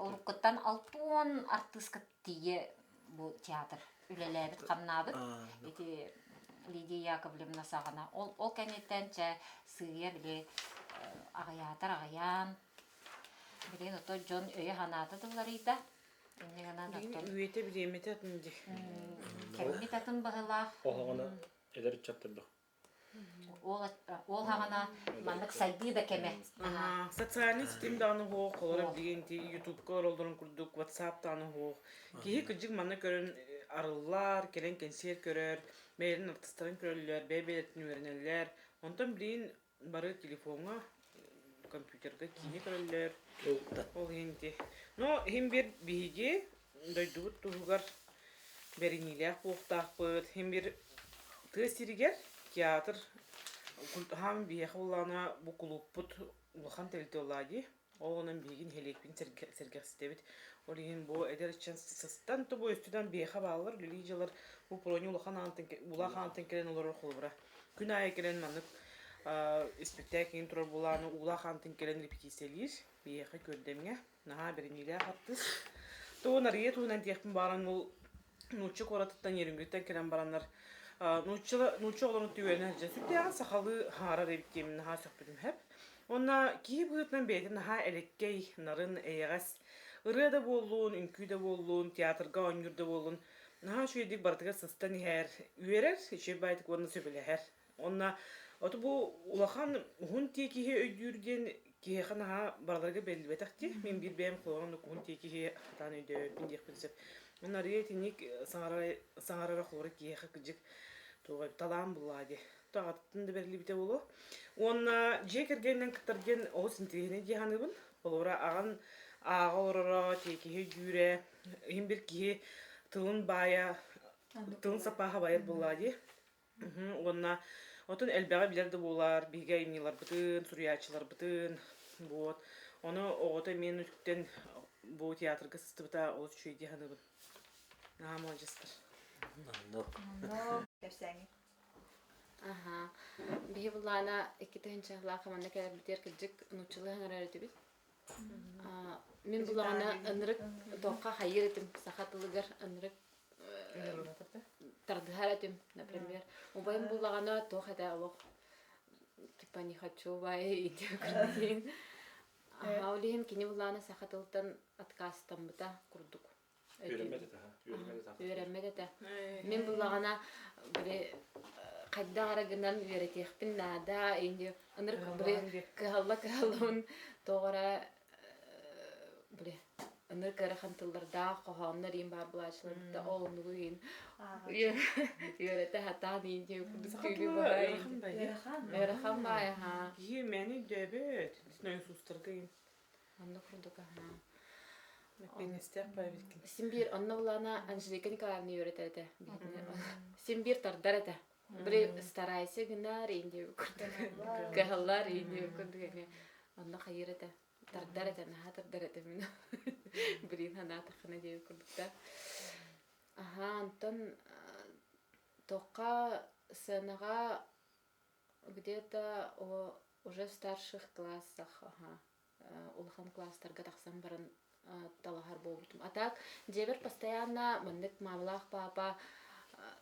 уруккуттан 60 артыыска тиийэ бу театр үлэлээбит-хамнаабыт. Ити Лидия Яковлевна саҕана. Ол, ол кэнниттэн чэ сыыйа били аҕыйаатар аҕыйаан Билигин ото дьон өйө-санаата да уларыйда. Инньэ гынан оттон Үйэтэ бириэмэтэ атын дии. Кэммит атын быһыылаах. Оһоҕоно эдэр ыччаттардах. Ол ол хаҕана маннык сайдыы да кэмэ. Социальный ситим даҕаны суох, холоро билигин ити Ютубка олороллорун курдук, WhatsApp даҕаны суох. Киһи кырдьык манна көрөн арыллар, кэлэн кэнсиэр көрөр, бэйэлэрин артыстарын көрөллөр, бэйэ-бэйэлэрин үөрэнэллэр. Онтон билигин бары телефоҥҥа, компьютерга киинэ көрөллөр. Ол иһин ити. Но иһин биир биһиги дойдубут туһугар бэриниилээх буолуохтаахпыт. Иһин биир тыа сиригэр театр хаам биһиэхэ буоллаҕына бу кулууппут улахан тэрилтэ буоллаҕа дии. Ол онон биһиги нэһилиэкпин сэргэхситэбит. Ол иһин бу эдэр ыччат сыстан тобу өстүнэн биһиэхэ бааллар, үлэлии дьылар бу Проня улахан аантан улахан аантан кэлэн олорор холобура. Күн аайы кэлэн маннык испиктээк иҥин турар булааны уулаах аантан кэлэн репетициялиир. Биһиэхэ Күөрдэмҥэ наһаа бэриниилээх артыыс. Тугун арыйа туһунан диэхпин баҕаран ол нуучча куоратыттан Нерюнгриттэн кэлэн бараннар нуучча нуучча оҕолорун түгэнэ сылдьан сүрдээҕин сахалыы хаҥарар эбит диэммин наһаа сөхпүтүм сөп. Уонна киһи быһыытынан бэйэтэ наһаа элэккэй, нарын, эйэҕэс. Ырыа да буоллун, үҥкүү да буоллун, театрга оонньуур да буоллун, наһаа үчүгэйдик барытыгар сыстан иһэр, үөрэр, үчүгэй баайдык уонна сөбүлэһэр. Уонна оту бу улахан уһун тиэкиһи өйдүүр диэн киһиэхэ наһаа барыларыгар бэриллибэтэх дии. Мин биир бэйэм холоон уһун тиэкиһи хатаан өйдөөбөппүн диэхпин сөп. Уонна арыйа итинник саҥарара саҥарара холобура киһиэхэ кырдьык туох талаан буллаа дии. Аҕатыттан да бэриллибитэ буолуо. Уонна дьиэ кэргэнинэн кыттар диэн олус интэриэһинэй дии саныыбын. Холобура аҕан ааҕа олороро, тиэкиһи өйдүүрэ, иһин бир киһи тылын баайа, тылын сапааһа байар буоллаҕа дии. Уонна отун элбэҕи билэр да буолар, биһиги айымньыларбытын, суруйааччыларбытын, вот. Ону оҕото эмиэ үтүктэн бу театрга сыстыбыта олус үчүгэй дии саныыбын. Наһаа маладьыастар. Оннук. Кэпсээҥҥин. Аха. Биһи былаана 2000-лаах манна кэлэрбитигэр кырдьык нууччалыы хаҥарар этибит. Мин булаҕына ынырык туохха хайыыр этим саха тылыгар ынырык тардыһар этим, например. Убайым буллаҕына туох этэ олох типа не хочу бай иди кырдыйын. Аха, ол иһин кини буллаҕына саха тылтан отказтаммыта курдук. Үөрэммэт этэ, үөрэммэт этэ. Үөрэммэт этэ. Мин буллаҕына били хайдах эрэ гынан үөрэтиэхпин наада, инди ынырык били кыһалла кыһаллабын тоҕо эрэ били ынырык ыарахан тыллардаах хоһооннор иин баар булааччылар да ол оннугу иин үөрэтэ сатаан иин диэн курдук түүлү быһа ыарахан баай аhaa Киһи мэни өйдөөбөт, нойосуустарга иин. Онно курдук аһаа. Мэппиэннэстээх баайбыткын. Син биир онно булаана Анжелика Николаевна үөрэтэр этэ. Син биир тардар этэ. Били старайся гынаар иин курдук. Кыһаллар иин курдук эмиэ. Онно хайыыр этэ. Тардар этэ, наһаа тардар этэ мин. Билин ханаатаххына диэбит курдук да. Аһаа, онтон тоққа сценаҕа где-то уже в старших классах аха улахан класстарга тахсан баран талаһар буолбутум. А так дьиэбэр постоянно маннык маамалаах паапа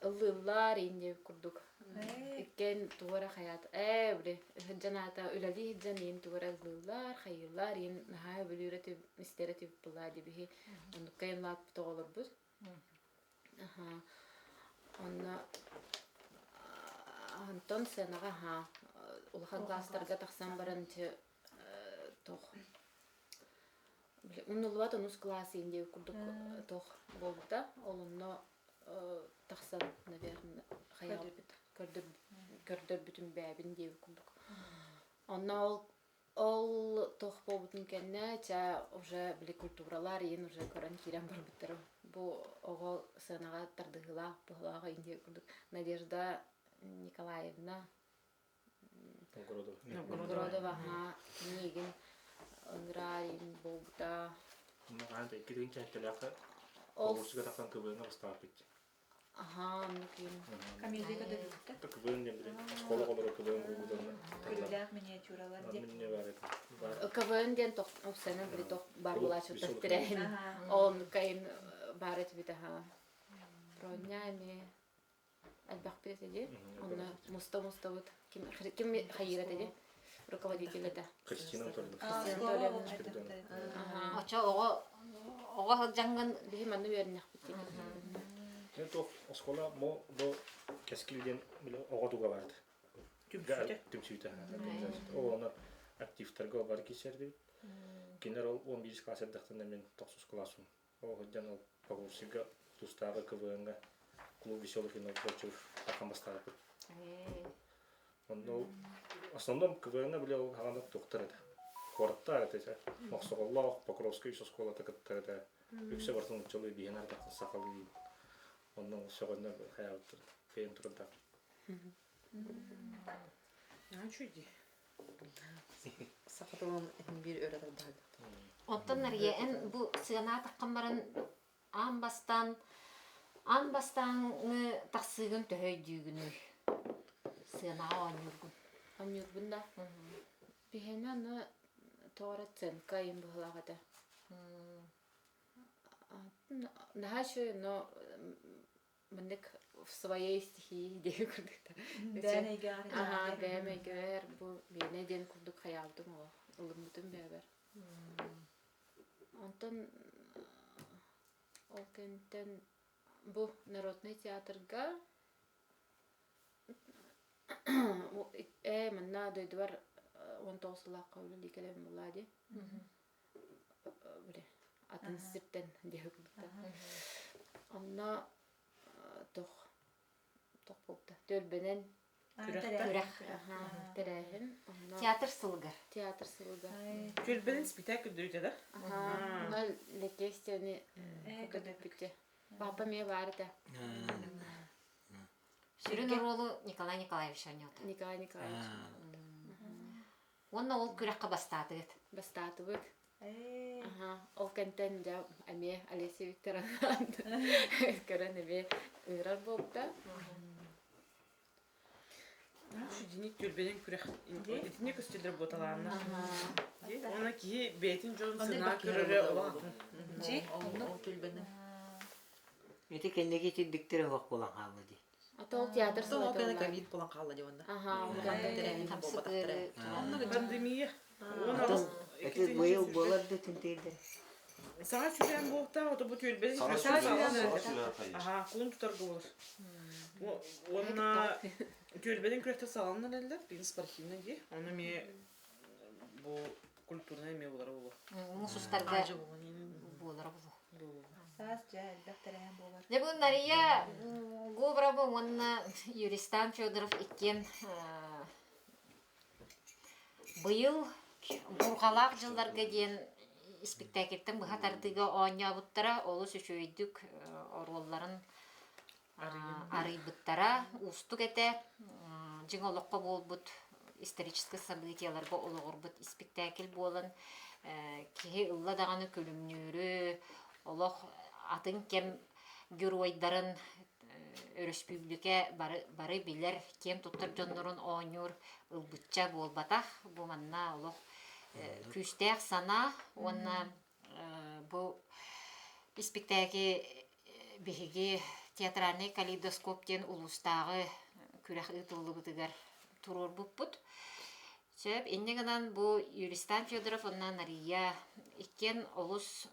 ыллыыллар иин курдук. Иккиэн тугу эрэ хайаат ээ били сылдьан аата үлэлии сылдьан иин тугу эрэ ыллыыллар, хайыыллар иин наһаа өбүлүүр этим, истэр этим была дибиһи оннукка иин оҕолорбут. Аха. Онно онтон сценаҕа аһаа улахан класстарга тахсан баран ити туох умнуллубат онус кылаас иин диэбит курдук туох буолбута. Ол онно тахсан, наверное, хайаабыт көрдөрбүтүм бээбин диэбит курдук. Онно ол ол туох буолбутун кэннэ ча уже били культуралар иин уже көрөн киирэн барбыттарым. Бу оҕо сыанаҕа тардыһыылаах быһылаах иин курдук Надежда Николаевна Новгородова миигин ыҥыраа иин буолбута. Хаһан да 2 тыһыынча сэттэлээххэ Оҕурсуга тахсан КВН-ҥа бастаабыт. Аһаа, оннук иин. Комедия көрдөрбүттэр. КВН диэн билин оскуола оҕолоро КВН курдук Күлүүлээх миниатюралар диэн. КВН диэн тох сцена били тох бар булааччыттар тирээһин. Ол кайын баар этибит аһаа. Проня эмиэ элбэхпит этэ дии. Онно муста-мустабыт. Ким ким хайыыр этэ дии? Руководитель этэ. Кристина Анатольевна. Кристина Анатольевна. Очо оҕо оҕо сылдьаҥҥын биһи манна үөрэннэхпит дии. Мен туох оскуола мо бу кэскил диэн били оҕо туга баард. Түмсүүтэ. Түмсүүтэ. Ол оны активтарга бар кисэрдибит. Кинилэр ол 11 класс эрдэхтэн мен тохсус классум. Ол сылдьан ол Погрузчига тустааҕы КВН-га клуб веселых и находчивых тахан бастаабыт. Онно ол основном КВН-га били ол хаҕана туохтар этэ. Куораттар этэ. Мохсоҕоллоох Покровскай үс оскуолата кыттар этэ. Үксэ барытын нууччалыы биһиэн ардахтан сахалыы. Онно сөҕөннөр хайаабыттар. Кыайан турардаах. Аа, чуйди. Саха тылын иһин биир өрө тардаһыт. Оттон Нария, эн бу сыана таххан баран аан бастаан аан бастааҥҥы тахсыыгын төһө өйдүүгүнүй? Сыанаҕа оонньуургун. Оонньуурбун да. Биһиэнэ аны тоҕо эрэ оценка иһин быһыылаах этэ. Наһаа үчүгэй, но маннык в своей стихии диэки курдук Бэйэн эйгэҕэр Аһаа, бэйэм эйгэбэр бу миэнэ диэн курдук хайаабытым олох ылыммытым бэйэбэр. Онтон ол кэнниттэн бу народнай театрга ээ манна дойдубар 19 сыллаахха үлэлии кэлэн буоллаа дии. Били атын сиртэн диэки курдук. Онно тох тох буолта түөлбэнэн Күрэх. тэрээһин. Онно Театр сылыгар. Театр сылыгар. Түөлбэнэн спектакль көрдөрүүтэ да? Аха. Лэкиэстияны көрдөрбүтэ. Папа эмиэ баар этэ. Сүрүн оруолу Николай Николаевич оонньоото. Николай Николаевич. Уонна ол күрэххэ бастаатыгыт. Бастаатыбыт. Аха. Ол кэнтэн дьэ эмиэ Олеся Викторовна көрөн эмиэ ыырар буолбута. Дини түөлбэнэн күрэх итини көстүлэр буоталааннар. Уонна киһи бэйэтин дьонун сынаа көрөрө улахан. Дьи, ол түөлбэнэн. Ити кэнники итирдиктэр оһох буолан хаалла дии. Ата ол театр Ол кэннэ ковид буолан хаалла дии уонна. Аха, ол кэннэ Хамсык Пандемия. Ити быйыл буолар да түнтейдер. Саҥа сүүрээн буолуохтаах, ото бу түөлбэни Саҥа сүүрээн Аха, кулун тутарга буолар. Уонна түөлбэнин күрэхтэр саҕаланан эрэллэр, билин спортивный дии. Ону эмиэ бу культурнай эмиэ буолара буолуо. Муус устарга буолара буолуо. Саас дьэ элбэх тэрээһин буолар. Дьэ бу Нария Говорова уонна Юристан Федоров иккиэн быйыл Бурҕалаах дьылларга диэн испиктээкилтэн быһа тардыыга оонньообуттара олус үчүгэйдик оруолларын арыйбыттара уустук этэ дьиҥ олоххо буолбут историческай событиеларга олоҕурбут испиктээкил буолан киһи ылла даҕаны күлүмнүүрү олох атын кэм геройдарын өрөспүүбүлүкэ бары, бары билэр, киэн туттар дьоннорун оонньуур ылбычча буолбатах. Бу манна олох күүстээх санаа уонна бу испиктээки биһиги театральный калейдоскоп диэн улуустааҕы күрэх ыытыллыбытыгар туруорбуппут. Сөп, инньэ гынан бу Юристан Федоров уонна Нария иккиэн олус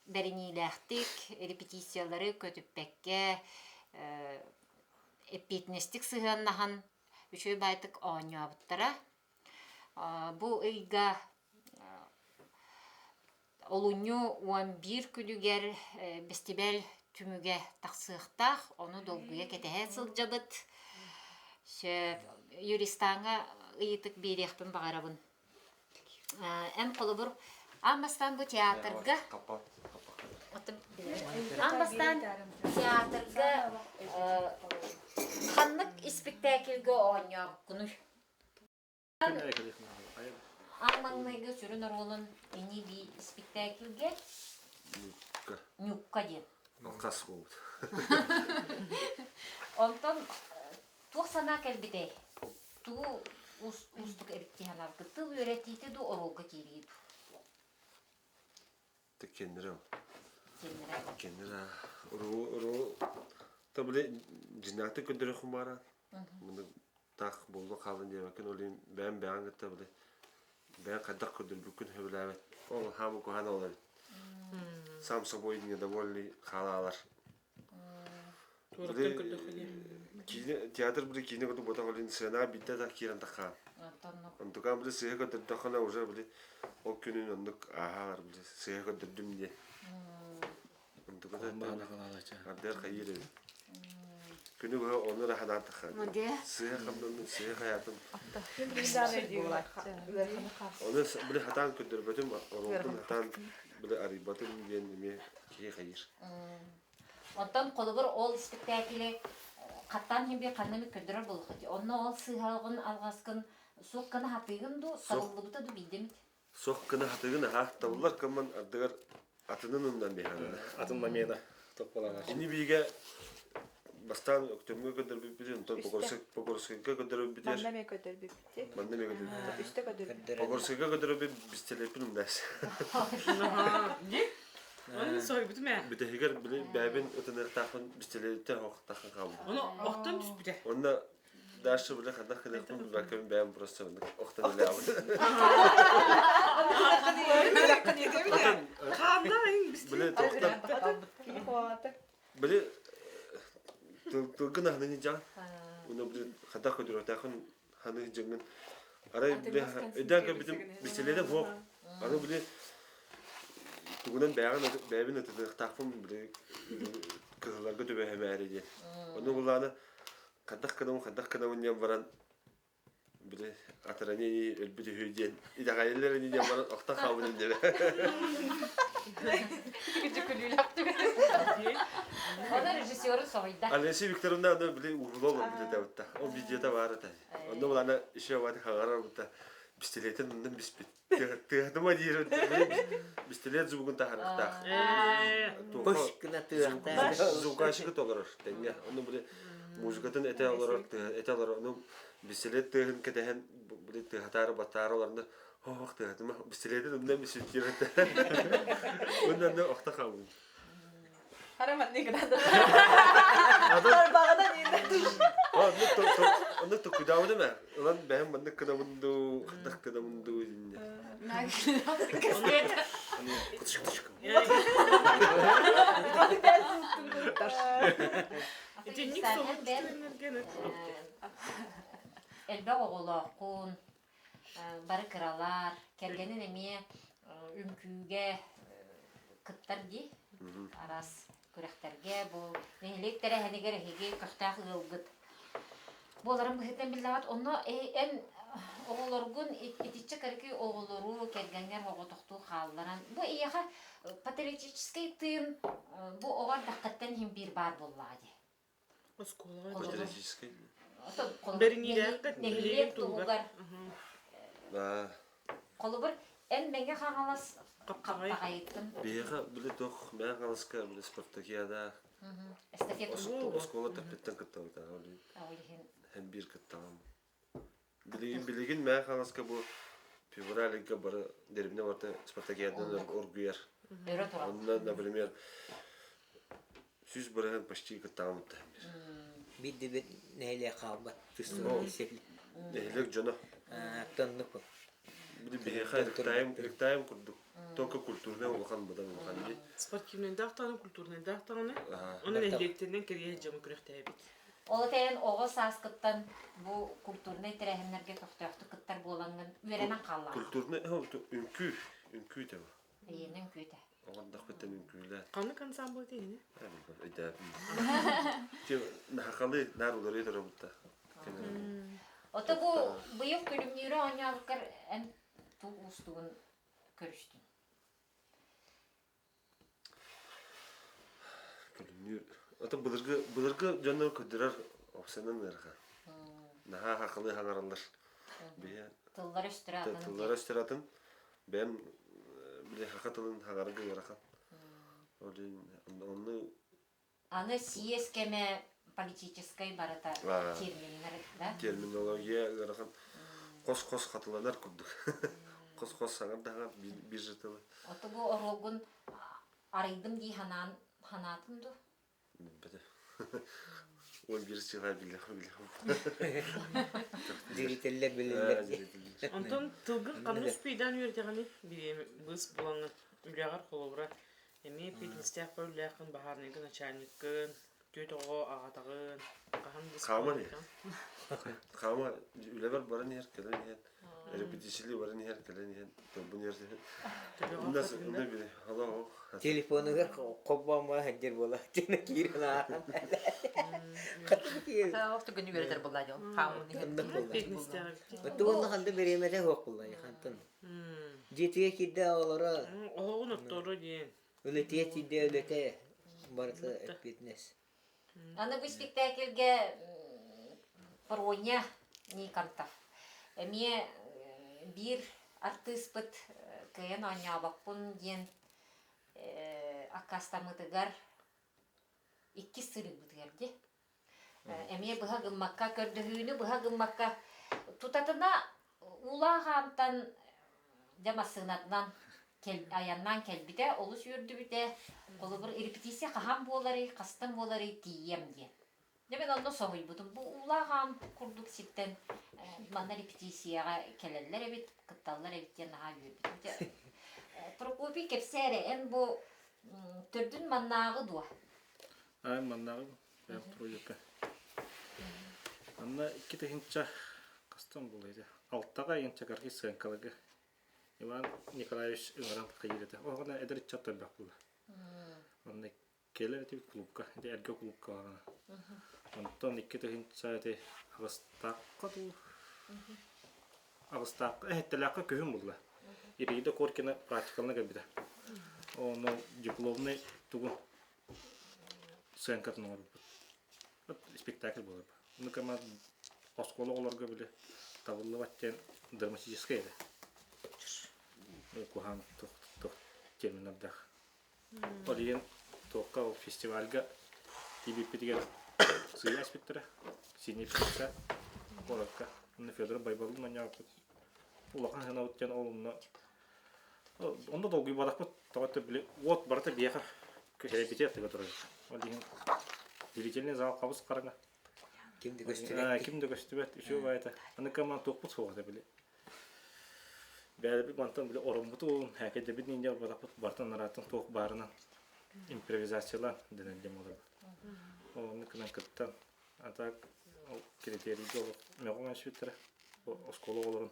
бэриниилээхтик репетициялары көтүппэккэ эппиэтинэстик сыһыаннаһан үчүгэй баайтык оонньообуттара. Бу ыйга Олунньу 11 күнүгэр бэстибээл түмүгэ тахсыахтаах, ону долгуйа кэтэһэ сылдьабыт. Сөп, Юристааҥҥа ыйытык биэриэхпин баҕарабын. Эн холобур, аан бастаан бу театрга аан бастаан театрга ханнык испиктээкилгэ оонньообуккунуй? Аан маҥнайгы сүрүн оруолун ини бии испиктээкилгэ Ньукка. Ньукка диэн. Алхас буолбут. Онтон туох санаа кэлбитэй? Тугу уустук эбит дии санаабыккыт? Тыл үөрэтиитэ дуу, оруолга киирии дуу? Кеннere Кеннere уруу уруу та били дьинааты көрдөрө хумаара муну таах буолла хаалын диэбэккин олин бэйэм бэйэҥ кытта били бэйэҥ хайдах көрдөрбүккүн сөбүлээбэт ол хаамы куһаан ол эбит сам собой недовольный хаалаалар Туораттан көрдөххө дии. Киинэ театр били киинэ курдук ботах олин сцена биирдэ да киирэн таххаан. Онтукаан били сыыһа көрдөрдөххүнэ уже били ол күнүн оннук ааһаар били сыыһа көрдөрдүм диэн. Онтуката ардыар хайыыр эбит. Күнү быһа ону эрэ ханаан таххаан. Сыыһа хамнанным, сыыһа хайаатым. Ону били хатаан көрдөрбөтүм, оруолбун хатаан били арыйбатым диэн эмиэ киһи хайыыр. Онтон холобур ол испиктээкили хаттаан иһин биир ханна эмит көрдөрөр буолуохха дии. Онно ол сыыһалҕын алҕаскын суох гына хатыыгын дуу, табыллыбыта дуу биирдэ эмит? Суох гына хатыыгын аһаа табыллар кымман ардыгар атынын умнан биһаанана. Атын момена топпаланар. Ини биигэ бастаан Өктөмҥө көрдөрбүппүт, онтон Покорскайга көрдөрбүппүтүгэр Манна эмиэ көрдөрбүппүт. Манна эмиэ көрдөрбүппүт. Үстэ көрдөрбүппүт. Покорскайга көрдөрбүт бистэлэппин умнаас. Дии? Оны сойбутум ээ. Бүтэһигэр били бэйэбин ытыныахтаахпын бистэлэриттэн оһохтааххын хаалбытым. Ону охтон түспүтэ. Онно дальше били ханна кыныахпын билбэккэбин бэйэм просто охтон илээбин. Били тохтон били тылгын аһыныгы дьаҥ. Уну били хата көдүрөтаахын ханы дьаҥын арай били өйдөөн көрбүтүм бистэлиэтэ суох. Аны били тугунан бэйэҕин бэйэбин ытыныахтаахпын били кыһылларга түбэһэмээри диэн. Ону булааны хайдах гынабын хайдах гынабын диэн баран били атырани өлбүт үһү диэн итэҕэйэллэр ини диэн баран охто хаалбытым диэбэ. Ону режиссеру соһуйда. Олеся Викторовна аны били уһула олорбут этэ бутта. Ол видеота баар этэ. Онно булаана еще баати хагарар бутта. Пистолетин оннун биспит. Тыаһытыма диир пистолет звугун таһарыахтаах. Пыш гына тыахтаах. Звукащигы толорор тэҥҥэ. Ону били музыкатын этэ олорор, этэ олорор. Ону пистолет тыаһын кэтэһэн били тыаһатаары баттаары олорно Ох тыаһытыма пистолетин умнан бисүттиир этэ. Уонна охто хаалбын. Хара маннык гынада. Тарбаҕынан Онно тукудаабыт эмэ. Ылан бэһэн маннык гынабын дуу, хатах гынабын дуу инне. Итинник соҕус Элбэх оҕолооххун, бары кыралар, кэргэнин эмиэ үҥкүүгэ кыттар дии. Араас күрэхтэргэ бу нэһилиэк тэрээһинигэр эһиги көхтөөх ыалгыт буоларын быһыытынан биллэҕит. Онно эн оҕолоргун итиччэ кыракый оҕолору кэргэҥҥэр оҕотохтуу хаалларан бу эйиэхэ патриотическай тыын бу оҕо эрдэххиттэн иһин биир баар буоллаҕа дии. Оскуолаҕа Патриотическай. Бэриниилээххит нэһилиэк туһугар. Холобур, эн Мэҥэ Хаҥалас Хаптаҕайыттан. Биһиэхэ били туох Мэҥэ Хаҥаласка били спартакиада эстафета оскуола төрпүттэн кыттабыта. Һэн биир кыттаҕым. Билигин билигин Мэҥэ Хаҥаласка бу февраль ыйга бары дэриэбинэ барыта спартакиаданан оргуйар. Өрө турар. Онно, например, 100% почти кыттаҕым Биир да бит нэһилиэк хаалбат. Нэһилиэк дьоно. Тоннук. Биһиэхэ ректайм, ректайм курдук. Только культурнай улахан быдан улахан дии. Спортивнайдаах даҕаны, культурнайдаах даҕаны. Оны нэһилиэктэринэн кэрийэ дьону күрэхтээбит. Ол этэн оҕо сааскыттан бу культурнай тэрээһиннэргэ көхтөөхтүк кыттар буолаҥҥын үөрэнэн хааллаҕыҥ. Культурнай үҥкүү, үҥкүү тэбэ. Эйиэнин үҥкүүтэ. Оҕордохпуттан үҥкүүлээн. Ханнык ансамбль этиһини? Өйдөөбүм. Хахалы наар уларыйа турабытта. Ото бу быйыл күлүмнүүрэ оонньообуккар эн туох уустугун көрүстүн? Күлүмнүүр. Ото былыргы былыргы дьоннор көрдөрөр опсанан ыарахан. Наһаа хахалы хаҥараллар. Биһи Тыллар өстөрө атын. Тыллар өстөрө атын. Бэйэм били хаха тылын хаҥарга ыарахан. Онну Аны съезд кэмэ политическай барыта терминнэр да? Терминология ыарахан хос-хос хатыланар курдук. Хос-хос саҥар да саҥар биир же тылы. Ото бу оруолгун арыйдым дии ханаан ханаатым ду? Билбэтим. 11 сыла билэхим билэхим. Зрителлэр билэллэр. Онтон тылгын ханна успейдаан үөрдэҕиний? Быыс булаҥҥын үлэҕэр холобура Эмиэ пиитинстээх көрүүлээххин, баһаарынайга начальниккын, түөрт оҕо аҕатаҕын, хаһан да Хааман иһэр. Хаама үлэбэр баран иһэр, кэлэн иһэн, репетициялыы баран иһэр, кэлэн иһэн, тылбын үөрэтэн. Онно били, алло, Телефонугар холбооммо сылдьар буола киирэн аахан. Ол түгэн үөрэтэр буолла дьон. Хаамын иһэр. Оттон ханды бириэмэтэ суох буолла хантан. Дьиэтигэр киирдэ оҕолоро Оһоҕун отторо диэн. Үлэтигэр тиийдэ үлэтэ барыта эппиэтинэс. Аны бу спектакльгэ Проня Никонтов эмиэ биир артыыспыт кыайан оонньообоппун диэн аккаастаммытыгар иккис сырыыбытыгар дии Эмиэ быһа гыммакка, көрдөһүүнү быһа гыммакка, тутатына Уулаах Аантан дьэ массыынатынан айаннаан кэлбитэ, олус үөрдүбүтэ. Холобур, репетиция хаһан буоларый, хастан буоларый тиийиэм диэн. Дьэ мин онно соһуйбутум. Бу Уулаах Аан курдук сиртэн манна репетицияҕа кэлэллэр эбит, кытталлар эбит диэн наһаа үөрбүтүм. Дьэ, Прокопий, кэпсээ эрэ, эн бу төрдүн маннааҕы дуо? Аа, маннааҕы бэйэм туруйука. Манна 2000 хастан буолуой этэ? Алтаҕа инчэкэрги сыаҥкаларга Иван Николаевич ыҥыран хайыыр этэ. Оҕону эдэр ыччат элбэх буолла. Онно кэлэр этибит клубка, ити эргэ клубка барана. Онтон 2000 ити аҕыстаахха дуу аҕыстаахха эһэттэлээххэ күһүн булла. Ираида Коркина практикалана кэлбитэ. Ону дипломный тугун сценкатын оҥорбуппут. Спектакль буолар. Ну кама оскуола оҕолорго били табыллыбат диэн драматическай этэ. Куһаан туох туох терминнардаах. Ол иһин туохха ол фестивальга тиийбиппитигэр сыыйа испиттэрэ. Синий птица куоракка. Онно Федор Байбалын манньаабыппыт. Улахан сыанабыт диэн ол онно Онно долгуйбатахпыт, тоҕо били уот барыта биһиэхэ кэлбитэ тыга турар. Ол иһин зрительный зал хабыс хараҥа. Ким да көстүбэт. Ким да көстүбэт, үчүгэй баайта. Аны кэман туохпут суох этэ били. Бэйэбит мантан били ороммутун, хээкэйдэбит ниндья бараппыт бартан араатын туох баарынан импровизациялаан дэнэн диэн буолар. Оннук гынан кыттан, а так критерийгэ олох мөҕөн сүттэрэ оскуола оҕолорун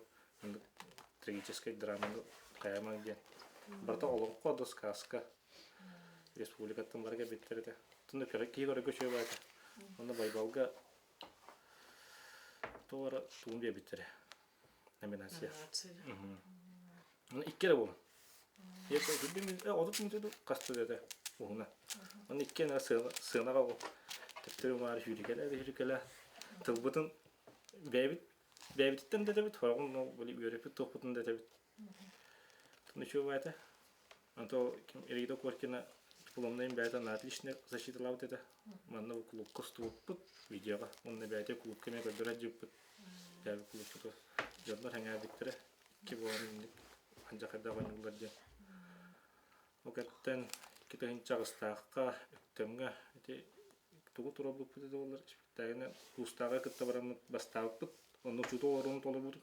трагическай драманы хайаамаҥ диэн. Барыта олоҥхо да сказка республикаттан барыга биттэр этэ. Тунна киһи көрөргө үчүгэй баайта. Онно Байбалга туора тугун биэрбиттэрэ. Номинация. Оны икки эрэ буолан. Отут мүнүүтэ хаста да этэ уһуна. Оны икки эрэ сыанаҕа төптөрү маары сүүрүкэлээ да сүүрүкэлээ. Тылбытын бэйэбит Бэйэбититтэн да этэбит, хороҕун били үөрэппит туохпутун да этэбит. Ничего это. А то ким Ираида Коркина дипломнайын бэйэтэ на отлично защиталаабыт этэ. Манна бу клубка устубуппут видеоҕа. Уонна бэйэтэ клубка эмиэ көрдөрө дьыппыт. Бэйэбит клубпуту дьоннор сэҥээрбиттэрэ. Икки буолан инник ханжахайдаах оонньууллар диэн. Ол кэттэн 2008-таахха Өктөмҥө ити тугу туруорбуппут этэ буоллар испиктээгинэ куустааҕы кытта бараммыт бастаабыппыт. Онно учуутал оруолун толорбутум.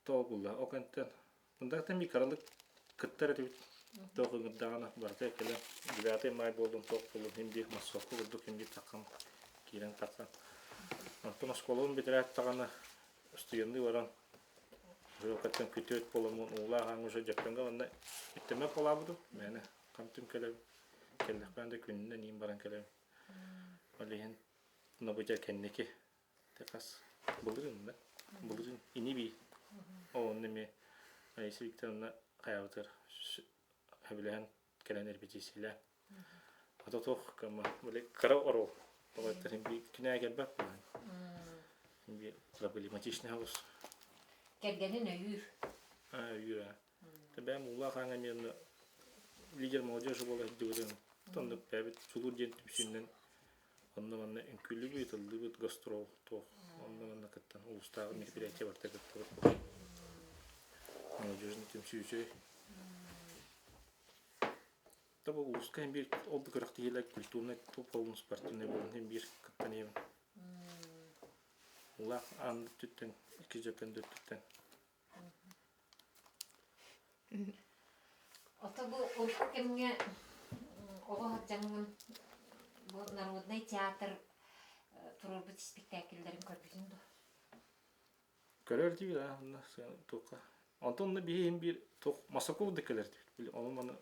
Тоҕо булла. Ол кэнниттэн мындактан биир кыралык кыттар этибит. Туох ыҥырдаҕына барыта кэлэн 9 май буоллун, туох буоллун син биир массовка курдук син биир таххан киирэн таххан. Онтон оскуолабын бүтэрээт даҕаны студенныы баран. Уже күтүөт буоламмын уулаах ааҥҥа уже дьөппөҥҥө манна иттэммэт буолаабытым. Мээнэ хам-түм кэлэбин. Кэллэхпинэ да күнүнэн иин баран кэлэбин. Ол иһин нобудьа кэнники хас былырыын да былырыын ини-бии онно эмиэ Раиса Викторовна хайаабытыгар сөбүлэһэн кэлэн эрбитиисилээн ото туох кыма били кыра оруол тоҕо би кинээ кэлбэт буолан би проблематичный хаус Кэргэнин өйүүр. Өйүүр аа. Бэйэм уулаах ааҥа эмиэ лидер молодежи буола сылдьыбытым. Оннук бэйэбит Сулуур диэн түмсүүннэн онно-манна үҥкүүлүүбүт, ыллыыбыт, гастрол туох онно-манна кыттан улуустааҕы мероприятие барыта кыттабыт. Молодежный түмсүү үчүгэй. Тобо улууска иһин биир ол да күрэхтэһиилэр культурнай клуб спортивный буолан иһин биир кыттан иһэбин. Улаах аан өттүттэн, икки дьөппөн өттүттэн. Ото бу урукку кэмҥэ оҕо сылдьаҥҥын бу народнай театр туруорбут испиктээкиллэрин көрбүтүҥ дуо? Көрөр диибит аа онно туохха. Онтон онно биһи иһин биир туох Масаков да кэлэр диибит. Били ону маны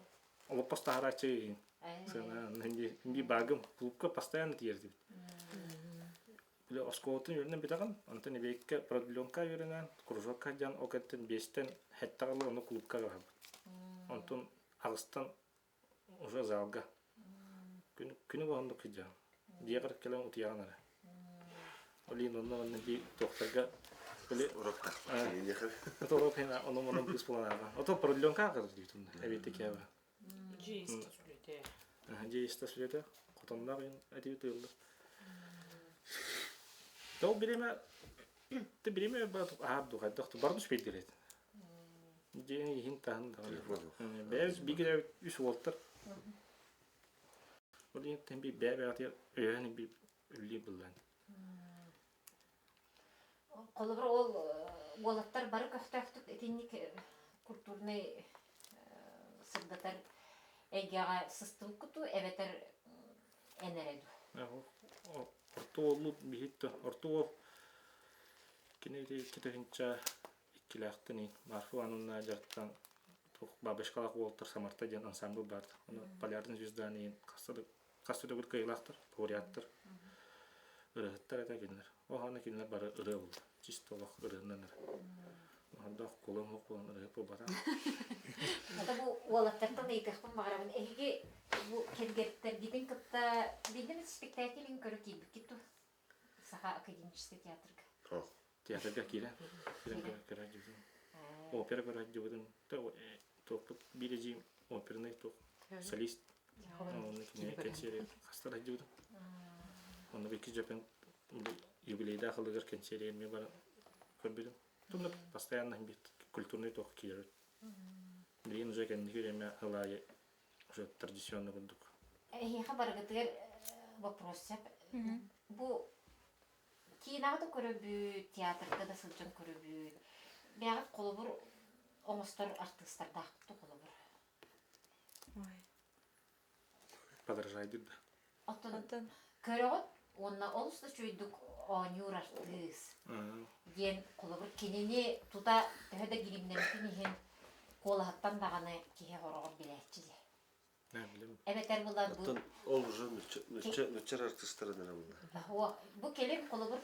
олоппос таһарааччы иһин. Сыана инди багым клубка постоянно тиийэр диибит. Били оскуолатын үөрэнэн бүтэҕин, онтон эбиэккэ продленка үөрэнэн, кружокка диэн ол кэнниттэн биэстэн сэттэ ылы ону клубка барабыт. Онтон аҕыстан уже залга. Күнү күнү баһыннык сылдьаҕын. Дьиэҕэр кэлэн утуйаҕын эрэ. Ол иһин онно манна дии туохтарга били Урок ону манан быыс булан ааҕа. Ото продленка ааҕар диибит эбиэттэ киэбэ. Дьиэ иста сүлэтэ. Дьиэ иста сүлэтэ. Хотонноох этиби тыыллар. Ол бириэмэ Ты бириэмэ аһаар дуу хайдах барын үспейдир этин. Дьиэ иһин таһын даҕаны. Бэйэбит биир үс уолтар. Ол иһин би бэйэ бэйэтигэр өйөөн би үллүү быллаан. Холобур ол уолаттар бары көхтөөхтүк итинник культурнай сырдатар эйгэҕэ сыстыбыккыту эбэтэр эн эрэ дуу? Орто уоллут биһит орто уол кини ити икки иккилээхтэн Марфа Ивановна дьарыктан бабочкалаах уолтар Самарта диэн ансамбль баар. Ону Полярная звезда иһин хаста да төгүл кыайыылаахтар, лауреаттар, ырыаһыттар этэ кинилэр. Оһоно кинилэр бары ырыа булла. Чисто олох ырыаннан эрэ. Ордох кулам хук буолан ырыа буолбатах. Ата бу уолаттартан ыйытыахпын баҕарабын. Эһиги бу кэргэттэргитин кытта биирдэ спектаклин көрө киирбиккит дуо? Саха академическай театрга. Театрга киирэн көрө дьыбытым. Опера көрө дьыбытым. Туохпут биир эдьиийим оперный туох солист. Онно кинини кэнсиэри хаста да дьыбытым. Онно икки дьөпөн юбилейдаах ылыгар кэнсиэри эмиэ баран көрбүтүм. Тумна постоянно культурный туох киирэр. Билигин уже кэнники время ылаайы уже традиционно курдук. Эһиэхэ барыгытыгар вопрос сөп. Бу киинэҕэ да көрөбүт, театрга да сылдьан көрөбүт. Бэйэҕит холобур оҥостор артыыстардаахпыт холобур. Подражайдыр да. Оттон көрөҕүт уонна олус да үчүгэйдик оонньуур артыыс диэн холобур кинини тута төһө да гримнэммитин иһин куолаһыттан даҕаны киһи хороҕор билээччи дии. Эбэтэр була бу Оттон ол уже нуччар артыыстарын эрэ була. Бу кэлин холобур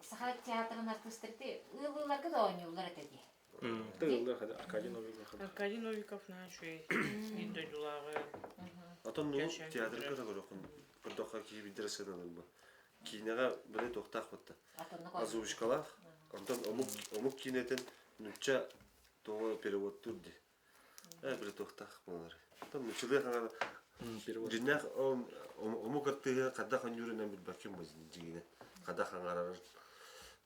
Саха театрын артыыстары ыалыыларга да оонньууллар этэ дии. Тыыллар Аркадий Новиков. Аркадий Новиков наһаа үчүгэй биир дойдулааҕы. Отон ну театрга да көрөххүн көрдөххө киһи билдэрэ сыаналар бу. Киинэҕэ били туохтаах батта. Озвучкалаах. Онтон омук омук киинэтин нучча тоҕо переводтуур дии. Э били туохтаах буолар. Оттон нуччалыы хаҥар дьиннээх омук артыыһа хайдах оонньуурунан билбэккин бу дьиҥинэ. Хайдах хаҥарарын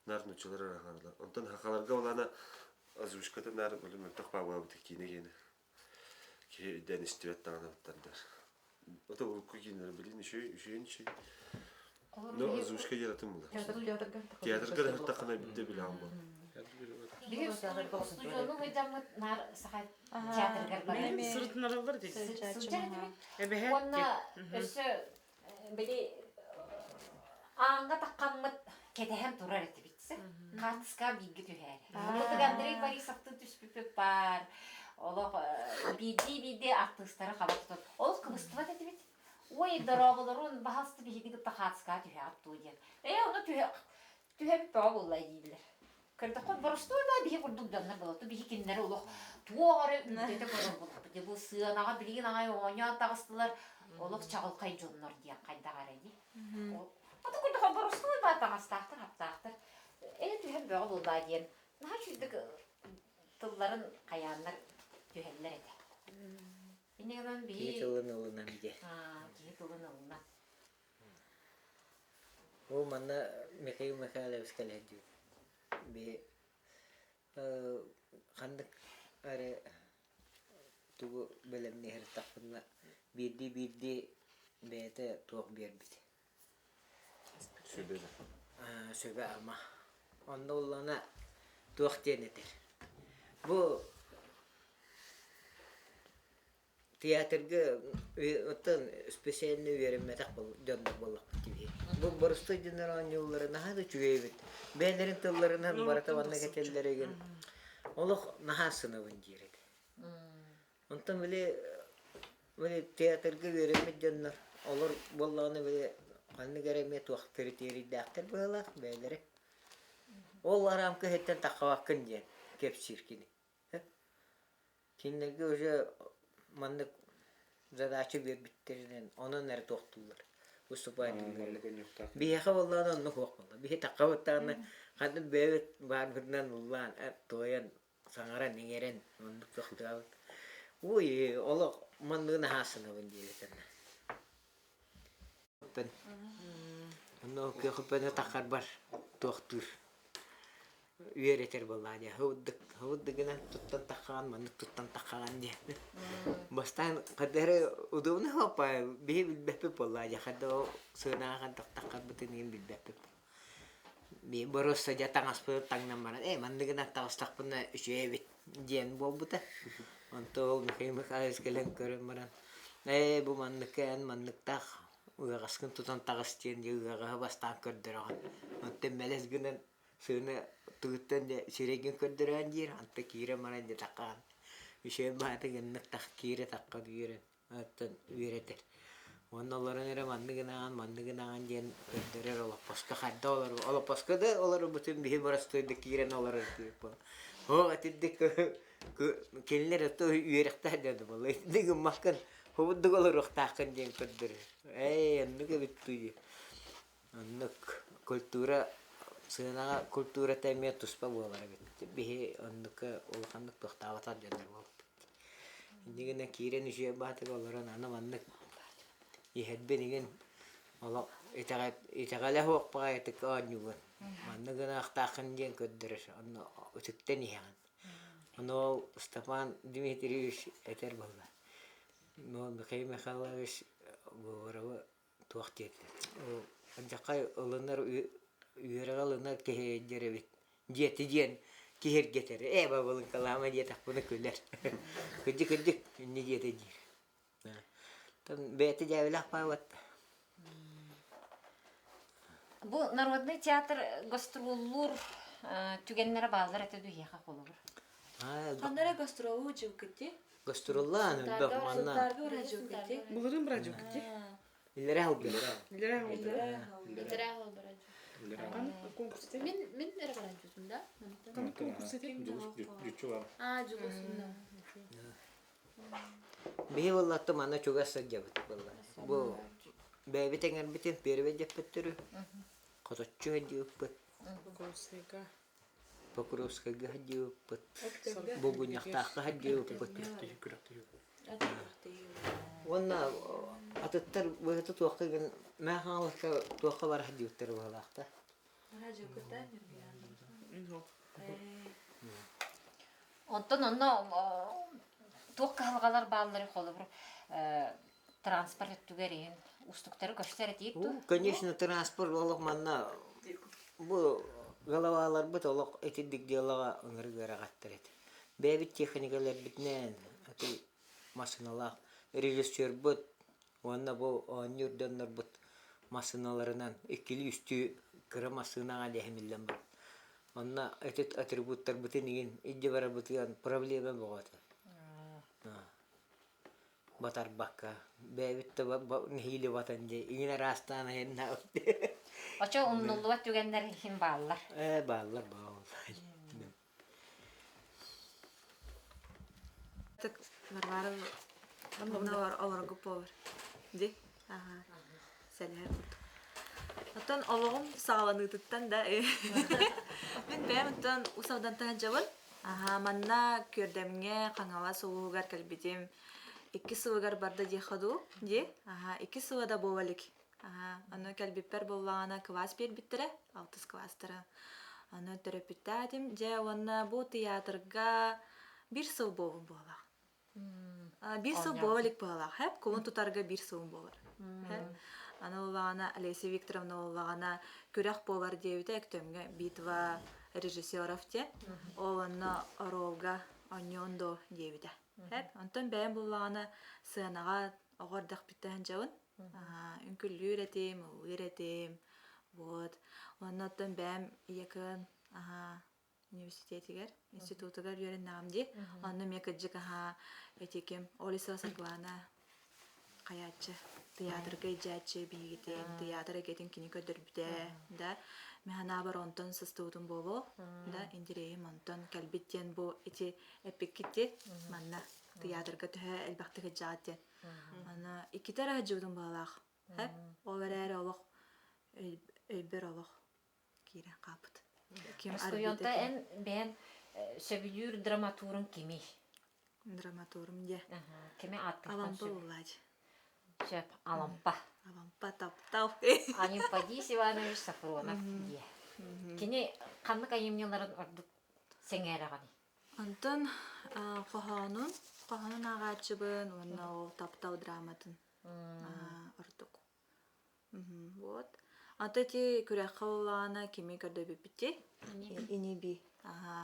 наар нуччалар эрэ хаҥараллар. Онтон хахаларга улаана озвучката наар били мөлтөх баабылабыт киинэ киэнэ. Киһи өйдөөн истибэт даҕаны быттардар. Ото урукку киинэлэр билин үчүгэй үчүгэй үчүгэй. Но озвучка диэн була. Театрга да хаттаххына битте билэҕин буол. Биһи устудьуону сылдьаммыт наар саха театрыгар барар. Сырытынараллар дии. Сылдьар этибит. Уонна өссө били ааҥҥа таххаммыт кэтэһэн турар этибит. Хаартыска бииргэ түһээр. Бу Андрей Борисовтыын түспүппүт баар. Олох биирдии-биирдии артыыстары хаба тутан. Олох кыбыстыбат этибит. Ой, дорооболорун, баһаалыста биһиги кытта хаартыскаҕа түһэҕит дуо диэн. Ээ, ону түһэ түһэбит бөҕө буолла дииллэр. Көрдөххө, боростуой да биһи курдук дьоннор буолла. Биһи кинилэри олох туох эрэ үрдэтэ көрөр буоллахпыт. Бу сыанаҕа билигин аҕай оонньоон таҕыстылар. Олох чаҕылхай дьоннор диэн хайдах эрэ дии. Ото курдук боростуой баа таҥастаахтар, хаптаахтар. Ээ түһэн бөҕө буоллаа диэн наһаа үчүгдүк тылларын хайааннар түһэллэр этэ. Инньэ гынан биһи Киһи тылын ылынан дьэ. Киһи тылын ылынан. Ол манна Михаил Михайлович кэлэр диир. Би ханнык эрэ тугу бэлэмниэһэртахпына биирдии-биирдии бэйэтэ туох биэрбит. Сүбэ. Сүбэ-ама. Онно уллана туох диэн этэр. Бу театрга оттон специально үөрэммэтэх дьоннор буоллахпыт дии. Бу боростуой дьоннор оонньууллара наһаа да үчүгэй эбит. Бэйэлэрин тылларынан барыта манна кэтэллэригин олох наһаа сынабын диир этэ. Онтон били били театрга үөрэммит дьоннор олор буоллаҕына били ханнык эрэ эмиэ туох киритиэрийдээхтэр быһыылаах бэйэлэрэ. Ол араамка иһиттэн таххабаккын диэн кэпсиир кини. Кинилэргэ уже маннык задача биэрбиттэринэн онон эрэ туохтууллар выступаетыллар. Биһиэхэ буоллаҕына оннук суох буолла. Биһи таххабыттаҕына ханнык бэйэбит баарбытынан ыллаан, туойан, саҥаран, иҥэрэн оннук тохтообут. Ой, олох манныгын аһаасынабын диэбитинэ. Онно көхөппөнө таххарбар туохтуур үөрэтэр буоллаҕа дии хабыдыгынан туттан таххаҕын маннык туттан таххаҕын диэн бастаан хайдах эрэ удобно хаппа биһи билбэппит буоллаҕа дии хайдах ол сыанаҕа хайдах таххарбытын иһин билбэппит би боруоста дьэ таҥаспытын таҥнан баран ээ манныгынан таҕыстахпына үчүгэй эбит диэн буолбута онто ол Михаил Михайлович кэлэн көрөн баран ээ бу манныкка эн манныктаах ыаҕаскын тутан таҕыс диэн дьэ ыаҕаһы бастаан көрдөрөҕүн онтон мэлэс гынан сыана тыгыттан дьэ сирэйгин көрдөрөөн диир онто киирэн баран дьэ таххаан үчүгэй баҕайытык гыннык тах киирэ таххан үөрэн оттон үөрэтэр уонна олорон эрэ маннык гынаҕын маннык гынаҕын диэн көрдөрөр олоппоско хайда олору олоппоско да олорбутун биһи боростуойдук киирэн олорор диэбит оо итирдик кинилэр ото үөрэхтээх дьон буолла итинник гыммаккын хобурдук олоруохтааххын диэн көрдөрөр ээ оннук эбит дуу оннук культура сыанаҕа культурата эмиэ туспа буолар эбит биһи оннукка улаханнык туохтаабатах дьоннор буолбут инньэ гынан киирэн үчүгэй баатыга олорон аны маннык иһэрбин игин олох итэҕэлэ суох баҕайытык оонньуугун маннык гыныахтааххын диэн көрдөрөр онно үтүктэн иһэҕин ону ол Степан Дмитриевич этэр буолла но Михаил Михайлович Говоровы туох диэтэ алдьархай ылынар үөрэҕи ылынар киһи диэр эбит диэти диэн киһиргэтэр ээ бабылыҥкалаама диэтэхпинэ күлэр кырдьык кырдьык инньэ диэтэ диир бэйэтэ дьээбэлээх паабат Бу народный театр гастроллуур түгэннэрэ бааллар этэ дуһиэхэ холобур. Ханна эрэ гастроллуу дьылкыти? Гастроллаан элбэх манна. Сунтаарга бараадьылкыти? Былырыын бараадьылкыти. Иллэрэ халбы. Иллэрэ халбы. Иллэрэ халбы бараадьы. Мин мин эрэ бараадьытым да? Кан конкурс этим. Дьулус А, Дьулус. Биһи буоллатты манна чугас сылдьабыт буолла. Бу бэйэбит эҥэрбитин первый дьэппэттэрү хоточчу диэбиппит. Покровскайга. Покровскайга диэбиппит. Булгунньахтаахха диэбиппит. Уонна атыттар быһыта туохха гын мээ хаҥаласка туохха барар диэбиттэр быһалаахта. Онтон онно туох кыһалҕалар бааллары холобур транспорт өттүгэр иһин уустуктары көрсөр этиит дуо? Конечно, транспорт олох манна бу головаларбыт олох итирдик дьыалаҕа ыҥырык ыараҕаттар этэ. Бэйэбит техникаларбытынан аты массыыналаах режиссербут уонна бу оонньуур дьоннорбут массыыналарынан иккилии-үстүү кыра массыынаҕа дэһимиллэн баран. Онно ити атрибуттарбытын игин илдьэ барарбытыгар проблема бөҕөтө. Батарбакка бэйэбит да нэһиилэ батан дьэ иҥин араастаан айаннаабыт. Очо умнуллубат түгэннэр иһин бааллар. Ээ бааллар бааллар. Варвара олоргу повар. Ди? Ага. Сэлэһэр курдук. Оттон олоҕум саҕаланыытыттан да мин бэйэм оттон Уус Алдантан сылдьабын. Аһаа, манна Күөрдэмҥэ Хаҥалас улууһугар кэлбитим. Икки сылыгар барда диэххэ дуу, дии. Аһаа, икки сыла да буола илик. Аһаа, ону кэлбиппэр буоллаҕына кылаас биэрбиттэрэ, алтыс кылаастара. Аны төрөппүттээтим. Дьэ уонна бу тыйаатырга биир сыл буолбут буоллаах. Биир сыл буола илик быһалаах. Хэп, кулун тутарга биир сылым буолар. Аны буоллаҕына Олеся Викторовна буоллаҕына күрэх буолар диэбитэ Өктөмҥө битва режиссеров диэн. Ол онно оруолга оонньуон дуо диэбитэ. Хэп, онтон бэйэм буоллаҕына сыанаҕа оҕо эрдэхпиттэн сылдьабын. Үҥкүллүүр этим, ыллыыр этим. Вот. Уонна оттон бэйэм ийэкын университетигэр, институтугар үөрэннэҕим дии. Онно эмиэ кырдьык аһаа ити ким Олесова Саргылана хайааччы, тыйаатырга илдьээччи биһигитин, тыйаатыр эйгэтин кини көрдөрбүтэ да. Мин санаабар онтон сыстыбытым буолуо да, интириэһим онтон кэлбит диэн бу ити эппиккит дии манна тыйаатырга төһө элбэхтик сылдьаҕыт диэн. Аны иккитэ эрэ сылдьыбытым быһалаах. Ол эрээри олох өйбөр олох киирэн хаалбыт. Ким Остуйонта эн бэйэн сөбүлүүр драматурун кимий? Драматурум дьэ. Кими ааттыахтан Алампа сөп? Уллаадь. Сөп, Алампа. Алампа таптал. Анемподист Иванович Сафронов диэ. Кини ханнык айымньыларын ордук сэҥээрэҕиний? Онтон хоһоонун, хоһоонун ааҕааччыбын уонна ол таптал драматын ордук. Вот. А то эти күрэххэ буоллаҕына кими көрдөбүппүтүй? Ини-би.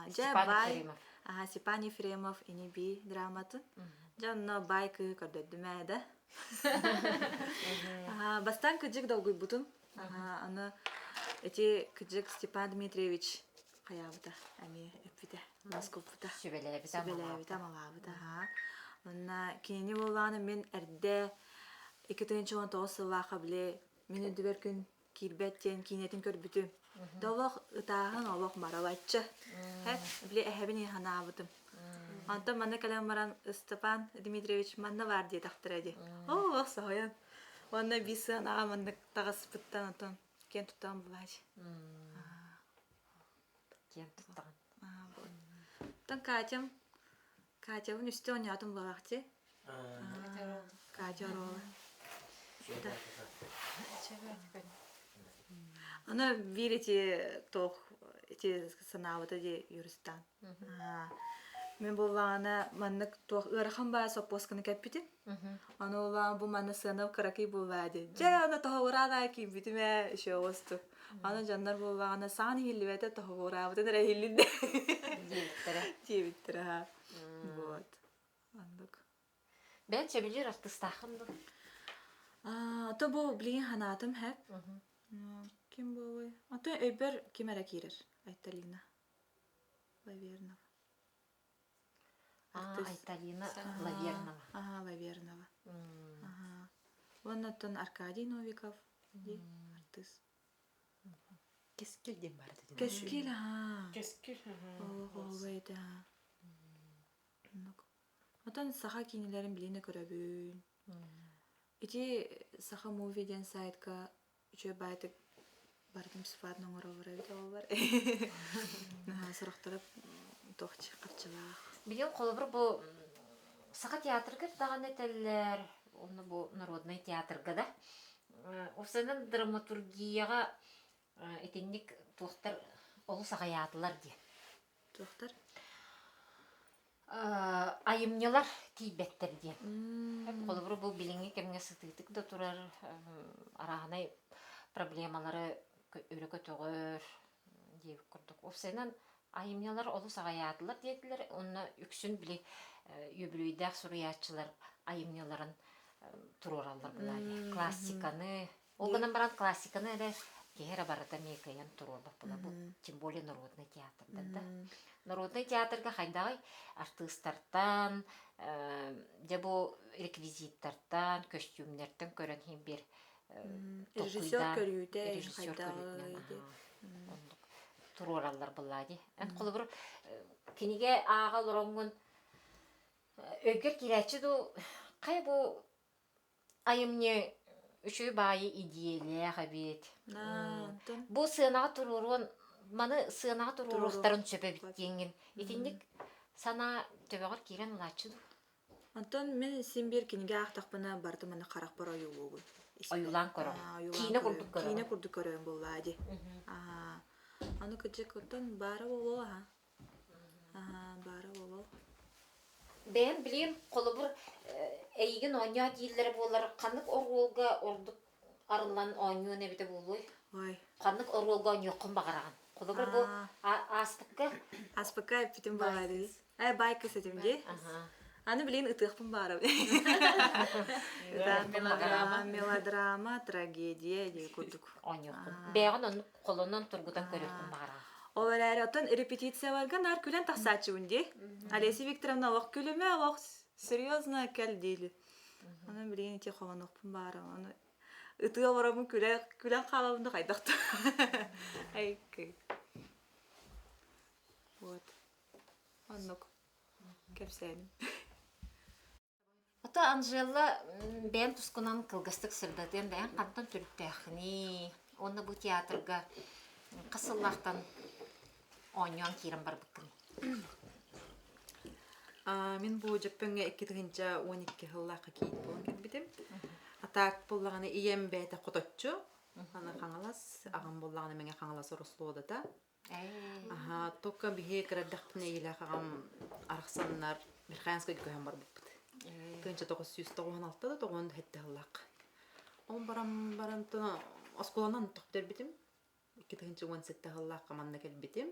Дьэ Степан баай Ефремов. Аха, Степан Ефремов Ини-би драматын. Дьэ онно баай кыыһы көрдөрдүм ээ да. Аха, бастаан кыдьык долгуйбутум. Аха, аны эти кыдьык Степан Дмитриевич хайаабыта эмиэ эппитэ, москуппута. Сүбэлээбитэ, Сүбэлээбитэ, амалаабыта. Аха. Онно кинини буоллаҕына мин эрдэ 2019 сыллаахха били мин үрдүбэр күн киирбэт диэн киинэтин көрбүтүм. Да олох ытааһын олох маралаччы. Били эһэбин санаабытым. Онтон манна кэлэн баран Степан Дмитриевич манна баар диэтэхтэрэ дии. Оо, соһуйан. Уонна биир сыанаҕа маннык таҕыспыттан онтон киэн туттаҕын булаачы. Киэн туттаҕын. Оттон Катям Катябын үстэ оонньоотум буолаахчы. Катя оруола. Аны биир ити туох ити санаабыта дии Юристан. Мин буоллаҕына маннык туох ыарахан баа соппуосканы кэппитим. Аны буоллаҕына бу манна сыана кыракый буоллаа дии. Дьэ аны тоһоҕураан аайы киирбитим ээ еще оҕустук. Аны дьоннор буоллаҕына саҥан иһиллибэтэ тоһоҕураабытын эрэ иһиллин Диэбиттэрэ. диэбиттэрэ аһаа. Вот. Оннук. Бэйэн сөбүлүүр артыыстааххын дуу? А то бу билигин санаатым хэп. Ким буолуой? Ото өйбөр ким эрэ киирэр. Айталина. Лавернова. А, Айталина Лавернова. Ага, Лавернова. Ага. Уонна оттон Аркадий Новиков дии артыыс. Кэскил диэн баар этэ. Кэскил, аhaa. Кэскил, Оҕо этэ, аhaa. Оннук. Отон саха киинэлэрин билиэнэ көрөбүн. Ити Саха Муви диэн сайтка үчүгэй баайтык барытын бесплатно оҥороллор эбит оҕолор. Сорохторо туох харчылаах. Билигин холобур бу Саха театрыгар даҕаны этэллэр, онно бу народнай театрга да. Уопсайынан драматургияҕа итинник туохтар олус аҕыйаатылар диэн. Туохтар? Айымньылар тиийбэттэр диэн. Холобур, бу билиҥҥи кэмҥэ сытыытык да турар арааһынай проблемалары өрө көтөҕөр диэбит курдук. Уопсайынан айымньылар олус аҕыйаатылар диэтилэр. Онно үксүн били үбүлүөйдээх суруйааччылар айымньыларын туруораллар былаа дии. Классиканы, ол гынан баран классиканы эрэ Киһи эрэ барыта эмиэ кыайан туруорбат була бу тем более народный театрдар да. Народный театрга хайдаҕый артыыстартан, дьэ бу реквизиттартан, көстүүмнэртэн көрөн иһин биир Режиссер көрүүтэ, режиссер көрүүтүнэн оннук туруораллар буоллаа дии. Эн холобур кинигэ ааҕа олороҥҥун өйгөр киирээччи дуу хайа бу айымньы үчүгэй баайы идиэйэлээх эбит. Бу сыанаҕа туруоруон маны сыанаҕа туруоруохтарын сөп эбит диэҥҥин итинник санаа төбөҕөр киирэн ылааччы дуу? Онтон мин син биир кинигэ аахтахпына барыта маны харахпар ойуулуубун. Ойуулаан көрөҕүн. Киинэ курдук көрөҕүн. Киинэ курдук көрөҕүн буоллаа дии. Аны кырдьык оттон баара буолуо аха. Аха баара буолуо. Бэйэм билигин холобур эйигин оонньоо дииллэрэ буоллар ханнык оруолга ордук арыллан оонньуон эбитэ буолуой? Ой. Ханнык оруолга оонньуоххун баҕараҕын? Холобур бу ааспыкка Ааспыкка эппитим баҕарыы. Э байкыс этим дии. Аны билигин ытыахпын баарабын. Мелодрама, мелодрама, трагедия дии курдук. Оонньуоххун. Бэйэҕин оннук холонон тургутан көрүөххүн баҕараҕын. Ол эрээри оттон репетицияларга наар күлэн тахсааччыбын дии. Олеся Викторовна олох күлүмэ, олох серьезно кэл диили. Онон билигин ити холонуохпун баарым. Ону ытыы олороммун күлэ күлэн хаалабын да хайдах да. Айкы. Вот. Оннук кэпсээним. Ото Анжела бэйэм тускунан кылгастык сырдатыам бэйэм хантан төрүттээххиний? Уонна бу театрга хас сыллаахтан оонньоон киирэн барбыккыный? Мин бу Дьөппөҥҥө 2012 сыллаахха киит буолан кэлбитим. А так буоллаҕына ийэм бэйэтэ хоточчу, аны Хаҥалас, аҕам буоллаҕына Мэҥэ Хаҥалас Орослуодата. Аһаа, только биһи кыра эрдэхпинэ ийэлээх аҕам арахсаннар Верхоянскайга көһөн барбыппыт. 1996 да 97 сыллаах. Ол баран баран оскуоланан бүтэрбитим. 2017 сыллаахха манна кэлбитим.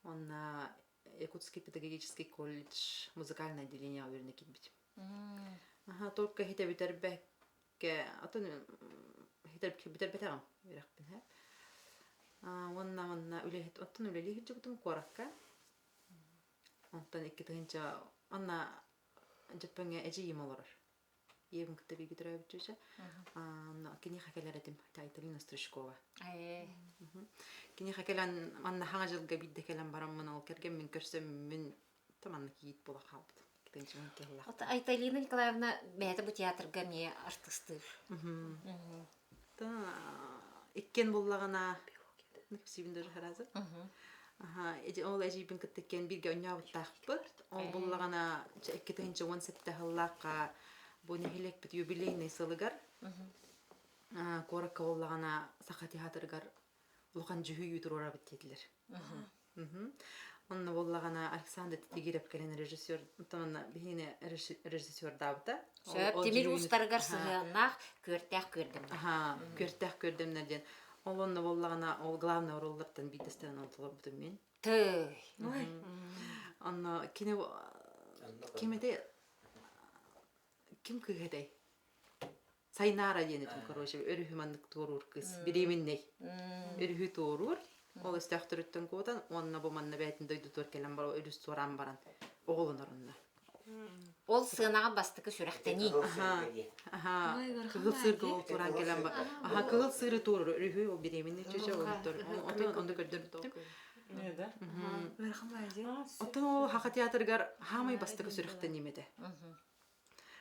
Онно Якутский педагогический колледж музыкальное отделение үөрэнэ киирбитим. Аха, только иһитэ бүтэрбэккэ, атын бүтэрбэтэҕим үөрэхпин һэ. Уонна манна үлэһит, оттон үлэлии сылдьыбытым куоракка. Онтон 2000 онно Дьөппөҥҥө эдьиийим олорор. Ийэбин кытта бииргэ төрөөбүт чүөчэ. Онно киниэхэ кэлэр этим, Айталина Стручкова. Киниэхэ кэлэн манна хаҥа дьылга биирдэ кэлэн бараммын ол кэргэммин көрсөммүн манна кийиит буола хаалбытым. Ото Айталина Николаевна бэйэтэ бу театрга эмиэ артыстыыр. Иккиэн буллаҕына кэпсиибин даже сразу. Ол эдьиийбин кытта иккиэн бииргэ оонньообуттаахпыт. Ол буллаҕына 2017 сыллаахха бу нэһилиэкпит юбилейный сылыгар куоракка буоллаҕына Саха театрыгар улахан дьүһүйүү туруорабыт диэтилэр. Онно буоллаҕына Александр Титигиров кэлэн режиссер онно биһиги режиссердаабыта. Сөп, тимир уустарыгар сыһыаннаах күөртээх күөрдэмнэр. Аха, күөртээх күөрдэмнэр диэн. Ол онно буоллаҕына ол главный оруоллартан биирдэстэрин ол толорбутум мин. Тыый. Онно кини ким этэй ким кыыһа этэй? Сайнаара диэн этим, короче, өрүһү маннык туоруур кыыс, беременнэй. Өрүһү туоруур, ол өстөөхтөрүттэн куотан, уонна бу манна бэйэтин дойдутугар кэлэн баран, өрүс туораан баран, оҕолонор онно. Ол сыанаҕа бастакы сүрэхтэнии. Аха, кыһыл сыырга ол туораан кэлэн ба. Аха, кыһыл сыыры туоруур, өрүһү ол беременный чүчэ ол отон онно көрдөрбүттүм. Оттон ол Хаха театрыгар хаамай бастакы сүрэхтэниим этэ.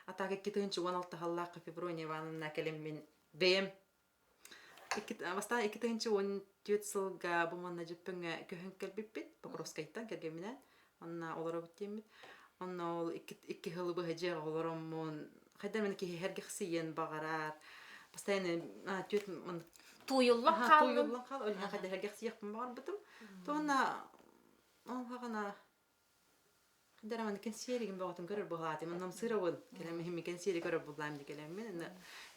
А так 2016 сыллаахха Феврония Ивановна кэлэммин бэйэм бастаан 2014 сылга бу манна Дьөппөҥҥө көһөн кэлбиппит Покровскайтан кэргэмминээн онно олоробут диэммит онно ол икки сылы быһа дьиэҕэ олороммун хайдах эмэ киһи сэргэхсийиэн баҕарар постоянно түөрт тууйуллан хааллым тууйуллан хаал ол хайдах сэргэхсийиэхпин баҕарбытым то онно ол хаҕана Дараман кэнсиэригин бөҕөтүн көрөр буолаатым. Онном сырабын. Кэлэн иһимми кэнсиэри көрөр буллаам дии кэлэммин. Аны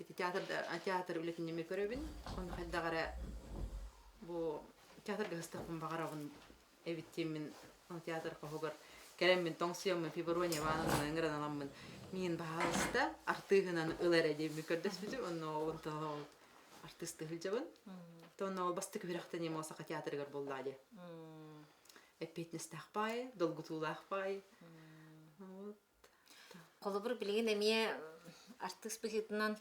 ити театр театр үлэтин ньэми көрөбүн. Онно хайдах эрэ бу театрга ыстахпын баҕарабын эбит диэммин театр хоһугар кэлэммин тоҥсуйаммын Феврония Ивановна ыҥыран аламмын миин баһаалыста артыыһынан ыл эрэ диэммин көрдөспүтүм. Онно онтон ол артыыстыы сылдьабын. Тонна ол бастакы үрэхтэн Саха театрыгар буоллаа дии. Эппиэтинэстээх баайы, долгутуулаах баайы. Вот. Холобур, билигин эмиэ артыыс быһыытынан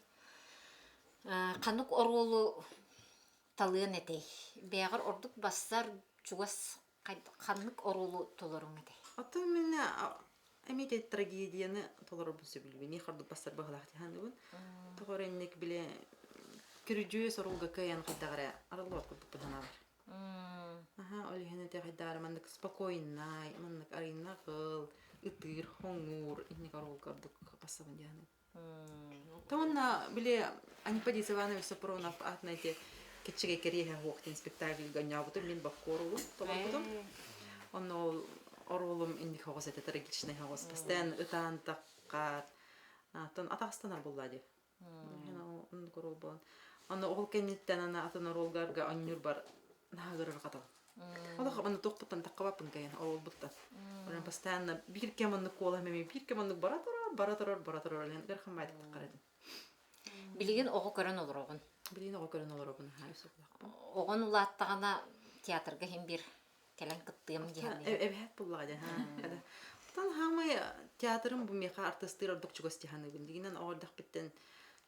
ханнык оруолу талыан этэй? Бэйэҕэр ордук бассар, чугас ханнык оруолу толоруҥ этэй? Оттон мин эмиэ те трагедияны толорорбун сөбүлүүбүн. Миэхэ ордук бассар быһыылаах дии саныыбын. Тоҕо эрэ инник били күрдьүөс оруолга кыайан хайдах эрэ арыллыбат курдукпун санаабар. Аха, ол иһин ити хайдах эрэ маннык спокойнай, маннык арыйнаҕыл, ытыыр, хоҥуур инник оруолга ордук бассабын дии саныыбын. Уонна били Аниподис Иванович Сопронов аатынан ити Киччигэй кэриэһэ суох диэн спектакльга оонньообутум, мин боккуорулум толорбутум. Онно ол оруолум инник оҕус этэ, трагичный оҕус. Постоянно ытаан таххаат, атын атаҕастанар буолла дии. Оннук оруол буолан. Аны ол кэнниттэн аны атын оруолгарга оонньуурбар наһаа ыарырҕатабын. Олох манна туохпуттан таххабаппын кэйэн оруолбуттан. Онон постоянно биир кэм оннук куолаһым эмиэ биир кэм оннук бара турар, бара турар, бара турар олен ыарахан баайдык таххар этим. Билигин оҕо көрөн олороҕун. Билигин оҕо көрөн олоробун аһаа үс оҕолоохпун. Оҕон улааттаҕына театрга иһин биир кэлэн кыттыам диэн. Эбэһээт буллаҕа дьэ. Оттон хаамай театрым бу миэхэ артыыстыыр ордук чугас дьаһаныыбын. Дигинэн оҕо эрдэхпиттэн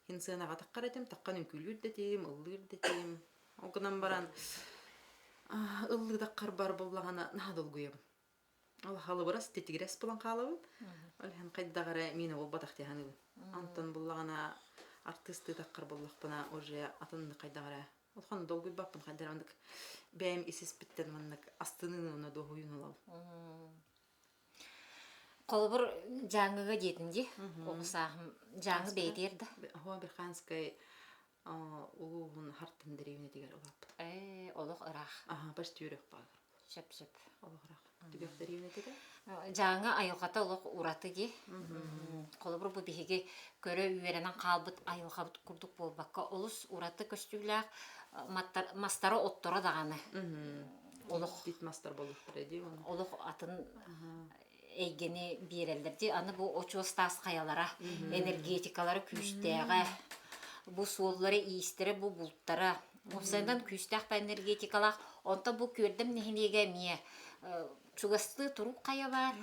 хин сыанаҕа таххар этим, таххан үҥкүүлүүр да этим, ыллыыр да этим. Ол гынан баран ыллыытаххар бар буоллаҕына наһаа долгуйабын. Ол халыбырас, титигирэс булан хаалабын. Ол иһин хайдах эрэ миинэ буолбатах дии саныыбын. Онтон буллаҕына артыыстыытаххар буллахпына уже атын хайдах эрэ улахан долгуйбаппын хайдах эрэ маннык бэйэм ис-испиттэн маннык астыныыны уонна дуоһуйууну ылабын. Холобур, Дьааҥыга диэтин дии, оҕо сааһым Дьааҥы бэйэтигэр да? Оһо Верханскай улууһун Хартын дэриэбинэтигэр улааппыт. Ээ, олох ыраах. Аха, почти үрэх баар. Сөп-сөп. Олох ыраах. Түгэх дэриэбинэтигэр. Дьааҥы айылҕата олох ураты дии. Холобур, бу биһиги көрө үөрэнэн хаалбыт айылҕабыт курдук буолбакка, олус ураты көстүүлээх мастара отторо даҕаны. Олох Бит мастар буолуохтара дии. Олох атын эйгэни биэрэллэр дии. Аны бу очуос таас хайалара, энергетикалара күүстээҕэ, бу суоллара, иистэрэ, бу бултара. Уопсайынан күүстээх да энергетикалаах. Онтон бу Күөрдэм нэһилиэгэ эмиэ чугастыы турук хайа баар.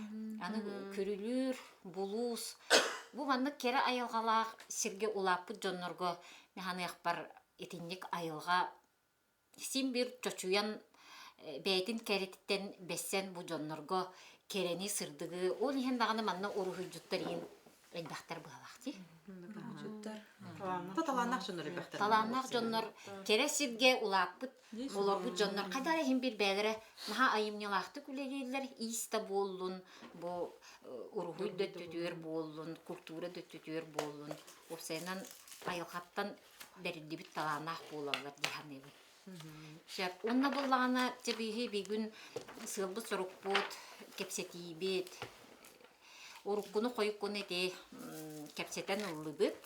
Аны Күрүлүүр, Булуус. Бу маннык кэрэ айылҕалаах сиргэ улааппыт дьоннорго ханыахпар итинник айылҕа Син биир чочуйан бэйэтин кэрэтиттэн бэссэн бу дьоннорго кэрэни, сырдыгы, ол иһин даҕаны манна уруһуйдьуттар иһин элбэхтэр быһалаах дии. Талааннаах дьоннор элбэхтэр. Талааннаах дьоннор кэрэ сиргэ улааппыт, олорбут дьоннор хайдах эрэ иһин биир бэйэлэрэ наһаа айымньылаахтык үлэлииллэр, иис да буоллун, бу уруһуй да өттүтүгэр буоллун, культура да өттүтүгэр буоллун, уопсайынан айылҕаттан бэриллибит талааннаах буолаллар дии саныыбын. Сөп. Уонна буоллаҕына, дьэ биһи бүгүн сыалбыт-сорукпут, кэпсэтиибит, уруккуну-хойуккуну ити кэпсэтэн ыллыбыт.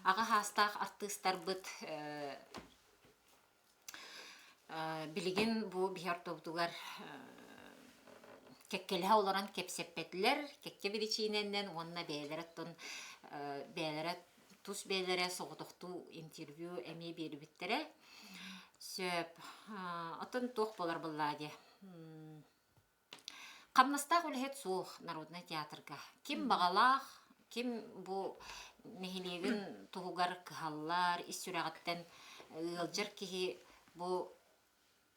Аҕа саастаах артыыстарбыт Билигин бу биһи ортобутугар кэккэлэһэ олорон кэпсэппэтилэр, кэккэ биричиинэнэн уонна бэйэлэрэ оттон бэйэлэрэ тус бэйэлэрэ соҕотохтуу интервью эмиэ биэрбиттэрэ. Сөп. Оттон туох буолар буоллаа диэ. Хамнастаах үлэһит суох народнай театрга. Ким баҕалаах, ким бу нэһилиэгин туһугар кыһаллар, ис сүрэҕиттэн ыалдьар киһи бу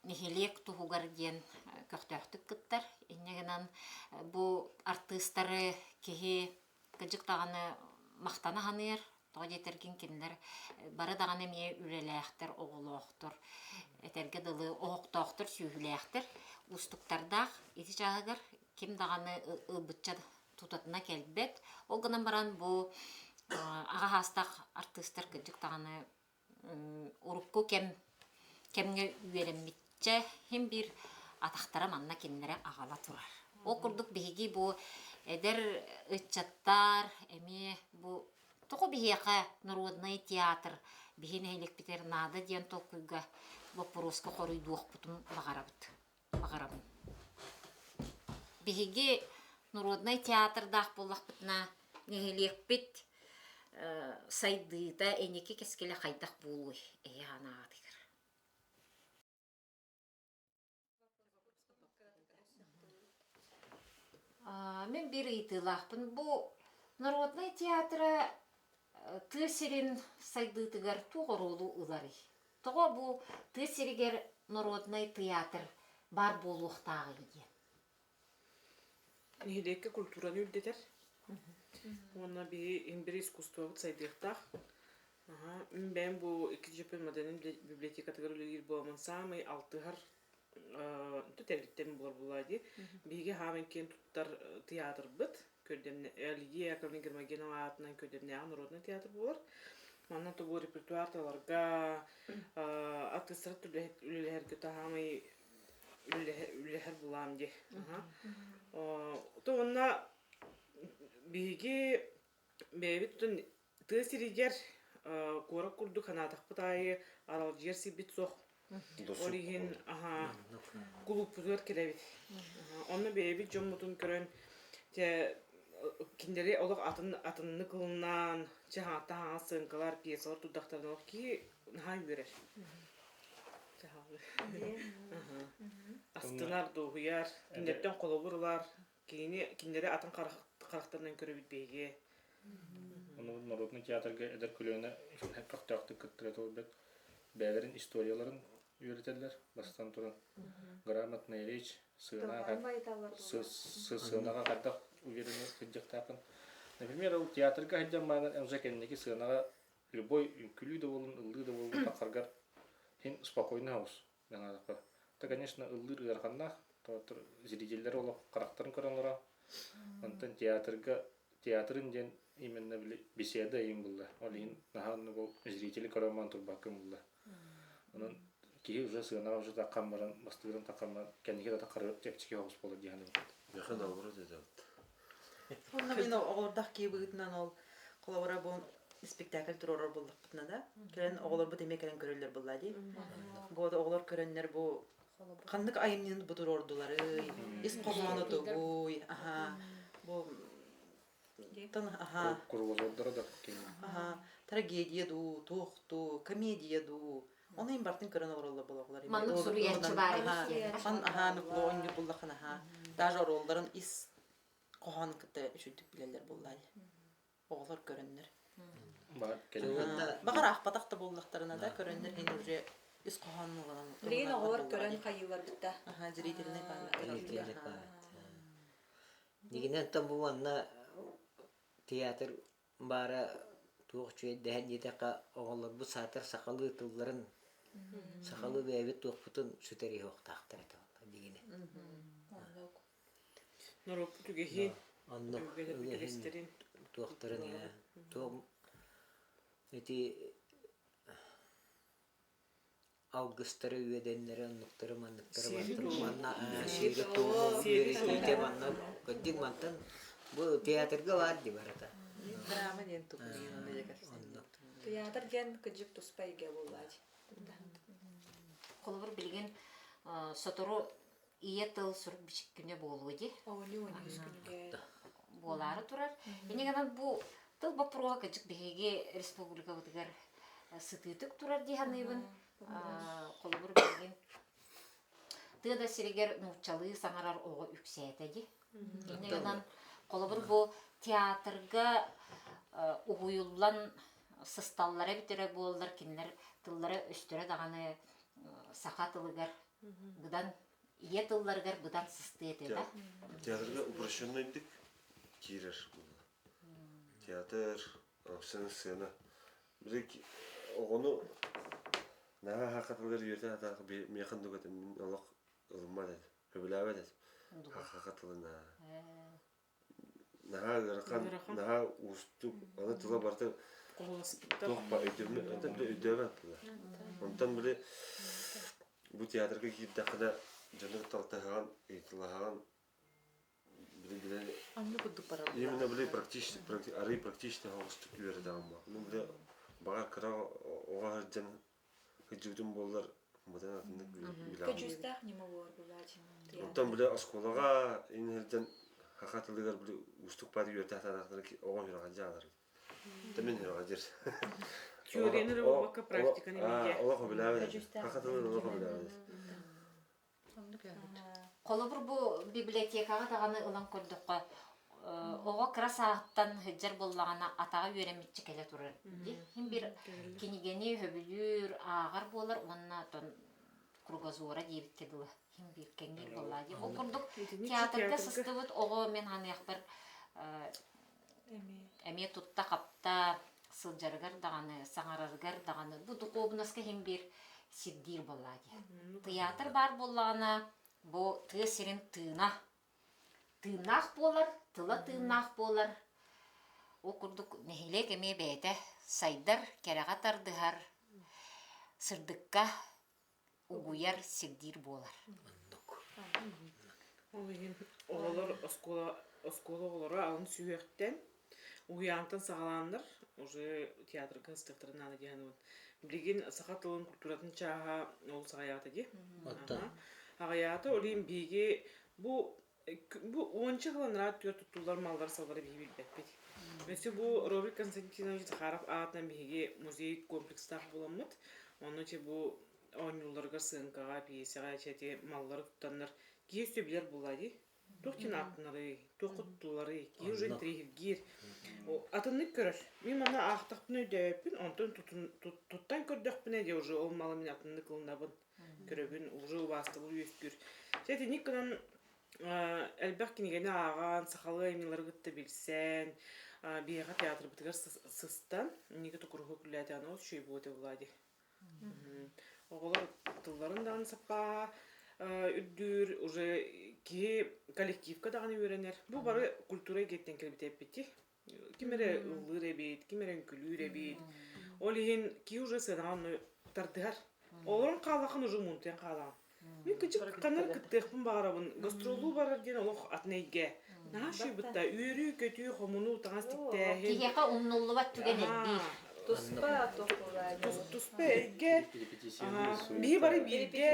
нэһилиэк туһугар диэн көхтөөхтүк кыттар. Инньэ гынан бу артыыстары киһи кырдьык даҕаны махтана саныыр. Тоҕо диэтэргин кинилэр бары даҕаны эмиэ үлэлээхтэр, оҕолоохтор, этэргэ дылы оһохтоохтор, сүөһүлээхтэр, уустуктардаах. Ити чааһыгар ким даҕаны ылбычча тутатына кэлбэт. Ол гынан баран бу аҕа саастаах артыыстар кырдьык даҕаны урукку кэм кэмҥэ үөрэммиччэ син биир атахтара манна кинилэри аҕала турар. Ол курдук биһиги бу эдэр ыччаттар эмиэ бу тоҕо биһиэхэ народный театр биһи нэһилиэкпитигэр наада диэн толкуйга боппуруоска хоруйдуохпутун баҕарабыт баҕарабын. Биһиги народнай театрдаах буоллахпытына нэһилиэкпит. сайдыыта инники кэскилэ хайдах буолуой эһи анаатыгар? Мин биир ыйытыылаахпын. Бу народнай театра тыа сирин сайдыытыгар туох оруолу ыларый? Тоҕо бу тыа сиригэр народнай театр баар буолуохтааҕый диэн? Нэһилиэккэ культураны үрдэтэр уонна биһи иһин искусствобыт сайдыахтаах. Мин бэйэм бу икки дьөппөн модельнай библиотекатыгар үлэлиир буоламмын саамай алтыһар тэрилтэм буолар буолаа дии. Биһиги хааман киэн туттар театрбыт Көрдөмнө Лидия Яковлевна Гермогенова аатынан Көрдөмнөөҕү народнай театр буолар. Манна тобу репертуар таларга, артыыстар үлэлэһэргэ таһаамай үлэлэһэр булаам дии. То онно биһиги бэйэбит тыа сиригэр куорат курдук санаатахпыт аайы аралдьыйар сирбит суох. Ол иһин кулууппутугар кэлэбит. Онно бэйэбит дьоммутун көрөн дьэ кинилэри олох атын атыннык ылынаан чэ хаҥаттан хаҥас сыаҥкалар, пьесалар турдахтарына олох киһи наһаа үөрэр. Астынар, дуоһуйар, кинилэртэн холобур ылар, кинини кинилэри атын харахтарынан көрөбүт биһиги. Ону народнай театрга эдэр көлүөнэ көхтөөхтүк кыттыга туолбут бэйэлэрин историяларын үөрэтэллэр. Бастатан туран, грамотная речь, сыанаҕа сыанаҕа хайдах уверенно сылдьыахтааххын. Например, ол театрга сылдьан маанан уже кэнники сыанаҕа любой үҥкүлүү да буоллун, ыллыы да буоллун тахсаргар һин спокойно оҕус. Это, конечно, ыллыыр ыараханнаах. Зрителлэр олох харахтарын көрөн олорор. Онтон театрга театрын диэн именно били беседа иһин булла. Ол иһин наһаа оннук ол зрители көрөн турбаккын булла. Онон киһи уже сыанаҕа уже таххан баран бастыырын таххан баран кэнники да таххары чэпчэки соҕус буолар дии саныыбын. Миэхэ наоборот этэ. Онно мин оҕолордоох киһи быһыытынан ол холобура бу спектакль туруорар буоллахпытына да кэлэн оҕолорбут эмиэ кэлэн көрөллөр буолла дии. Бу оҕолор көрөннөр бу ханнык айымньыны бу туруордуларый, ис хоһооно тугуй, аха бу тон аха Кругозордара да аха трагедия дуу, туох дуу, комедия дуу. Оны им бартын көрөн олороллор буолаллар. Маннык суруйааччы баар эбит диэн. Хан аха нукло оонньуур буллахан аха. Даже оруолларын ис хоһоон кытта үчүгдүк билэллэр буоллаа оҕолор көрөннөр. Баҕар аахпатах да буоллахтарына да көрөннөр иһин уже ис хоһоонун ылынан Билигин оҕолор көрөн хайыыларбыт да. Аха, зрительный память. Зрительный память. Дигинэн бу манна театр баара туох үчүгэйдэһэн диэтэххэ оҕолорбут саатар сахалыы тылларын сахалыы бэйэбит туохпутун сүтэриһиохтаахтар этэ дигини. Норуоппут үгэһин, Оннук үгэстэрин туохтарын туох ити алгыстары үөдэннэри оннуктары манныктары манна сиэри туому үөрэтиитэ манна кырдьык мантан бу театрга баар дии барыта. Драма диэн тугуйун Театр диэн кыдьык туспа эйгэ буоллаачы. Холобур билигин сотору ийэ тыл сурук бичик күнэ буолуо дии. Буолаары турар. Инньэ гынан бу тыл боппуруоһа кырдьык биһиги республикабытыгар сытыытык турар дии саныыбын. Холобур билигин тыа да сиригэр нууччалыы саҥарар оҕо үксээтэ дии. Инньэ гынан холобур бу театрга уһуйуллан сысталлара эбитэрэ буоллар кинилэр тыллара өстөрө даҕаны саха тылыгар быдан ийэ тылларыгар быдан сыстыа этэ да. Театрга упрощенныйдык киирэр Театр, сцена, сцена. Били оҕону наһаа хахатылар үөрэтэ сатаах миэхэ оннук этим мин олох ылыммат этим сөбүлээбэт этим хахатылын наһаа ыарахан наһаа уустук аны тыла барыта туох ба өйдөөбөт тыла онтон били бу театрга киирдэххинэ дьону талтаһаҕын ыйыталаһаҕын били били Анны курдук барар именно били практически арый практически оҕустук үөрэтэҕин бу ну били баҕар кыра оҕо сылдьан кыдьыбытым буоллар быдан атыннык билэҕин Көдьүүстээх ньыма буолар булаачы. Онтон били оскуолаҕа инһирдэн саха тылыгар били уустук баар үөрэтэ сатаатахтара оҕо үөрэҕэ дьаалар. Мин хаҕадьыр. Теорияны эрэ буолбакка практиканы эмиэ. Олох өбүлээбит. Саха тылын олох өбүлээбит. Холобур бу библиотекаҕа даҕаны ылан көрдөххө, оҕо кыра сааһыттан сылдьар буоллаҕына атаҕа үөрэммиччэ кэлэ турар дии. Иһин бир кинигэни сөбүлүүр, ааҕар буолар уонна оттон кругозора диэбиккэ дылы иһин биир кэҥиир буоллаа дии. Ол курдук театрга сыстыбыт оҕо мин ханыахпар эмиэ тутта-хапта сылдьарыгар даҕаны, саҥарарыгар даҕаны бу духуобунаска иһин биир сирдиир буоллаа дии. Тыйаатыр баар буоллаҕына, бу тыа сирин тыына тыыннаах буолар, тыла тыыннаах буолар. Ол курдук нэһилиэк эмиэ бэйэтэ сайдар, кэрэҕэ тардыһар, сырдыкка угуйар, сирдиир буолар. Ол иһин оҕолор оскуола оскуола оҕолоро алын сүһүөхтэн уһуйаантан саҕалааннар уже театрга сыстыахтарын наада дии саныыбын. Билигин саха тылын культуратын чааһа ол саҕайаата дии. Аҕыйаата ол иһин биһиги бу Бу уонча сыл анараа өттүгэр туттуллар маллар-саллары биһиги билбэппит. Өссө бу Роберт Константинович Захаров аатынан биһиги музей комплекстаах буоламмыт, онно чэ бу оонньууларыгар сыаҥкаҕа, пьесаҕа чэ ити маллары туттаннар киһи өссө билэр буолла дии. Туох диэн ааттанарый, туохха туттулларый, киһи уже интэриэһиргиир. Атыннык көрөр. Мин манна аахтахпына өйдөөбөппүн, онтон туттан көрдөхпүнэ дьэ уже ол малы мин атыннык ылынабын. көрөбүн, уже убаастабыл үөскүүр. Дьэ итинник гынан элбэх кинигэни ааҕан, сахалыы айымньылары кытта билсэн, биһиэхэ театрбытыгар сыстан, инники токуруһу күллээтэҕинэ ол үчүгэй буолуо этэ Влади. Оҕолор тылларын даҕаны саппааһа үрдүүр, уже киһи коллективка даҕаны үөрэнэр. Бу бары культура эйгэтиттэн кэлбит эппити. Ким эрэ ыллыыр эбит, ким эрэ үҥкүлүүр эбит. Ол иһин киһи уже сыанаҕа онно тардыһар. Олорон хааллаххын уже муунтуйан хаалаҕын. Мин кычык ханна кыттыахпын баҕарабын. Гастроллуу барар диэн олох атын эйгэ. Наһаа үчүгэй Үөрүү, көтүү, хомунуу, таҥас тиктээһин. Киһиэхэ умнуллубат түгэн элбиир. Туспа Туспа эйгэ. Биһи бары бииргэ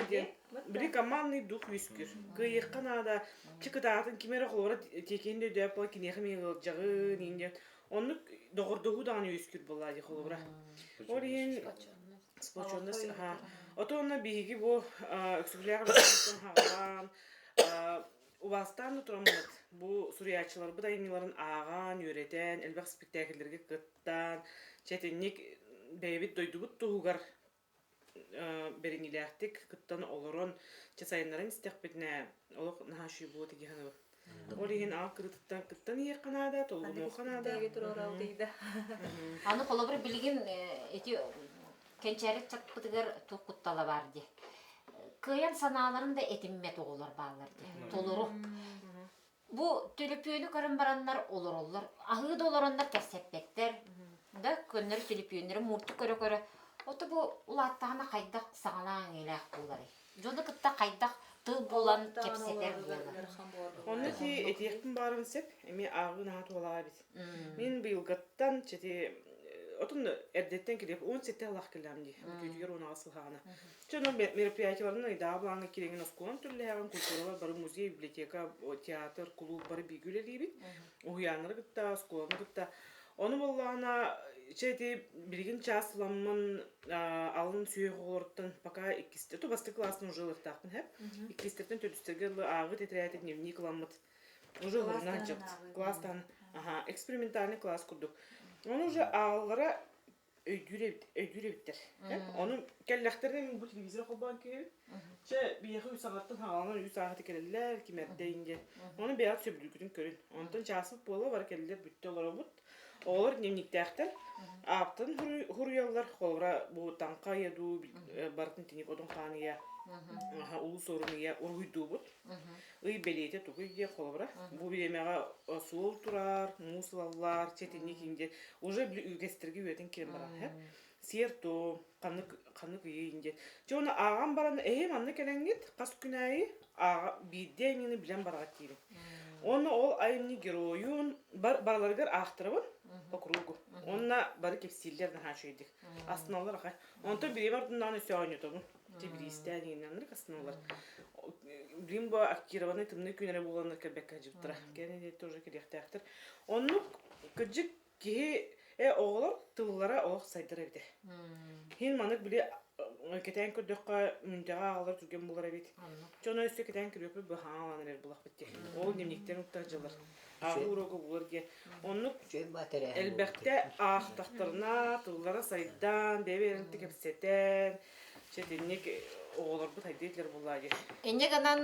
диэн. Били командный дух үөскүүр. Кыайыахха наада. Чыкытаатын ким эрэ холобура тиэкиһин да өйдөөп буола киниэхэ эмиэ ыалдьаҕын иин диэн. Оннук доҕордоһуу даҕаны үөскүүр буоллаа дии холобура. Ол иһин сплоченность аха. Ото онно биһиги бу Өксөкүлээх хаҕалаан убаастаан да тураммыт бу суруйааччыларбыт айымньыларын ааҕан, үөрэтэн, элбэх спектакльлэргэ кыттан, чэтинник бэйэбит дойдубут туһугар бэриниилээхтик кыттан олорон чэ сайыннаран истэхпитинэ олох наһаа үчүгэй буолуо дии саныыбын. Ол иһин аҕа кырыытыттан кыттан иһиэххэ наада, толгумуохха наада. Аны холобур билигин ити кэнчээри ыччаппытыгар туох куттала баар дии. Кыайан санааларын да этиммэт оҕолор бааллар дии. Толору. Бу төлөпүөнү көрөн бараннар олороллор. Аһыы да олороннор кэпсэппэттэр. Да көннөрү төлөпүөннэрин муурту көрө-көрө ото бу улааттаҕына хайдах саҥалаах иҥэлээх буоларый? Дьону кытта хайдах тыл булан кэпсэтэр буолар? Онно ити этиэхпин баҕарабын сөп. Эмиэ ааҕыы наһаа туһалаах эбит. Мин быйылгаттан чэти отун эрдэттэн килиэп 17 сыллаах кэллэҕим дии. Бүтүүтүгэр 18 сыллаҕына. Чэ, онон мероприятиеларын ыйдааҕы былааҥҥа киирэҥҥин оскуолаҥ түллэһэҕин, культуралар бары музей, библиотека, театр, кулууп бары бииргэ үлэлиибит. Уһуйааннары кытта, оскуоланы кытта. Ону буоллаҕына, чэ ити билигин чаас ыламмын алын сүһүөх оҕолоруттан пока иккистэ, то бастакы класстан уже ылыахтаахпын һэп. Иккистэртэн төрдүстэргэ ылы ааҕыы тэтэрээти дневник ыламмыт. Уже ылына сылдьабыт. Класстан, аха, экспериментальный класс курдук. Ону уже ааллара өйдүүр эбит, өйдүүр эбиттэр. Ону кэллэхтэринэ мин бу телевизор холбоон киһибит. Чэ, биһиэхэ үс аҕаттан хааланан үс ааһыты кэлэллэр, ким эрдэ диэн. Ону бэйэҕит сөбүлүүргүтүн көрүн. Онтон чааспыт буола бары кэллилэр бүттэ олоробут. Оҕолор дневниктээхтэр. Ааптан хуруйаллар, холобура бу таҥха ыйа дуу, барытын тиник одун хаан ыйа, улуу суорун ыйа уруһуйдуубут. Ый бэлиэтэ тугуй диye холобура. Бу бириэмэҕэ суол турар, муус ылаллар, чэтинник диэн уже били үгэстэргэ үөрэтэн киирэн барар. Сиэр-туом, ханнык ханнык ыйы диэн. Дьэ ону ааҕан баран эһи манна кэлэҥҥит хас күн аайы ааҕа биирдии айымньыны билэн бараҕыт диибин. Уонна ол айымньы геройун бар барыларыгар аахтарабын по кругу. Уонна бары кэпсииллэр наһаа үчүгэйдик. Астыналлар аҕай. Онтон бириэмэ ортонноон өссө оонньотобун. Ити бириистээн иҥиннэннэр астыналлар. Билим бу актированный тымныы күн эрэ буоланнар кэлбэккэ сылдьыбыттара. Кэнники тоже кэлиэхтээхтэр. Оннук кырдьык. Киһи э оҕолор тыллара олох сайдар эбитэ. Хин маннык били кэтээн көрдөххө мүндэҕэ аҕалар түргэн булар эбит. Дьоно өссө кэтээн көрүөхпүт быһаалаан эрэр булахпыт дии. Ол дневниктэн уктар дьылар. Ааҕыы уруога булар диэн. Оннук элбэхтэ аахтахтарына тыллара сайдан, бэйэ-бэйэлэрин кэпсэтэн, чэтинник оҕолорбут хайдыы этилэр буллаа диэн. Инньэ гынан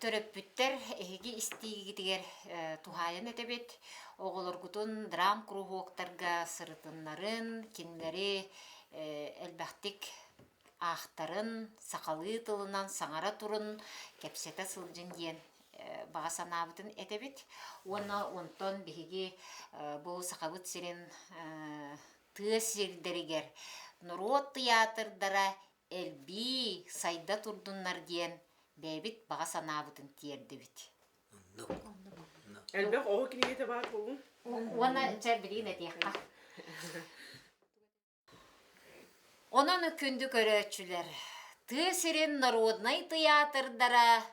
төрөппүттэр эһиги истиигитигэр туһаайан этэбит. Оҕолоргутун драм-куруһуоктарга сырытыннарын, кинилэри элбэхтик аахтарын, сахалыы тылынан саҥара турун, кэпсэтэ сылдьын диэн баҕа санаабытын этэбит. Уонна онтон биһиги бу Сахабыт сирин тыа сирдэригэр норуот тыйаатырдара элбии, сайда турдуннар диэн бэйэбит баҕа санаабытын тиэрдибит. Элбэх оҕо кинигэтэ баар буолун. Уонна чэ билигин этиэххэ. Онон күндү көрөөччүлэр, тыа сирин народнай тыйаатырдара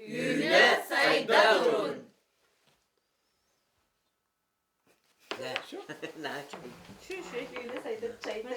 Үүнэ сайда турун! Наачу. Шү-шү. Үүнэ сайда чайда